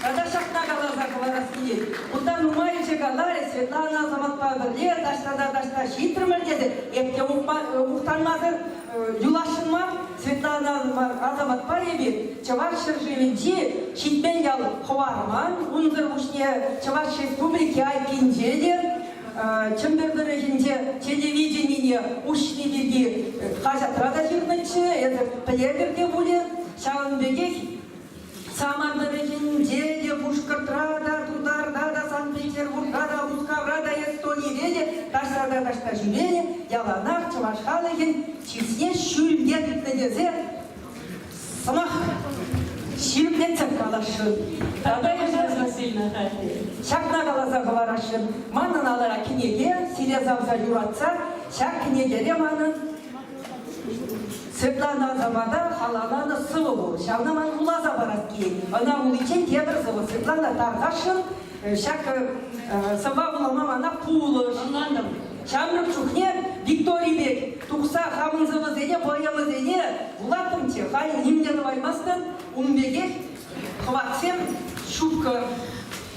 F: Тата ҫакна каласа хӑварас килет. Унта нумайӑшӗ каларӗ, Светлана Асаматпа пӗрле таҫта та таҫта ҫитрӗмӗр тесе. Эп те мухтанмасӑр юласшӑн мар. Светлана Асаматпа эпир Чӑваш ҫӗршывӗнчи ҫитмен ял хӑварман. Унсӑр пуҫне Чӑваш Республики айккинче те Чӗмпӗр тӑрӑхӗнче телевиденине уҫни пирки хаҫатра та ҫырнӑччӗ, эсӗ пӗлетӗр те пулӗ. Ҫавӑн пекех Самар тӑрӑхӗнче те, Пушкӑртра та, Тутарта та, Санкт-Петербургра та, Мускавра та, Эстонире те таҫта та таҫта ҫӳренӗ, яланах чӑваш халӑхӗн чысне ҫӳлте тытнӑ тесе сӑмах ҫирӗплетсех каласшӑн. Тата ҫакна каласа хӑварасшӑн. Манӑн алӑра кӗнеке, сире савса юратса, ҫак кӗнекере манӑн Светлана Асамата халалланӑ сӑвӑ пур. Ҫавна ман вуласа парас килет. Ӑна вуличчен тепӗр сӑвӑ Светлана тархасшӑн ҫак сӑвва вулама мана пулӑш.
D: Ӑнлантӑм.
F: Ҫамрӑк чухне Виктори пек тухса хамӑн сӑвӑсене, поэмӑсене вулаттӑмччӗ. Халь ним те тӑваймастӑн. Ун пекех хӑватсем ҫуккӑ.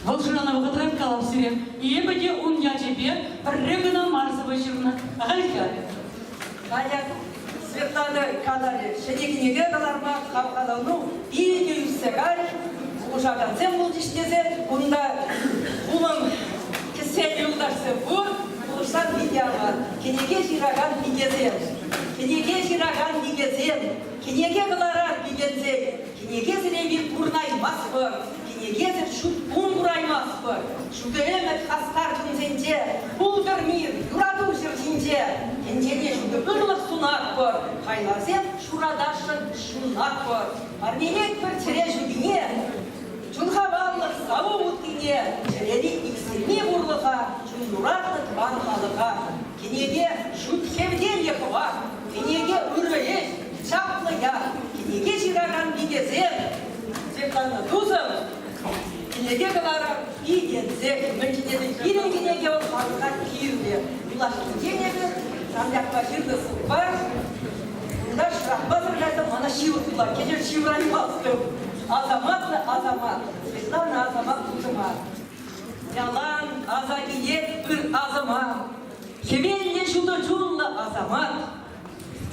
D: Вӑл шыранӑ вӑхӑтра калап сире, эпӗ те ун ячӗпе пӗрре кӑна мар сӑвӑ ҫырнӑ. Ахаль-ха.
F: Аня Светлана каларӗ, ҫӗнӗ кӗнеке кӑларма хавхалану питӗ ӳссе кайрӗ. Пулӑшакансем пулчӗҫ тесе кунта хулӑн кӗсье юлташсем пур. Пулӑшсан питӗ аван. Кӗнеке ҫыракан пикесем, кӗнеке ҫыракан пикесем, кӗнеке кӑларар пикенсен, кӗнекесӗр эпир пурӑнаймастпӑр. Кӗнекесӗр ҫут кун кураймастпӑр. Ҫутӑ ӗмӗт хастар чунсенче, пултӑр мир, юрату ҫӗр ҫинче. Тӗнчене ҫутӑ ырлӑх сунатпӑр, хайлавсем ҫуратасшӑн ҫунатпӑр. Парнелетпӗр чӗре ҫутине, чун-хаваллӑх саву вуттине, чӗрери иксӗлми пурлӑха, чун юратнӑ тӑван халӑха. Кӗнеке ҫут хевтеллӗ хӑват, кӗнеке ырӑ ӗҫ, чаплӑ ят, кӗнеке ҫыракан пикесем Светлана тусӑм, кӗнеке кӑларам пикенсех. Мӗншӗн тесен пирӗн кӗнеке вӑл халӑха кирлӗ. Юлашкинчен эпӗ сан ятпа ҫырнӑ сӑвва унта шӑратмасӑр кайсан мана ҫывӑх пулать. Кӗҫӗр ҫывӑраймастӑп. Асаматлӑ асамат. Светлана Асамат тусӑма. Ялан аса килет ыр асӑма. Хӗвеллӗ ҫутӑ чунлӑ асамат.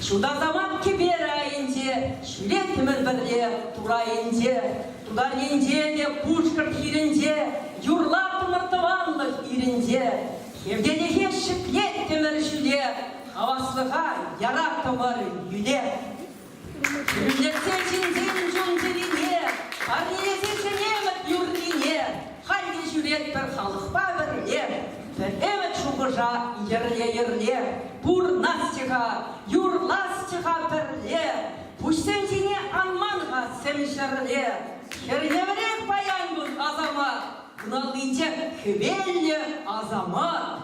F: Ҫутасамат кӗпер айӗнче, ҫӳреттӗмӗр пӗрле турайӗнче, тутар енче те пушкӑрт хирӗнче, юрлаттӑмӑр тӑванлӑх ирӗнче. Хевтелӗхе ҫӗклеттӗмӗр ҫӳле, хаваслӑха яраттӑмӑр йӳле. Хӳллетсе ҫынсен чун-чӗрине, парнелесе ҫӗнемӗт юррине, халь те ҫӳретпӗр халӑхпа пӗрле. Пӗр ӗмӗт шухӑша йӗрле-йӗрле, пурнасчӗ-ха, юрласчӗ-ха пӗрле. Пуҫсем ҫине анман-ха сӗм ҫӗрле. Хӗрневрех паян кун асамат, Ун аллинче хӗвеллӗ асамат.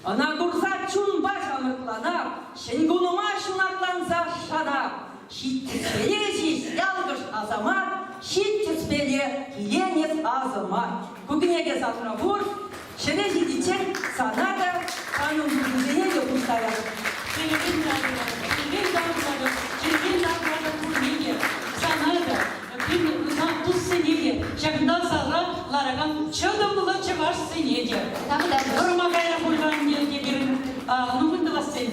F: Ӑна курса чунпа ҫамрӑкланап, Ҫӗн кунӑма ҫунатланса шанап. Ҫиттӗспеле ҫеҫ ялкӑш асамат, Ҫиттӗспеле киленес асӑма. Ку кӗнеке санра пур, ҫӗре ҫитиччен сана та, санӑн тусусене те пуҫтарас.
D: Чӗререн тав тӑватӑп, чӗререн тав тӑватӑп, чӗререн тав тӑватӑп пурне те, сана та, пирӗн сан туссене те, ҫакӑнта залра ларакан чӑтӑмлӑ чӑвашсене те. Вӑрӑма кайрӗ пуль-ха ӗнтӗ те пирӗн, ну мӗн тӑвас тен,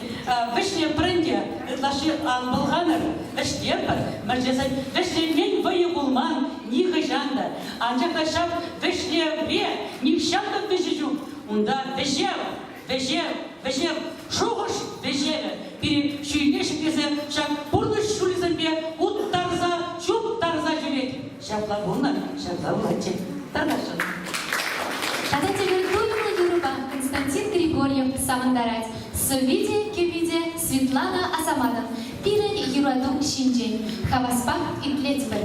D: вӗҫне пӗрӗнте ытлашши ан пӑлханӑр, вӗҫлетпӗр, мӗншӗн вӗҫленмен вӑйӑ пулман нихӑҫан та. Анчах та ҫав вӗҫлевре нихҫан та вӗҫӗ ҫук. Унта вӗҫев, вӗҫев, вӗҫев, шухӑш вӗҫевӗ пире ҫӳле ҫӗклесе ҫак пурнӑҫ ҫулӗсемпе уттарса, чуптарса ҫӳрет. Ҫапла пулнӑ, ҫапла пулатчӗ. Тархасшӑн.
B: Тата тепӗр туйӑмлӑ юрӑпа Константин Григорьев савӑнтарать. Сӑвви те, кӗвви те Светлана Асаматӑн Пирӗн юрату ҫинчен. Хаваспах итлетпӗр.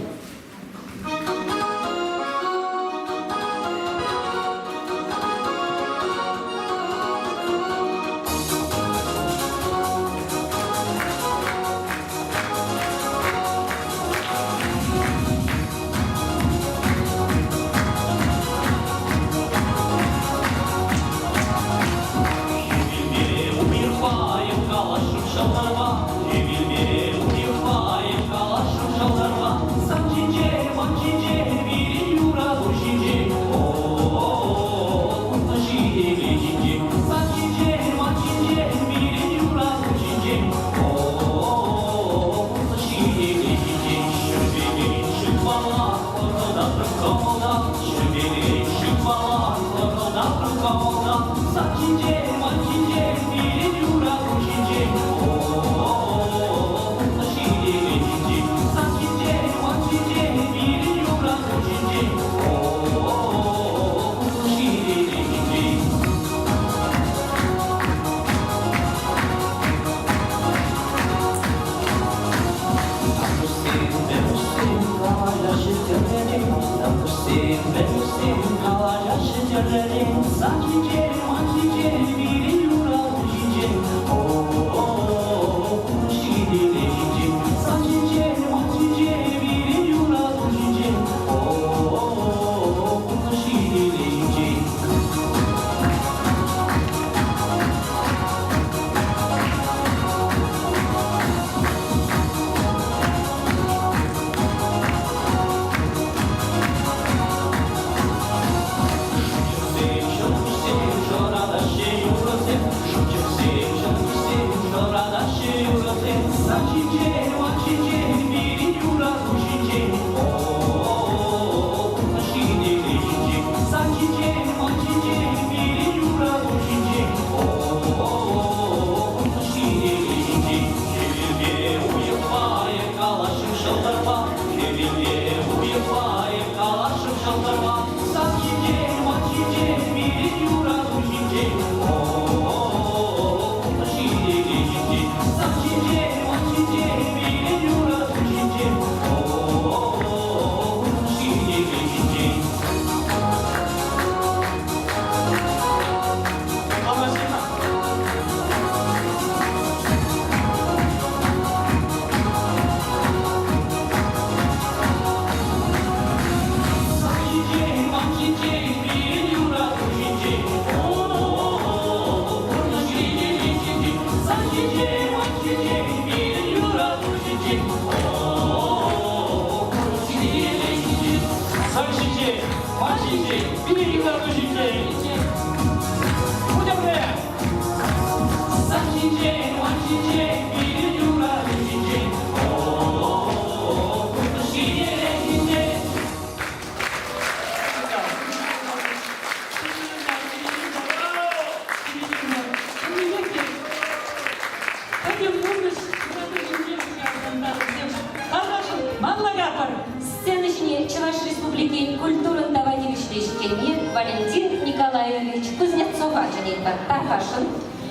A: Сцена ҫине Чӑваш Республикин культурӑн тава тивӗҫлӗ ӗҫченне Валентин Николаевич Кузнецова чӗнетпӗр. Тархасшӑн.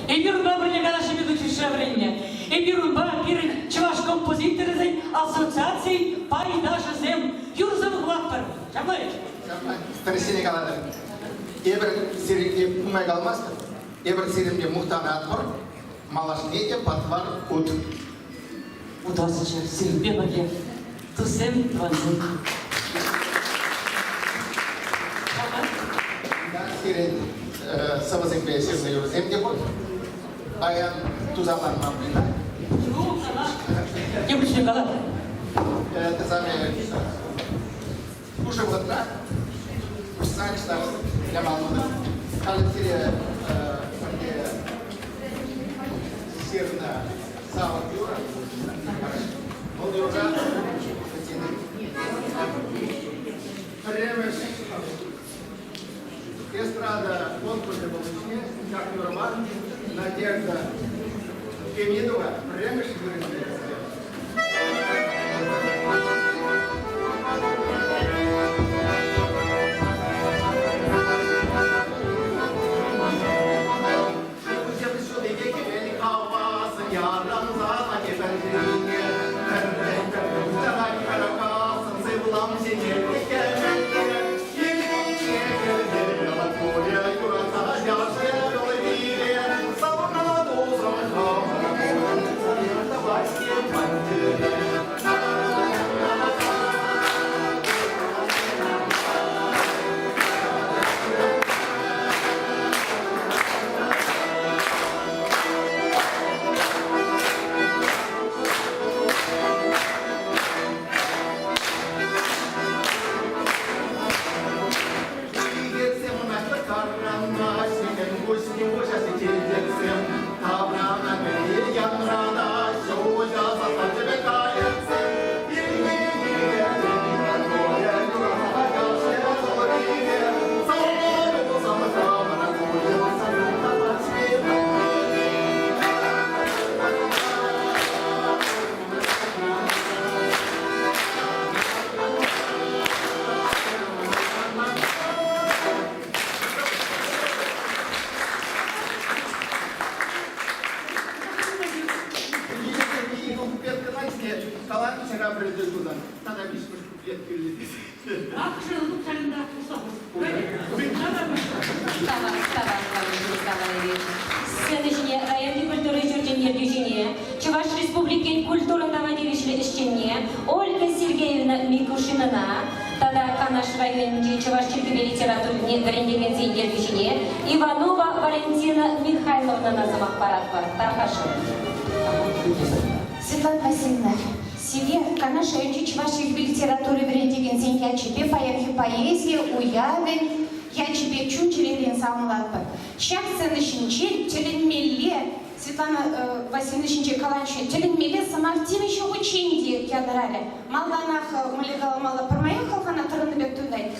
D: Эпир унпа пӗрле калаҫнипе училищӗре вӗреннӗ. Эпир унпа пирӗн чӑваш композиторӗсен ассоциацийӗн пайташӗсем юрӑсем. пулатпӑр. Ҫапла-и?
O: Тӗрӗссине калатӑр. Эпир сирӗнпе нумай калмастӑп. Эпир сирӗнпе мухтанатпӑр. Малашне те патвар ут.
D: Утасчӗ сирӗнпе пӗрле. Туссем, тӑвансем.
O: Сирӗн сӑвӑсемпе ҫырнӑ юрӑсем те пур. Паян туса ларман пуль
D: Тепӗр ҫӗре кала.
O: Это самое пушӑ вӑхӑтра курсанчтар ямаллӑ. Халӗ сире пӗрле ҫырнӑ савӑк юрӑ. Вӑл юрра пӗрремӗш эстрада конкурсӗ пулнӑ ҫак юрӑпа Надежда Демидова пӗрремӗш вырӑн илнӗ.
A: Сцена ҫине районти культура ҫурчӗн ертӳҫине, Чӑваш Республикин культурӑн тава тивӗҫлӗ ӗҫченне Ольга Сергеевна Микушинӑна тата Канаш районӗнчи чӑваш чӗлхипе литературине вӗрентекенсен ертӳҫине Иванова Валентина Михайловнӑна сӑмах паратпӑр. Тархасшӑн.
Q: Светлана Васильевна, сире Канаш районӗнчи чӑваш чӗлхипе литература вӗрентекенсен ячӗпе паянхи поэзи уявӗн ячӗпе чун-чӗререн саламлатпӑр. Ҫак сцена ҫинче тӗлӗнмелле Светлана Васильевна ҫинче каланӑччӗ, тӗлӗнмелле сӑмах темиҫе хутчен те янӑрарӗ. Малтанах мӗнле каламалла, пӗрмаях хӑлхана тӑрӑннӑ пек туйӑнать.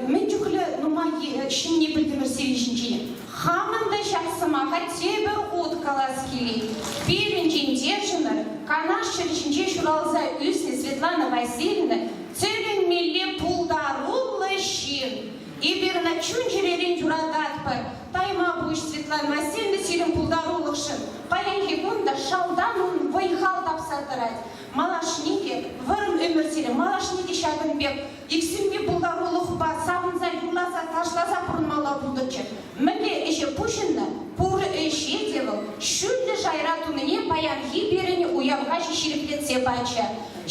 Q: Мӗн чухлӗ нумай ҫӗнни пӗлтӗмӗр сирӗн ҫинчен. Хамӑн та ҫак сӑмаха тепӗр хут калас килет. Пирӗн ентешӗмӗр Канаш ҫӗрӗ ҫинче ҫуралса ӳснӗ Светлана Васильевна тӗлӗнмелле пултаруллӑ ҫын. Эпир ӑна чун-чӗререн юрататпӑр. Тайма пуҫ, Светлана Васильевна, сирӗн пултарулӑхшӑн. Паянхи кун та шалтан ун вӑй-хал тапса тӑрать. Малашне те вӑрӑм ӗмӗр сире, малашне те ҫакӑн пек иксӗлми пултарулӑхпа савӑнса, юрласа, ташласа пурӑнмалла пултӑрччӗ. Мӗнле ӗҫе пуҫӑннӑ, пур ӗҫе те вӑл ҫӳллӗ шайра тунине паянхи пирӗн уяв каҫӗ ҫирӗплетсе пачӗ.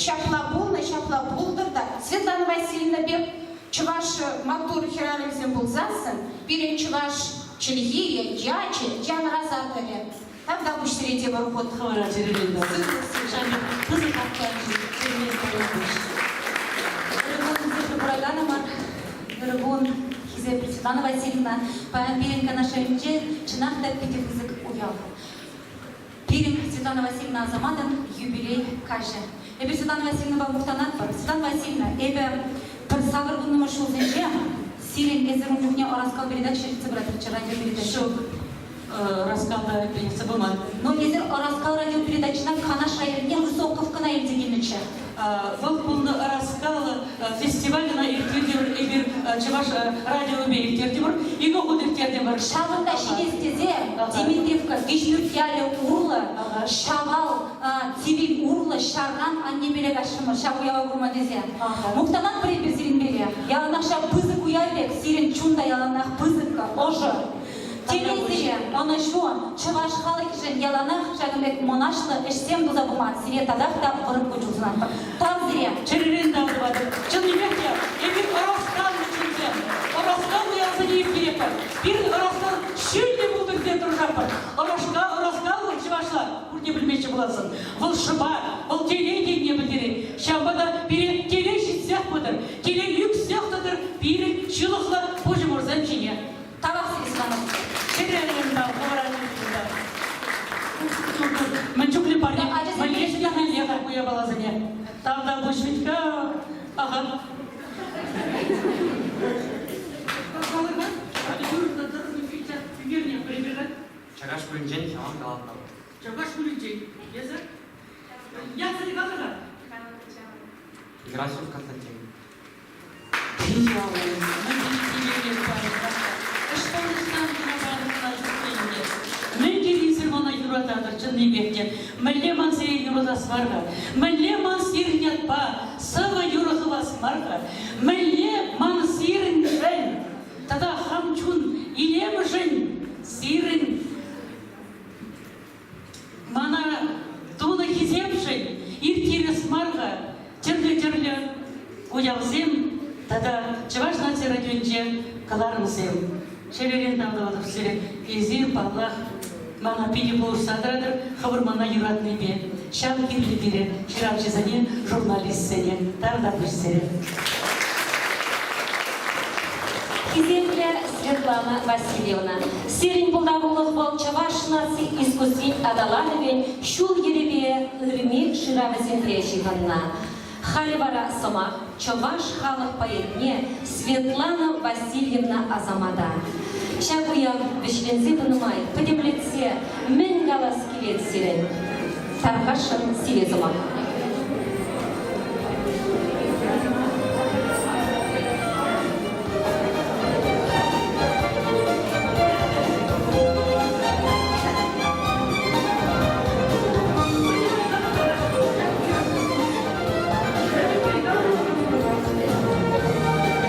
Q: Ҫапла пулнӑ, ҫапла пултӑр та Светлана Васильевна пек чӑваш маттур хӗрарӑмсем пулсассӑн пирӗн чӑваш чӗлхийӗ, ячӗ янраса тӑрӗ. Тавтапуҫ сире тепӗр хут.
D: Хӑвӑра чӗререн Пысӑк
T: Кураканӑмӑр, ырӑ кун, хисеплӗ Светлана Васильевна. Паян пирӗн Канаш районӗнче чӑнах та питӗ пысӑк уяв. Пирӗн Светлана Васильевна Асаматӑн юбилей каҫӗ. Эпир Светлана Васильевнӑпа мухтанатпӑр. Светлана Васильевна, эпӗ пӗр сакӑр вуннӑмӗш ҫулсенче сирӗн эсир ун чухне Ӑраскал передача ертсе пыратӑрччӗ, радиопередача.
D: Ҫук. Ӑраскалта ертсе пыман.
T: Ну, эсир Ӑраскал радиопередачӑна Канаш районне Высоковкӑна илсе килнӗччӗ.
D: Вӑл пулнӑ Ӑраскал фестиваль ӑна ирттертӗмӗр эпир Чӑваш радиовӗпе ирттертӗмӗр, икӗ хут ирттертӗмӗр.
T: Ҫавӑнта ҫитес тесе Димитриевка Виҫпӳрт ялӗ урлӑ Ҫавал Цивиль урлӑ ҫарран аннепеле каҫрӑмӑр ҫав уява курма тесе. Мухтанатпӑр эпир сирӗнпеле. Яланах ҫав пысӑк уяв пек сирӗн чун та яланах пысӑк, ӑшӑ. Телей сире, ӑнӑҫу, чӑваш халӑхӗшӗн яланах ҫакӑн пек мӑнаҫлӑ ӗҫсем туса пыма сире татах та вӑрӑм кун-ҫул сунатпӑр. Тав сире!
D: Чӗререн тав тӑватӑп. Чӑннипех те эпир ӑраскаллӑ ҫынсем. Ӑраскаллӑ ялсене ирттеретпӗр. Пирӗн ӑраскал ҫӳллӗ пултӑр тесе тӑрӑшатпӑр. Ӑрашка, ӑраскаллӑ чӑвашла пурте пӗлмеҫҫӗ пуласӑн. Вӑл шӑпа, вӑл телей тенине пӗлтерет. Ҫавӑнпа та пире телей ҫитсех пытӑр, телей ӳксех тӑтӑр пирӗн ҫылӑхлӑ пуҫӑмӑрсем ҫине.
T: Тавах сире, Светлана.
D: Чӗререн тав, хӑвӑра тав. Мӗн чухлӗ парне, мӗнле ҫитӗнмелле-ха ку япаласене? Тавтапуҫ вӗт-ха. Аха.
R: Чакаш шкулӗнчен ҫаван калатӑп.
D: Чакаш шкулӗнчен. Эсӗ? Ятсене калӑр-ха.
R: Герасимов Константин.
D: Мӗн тери мана юрататӑр чӑннипех те. Мӗнле ман сире юратас мар-ха? Мӗнле ман сирӗн ятпа сӑвӑ юрӑ хывас мар-ха? Мӗнле ман сирӗншӗн тата хам чун илемӗшӗн сирӗн Мана тунӑ хисепшӗн ирттерес мар-ха тӗрлӗ-тӗрлӗ уявсем тата Чӑваш наци радионче кӑларӑмсем. Чӗререн тав тӑватӑп сире. Эсир, паллах, мана питӗ пулӑшса тӑратӑр хӑвӑр мана юратнипе. Ҫав кирлӗ пире, ҫыравҫӑсене, журналистсене. Тавтапуҫ сире.
A: Хисеплӗ Светлана Васильевна, сирӗн пултарулӑх вӑл чӑваш наци искусствин аталанӑвӗн ҫул-йӗрӗпе ырми шыравӗсемпе ҫыхӑннӑ. Халӗ вара сӑмах чӑваш халӑх поэтне Светлана Васильевна Асамата. Ҫак уяв вӗҫленсе пынӑ май пӗтӗмлетсе мӗн калас килет сирӗн? Тархасшӑн сире сӑмах.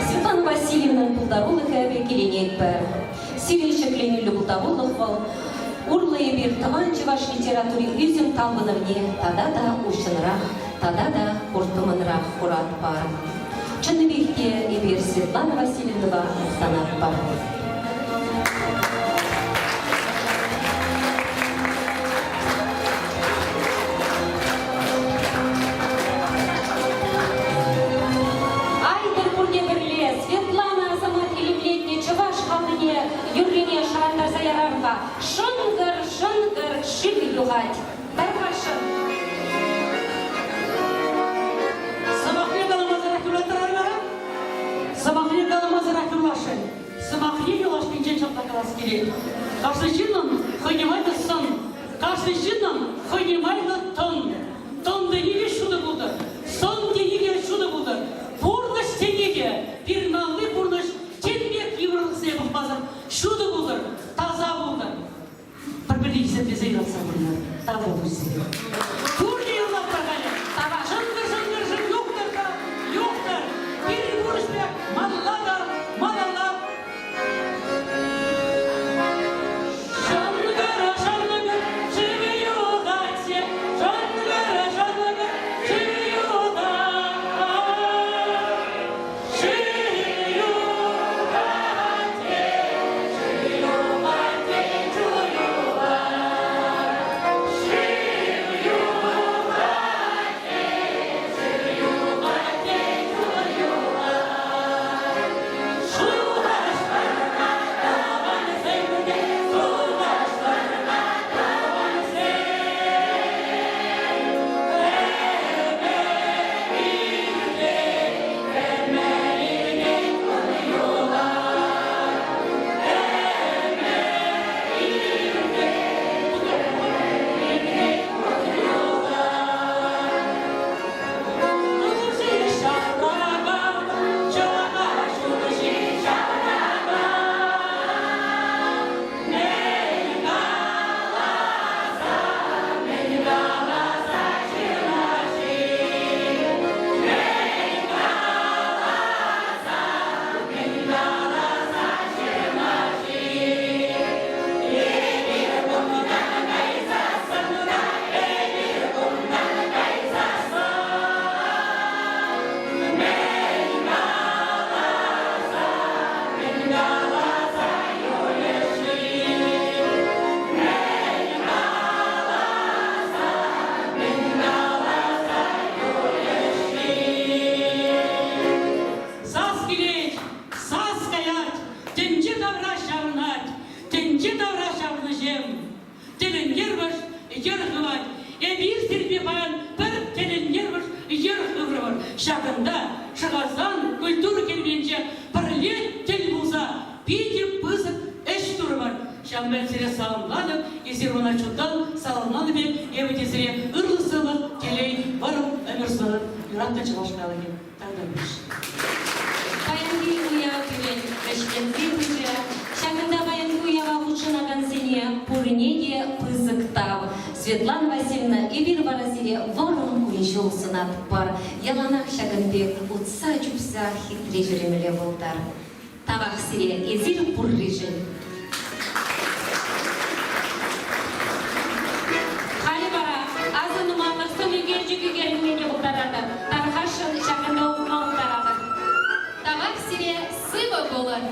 A: Светлана Васильевнӑн пултарулӑхӗ киленетпӗр. Сирӗн ҫӗкленӳллӗ пултарулӑх вӑл урлӑ эпир тӑван чӑваш литератури ӳсӗм талпӑнӑвне тата та уҫҫӑнрах, тата та курттӑмӑнрах куратпӑр. Чӑннипех те эпир Светлана Васильевнӑпа мухтанатпӑр. Айтӑр пурте пӗрле Светлана Асамат илемлетнӗ чӑваш халӑхне юррине шӑрантарса ярар-ха. Шӑнкӑр-шӑнкӑр шыв юхать. Тархасшӑн.
D: Сӑмахне каламасӑрах юрлаттарар вара? Сӑмахне каламасӑрах юрласшӑн. Сӑмахне юлашкинчен ҫапла калас килет. Кашни ҫыннӑн хӑйне майлӑ сӑн, кашни ҫыннӑн хӑйне майлӑ тӑн. Тӑн тени те ҫутӑ пултӑр, сӑн тени те ҫутӑ пултӑр. Пурнӑҫ тени те пирӗн малти пурнӑҫ тем пек йывӑрлӑхсене пӑхмасӑр ҫутӑ пултӑр, таса пултӑр. Пӗр-пӗрне хисеплесе юратса пурӑнар. Тав пултӑр сире. Пурте юрлатпӑр халӗ. Шӑнкӑр-шӑнкӑр-шӑн юхтӑр та юхтӑр. Пирӗн пурнӑҫ пек малалла та малалла. Шӑнкӑр-шӑнкӑр шывӗ юхать, шӑнкӑр-шӑнкӑр шывӗ юхать. Шывӗ юхать, шывӗ юхать, чул юхать. Шыв юхать.
P: тӗлӗнтермӗш йӗр хывать. Эпир сирпе паян пӗр тӗлӗнтермӗш йӗр хыврӑмӑр. Ҫакӑнта Шӑхасан культура керменӗнче пӗрле тӗл пулса питӗ пысӑк ӗҫ турӑмӑр. Ҫавӑнпа сире саламлатӑп, эсир мана чунтан саламланӑ пек эпӗ те сире ырлӑх-сывлӑх, телей, вӑрӑм ӗмӗр сунатӑп. Юратнӑ чӑваш халӑхӗ. Тавтапуҫ.
A: Паянхи уяв пирӗн вӗҫленсе пычӗ. Ҫакӑнта паянхи уява хутшӑнакансене пурне те пысӑк тав. Светлана Васильевна, эпир вара сире вӑрӑм кун-ҫул сунатпӑр. Яланах ҫакӑн пек утса-чупса хитре ҫӳремелле пултӑр. Тавах сире, эсир пурришӗн. Халӗ вара асӑнмалӑх сӑн ӳкерчӗк ӳкерӗнме те пултаратӑр. Тархасшӑн ҫакӑнта утма пултаратӑр.
B: Тавах сире, сывӑ пулӑр!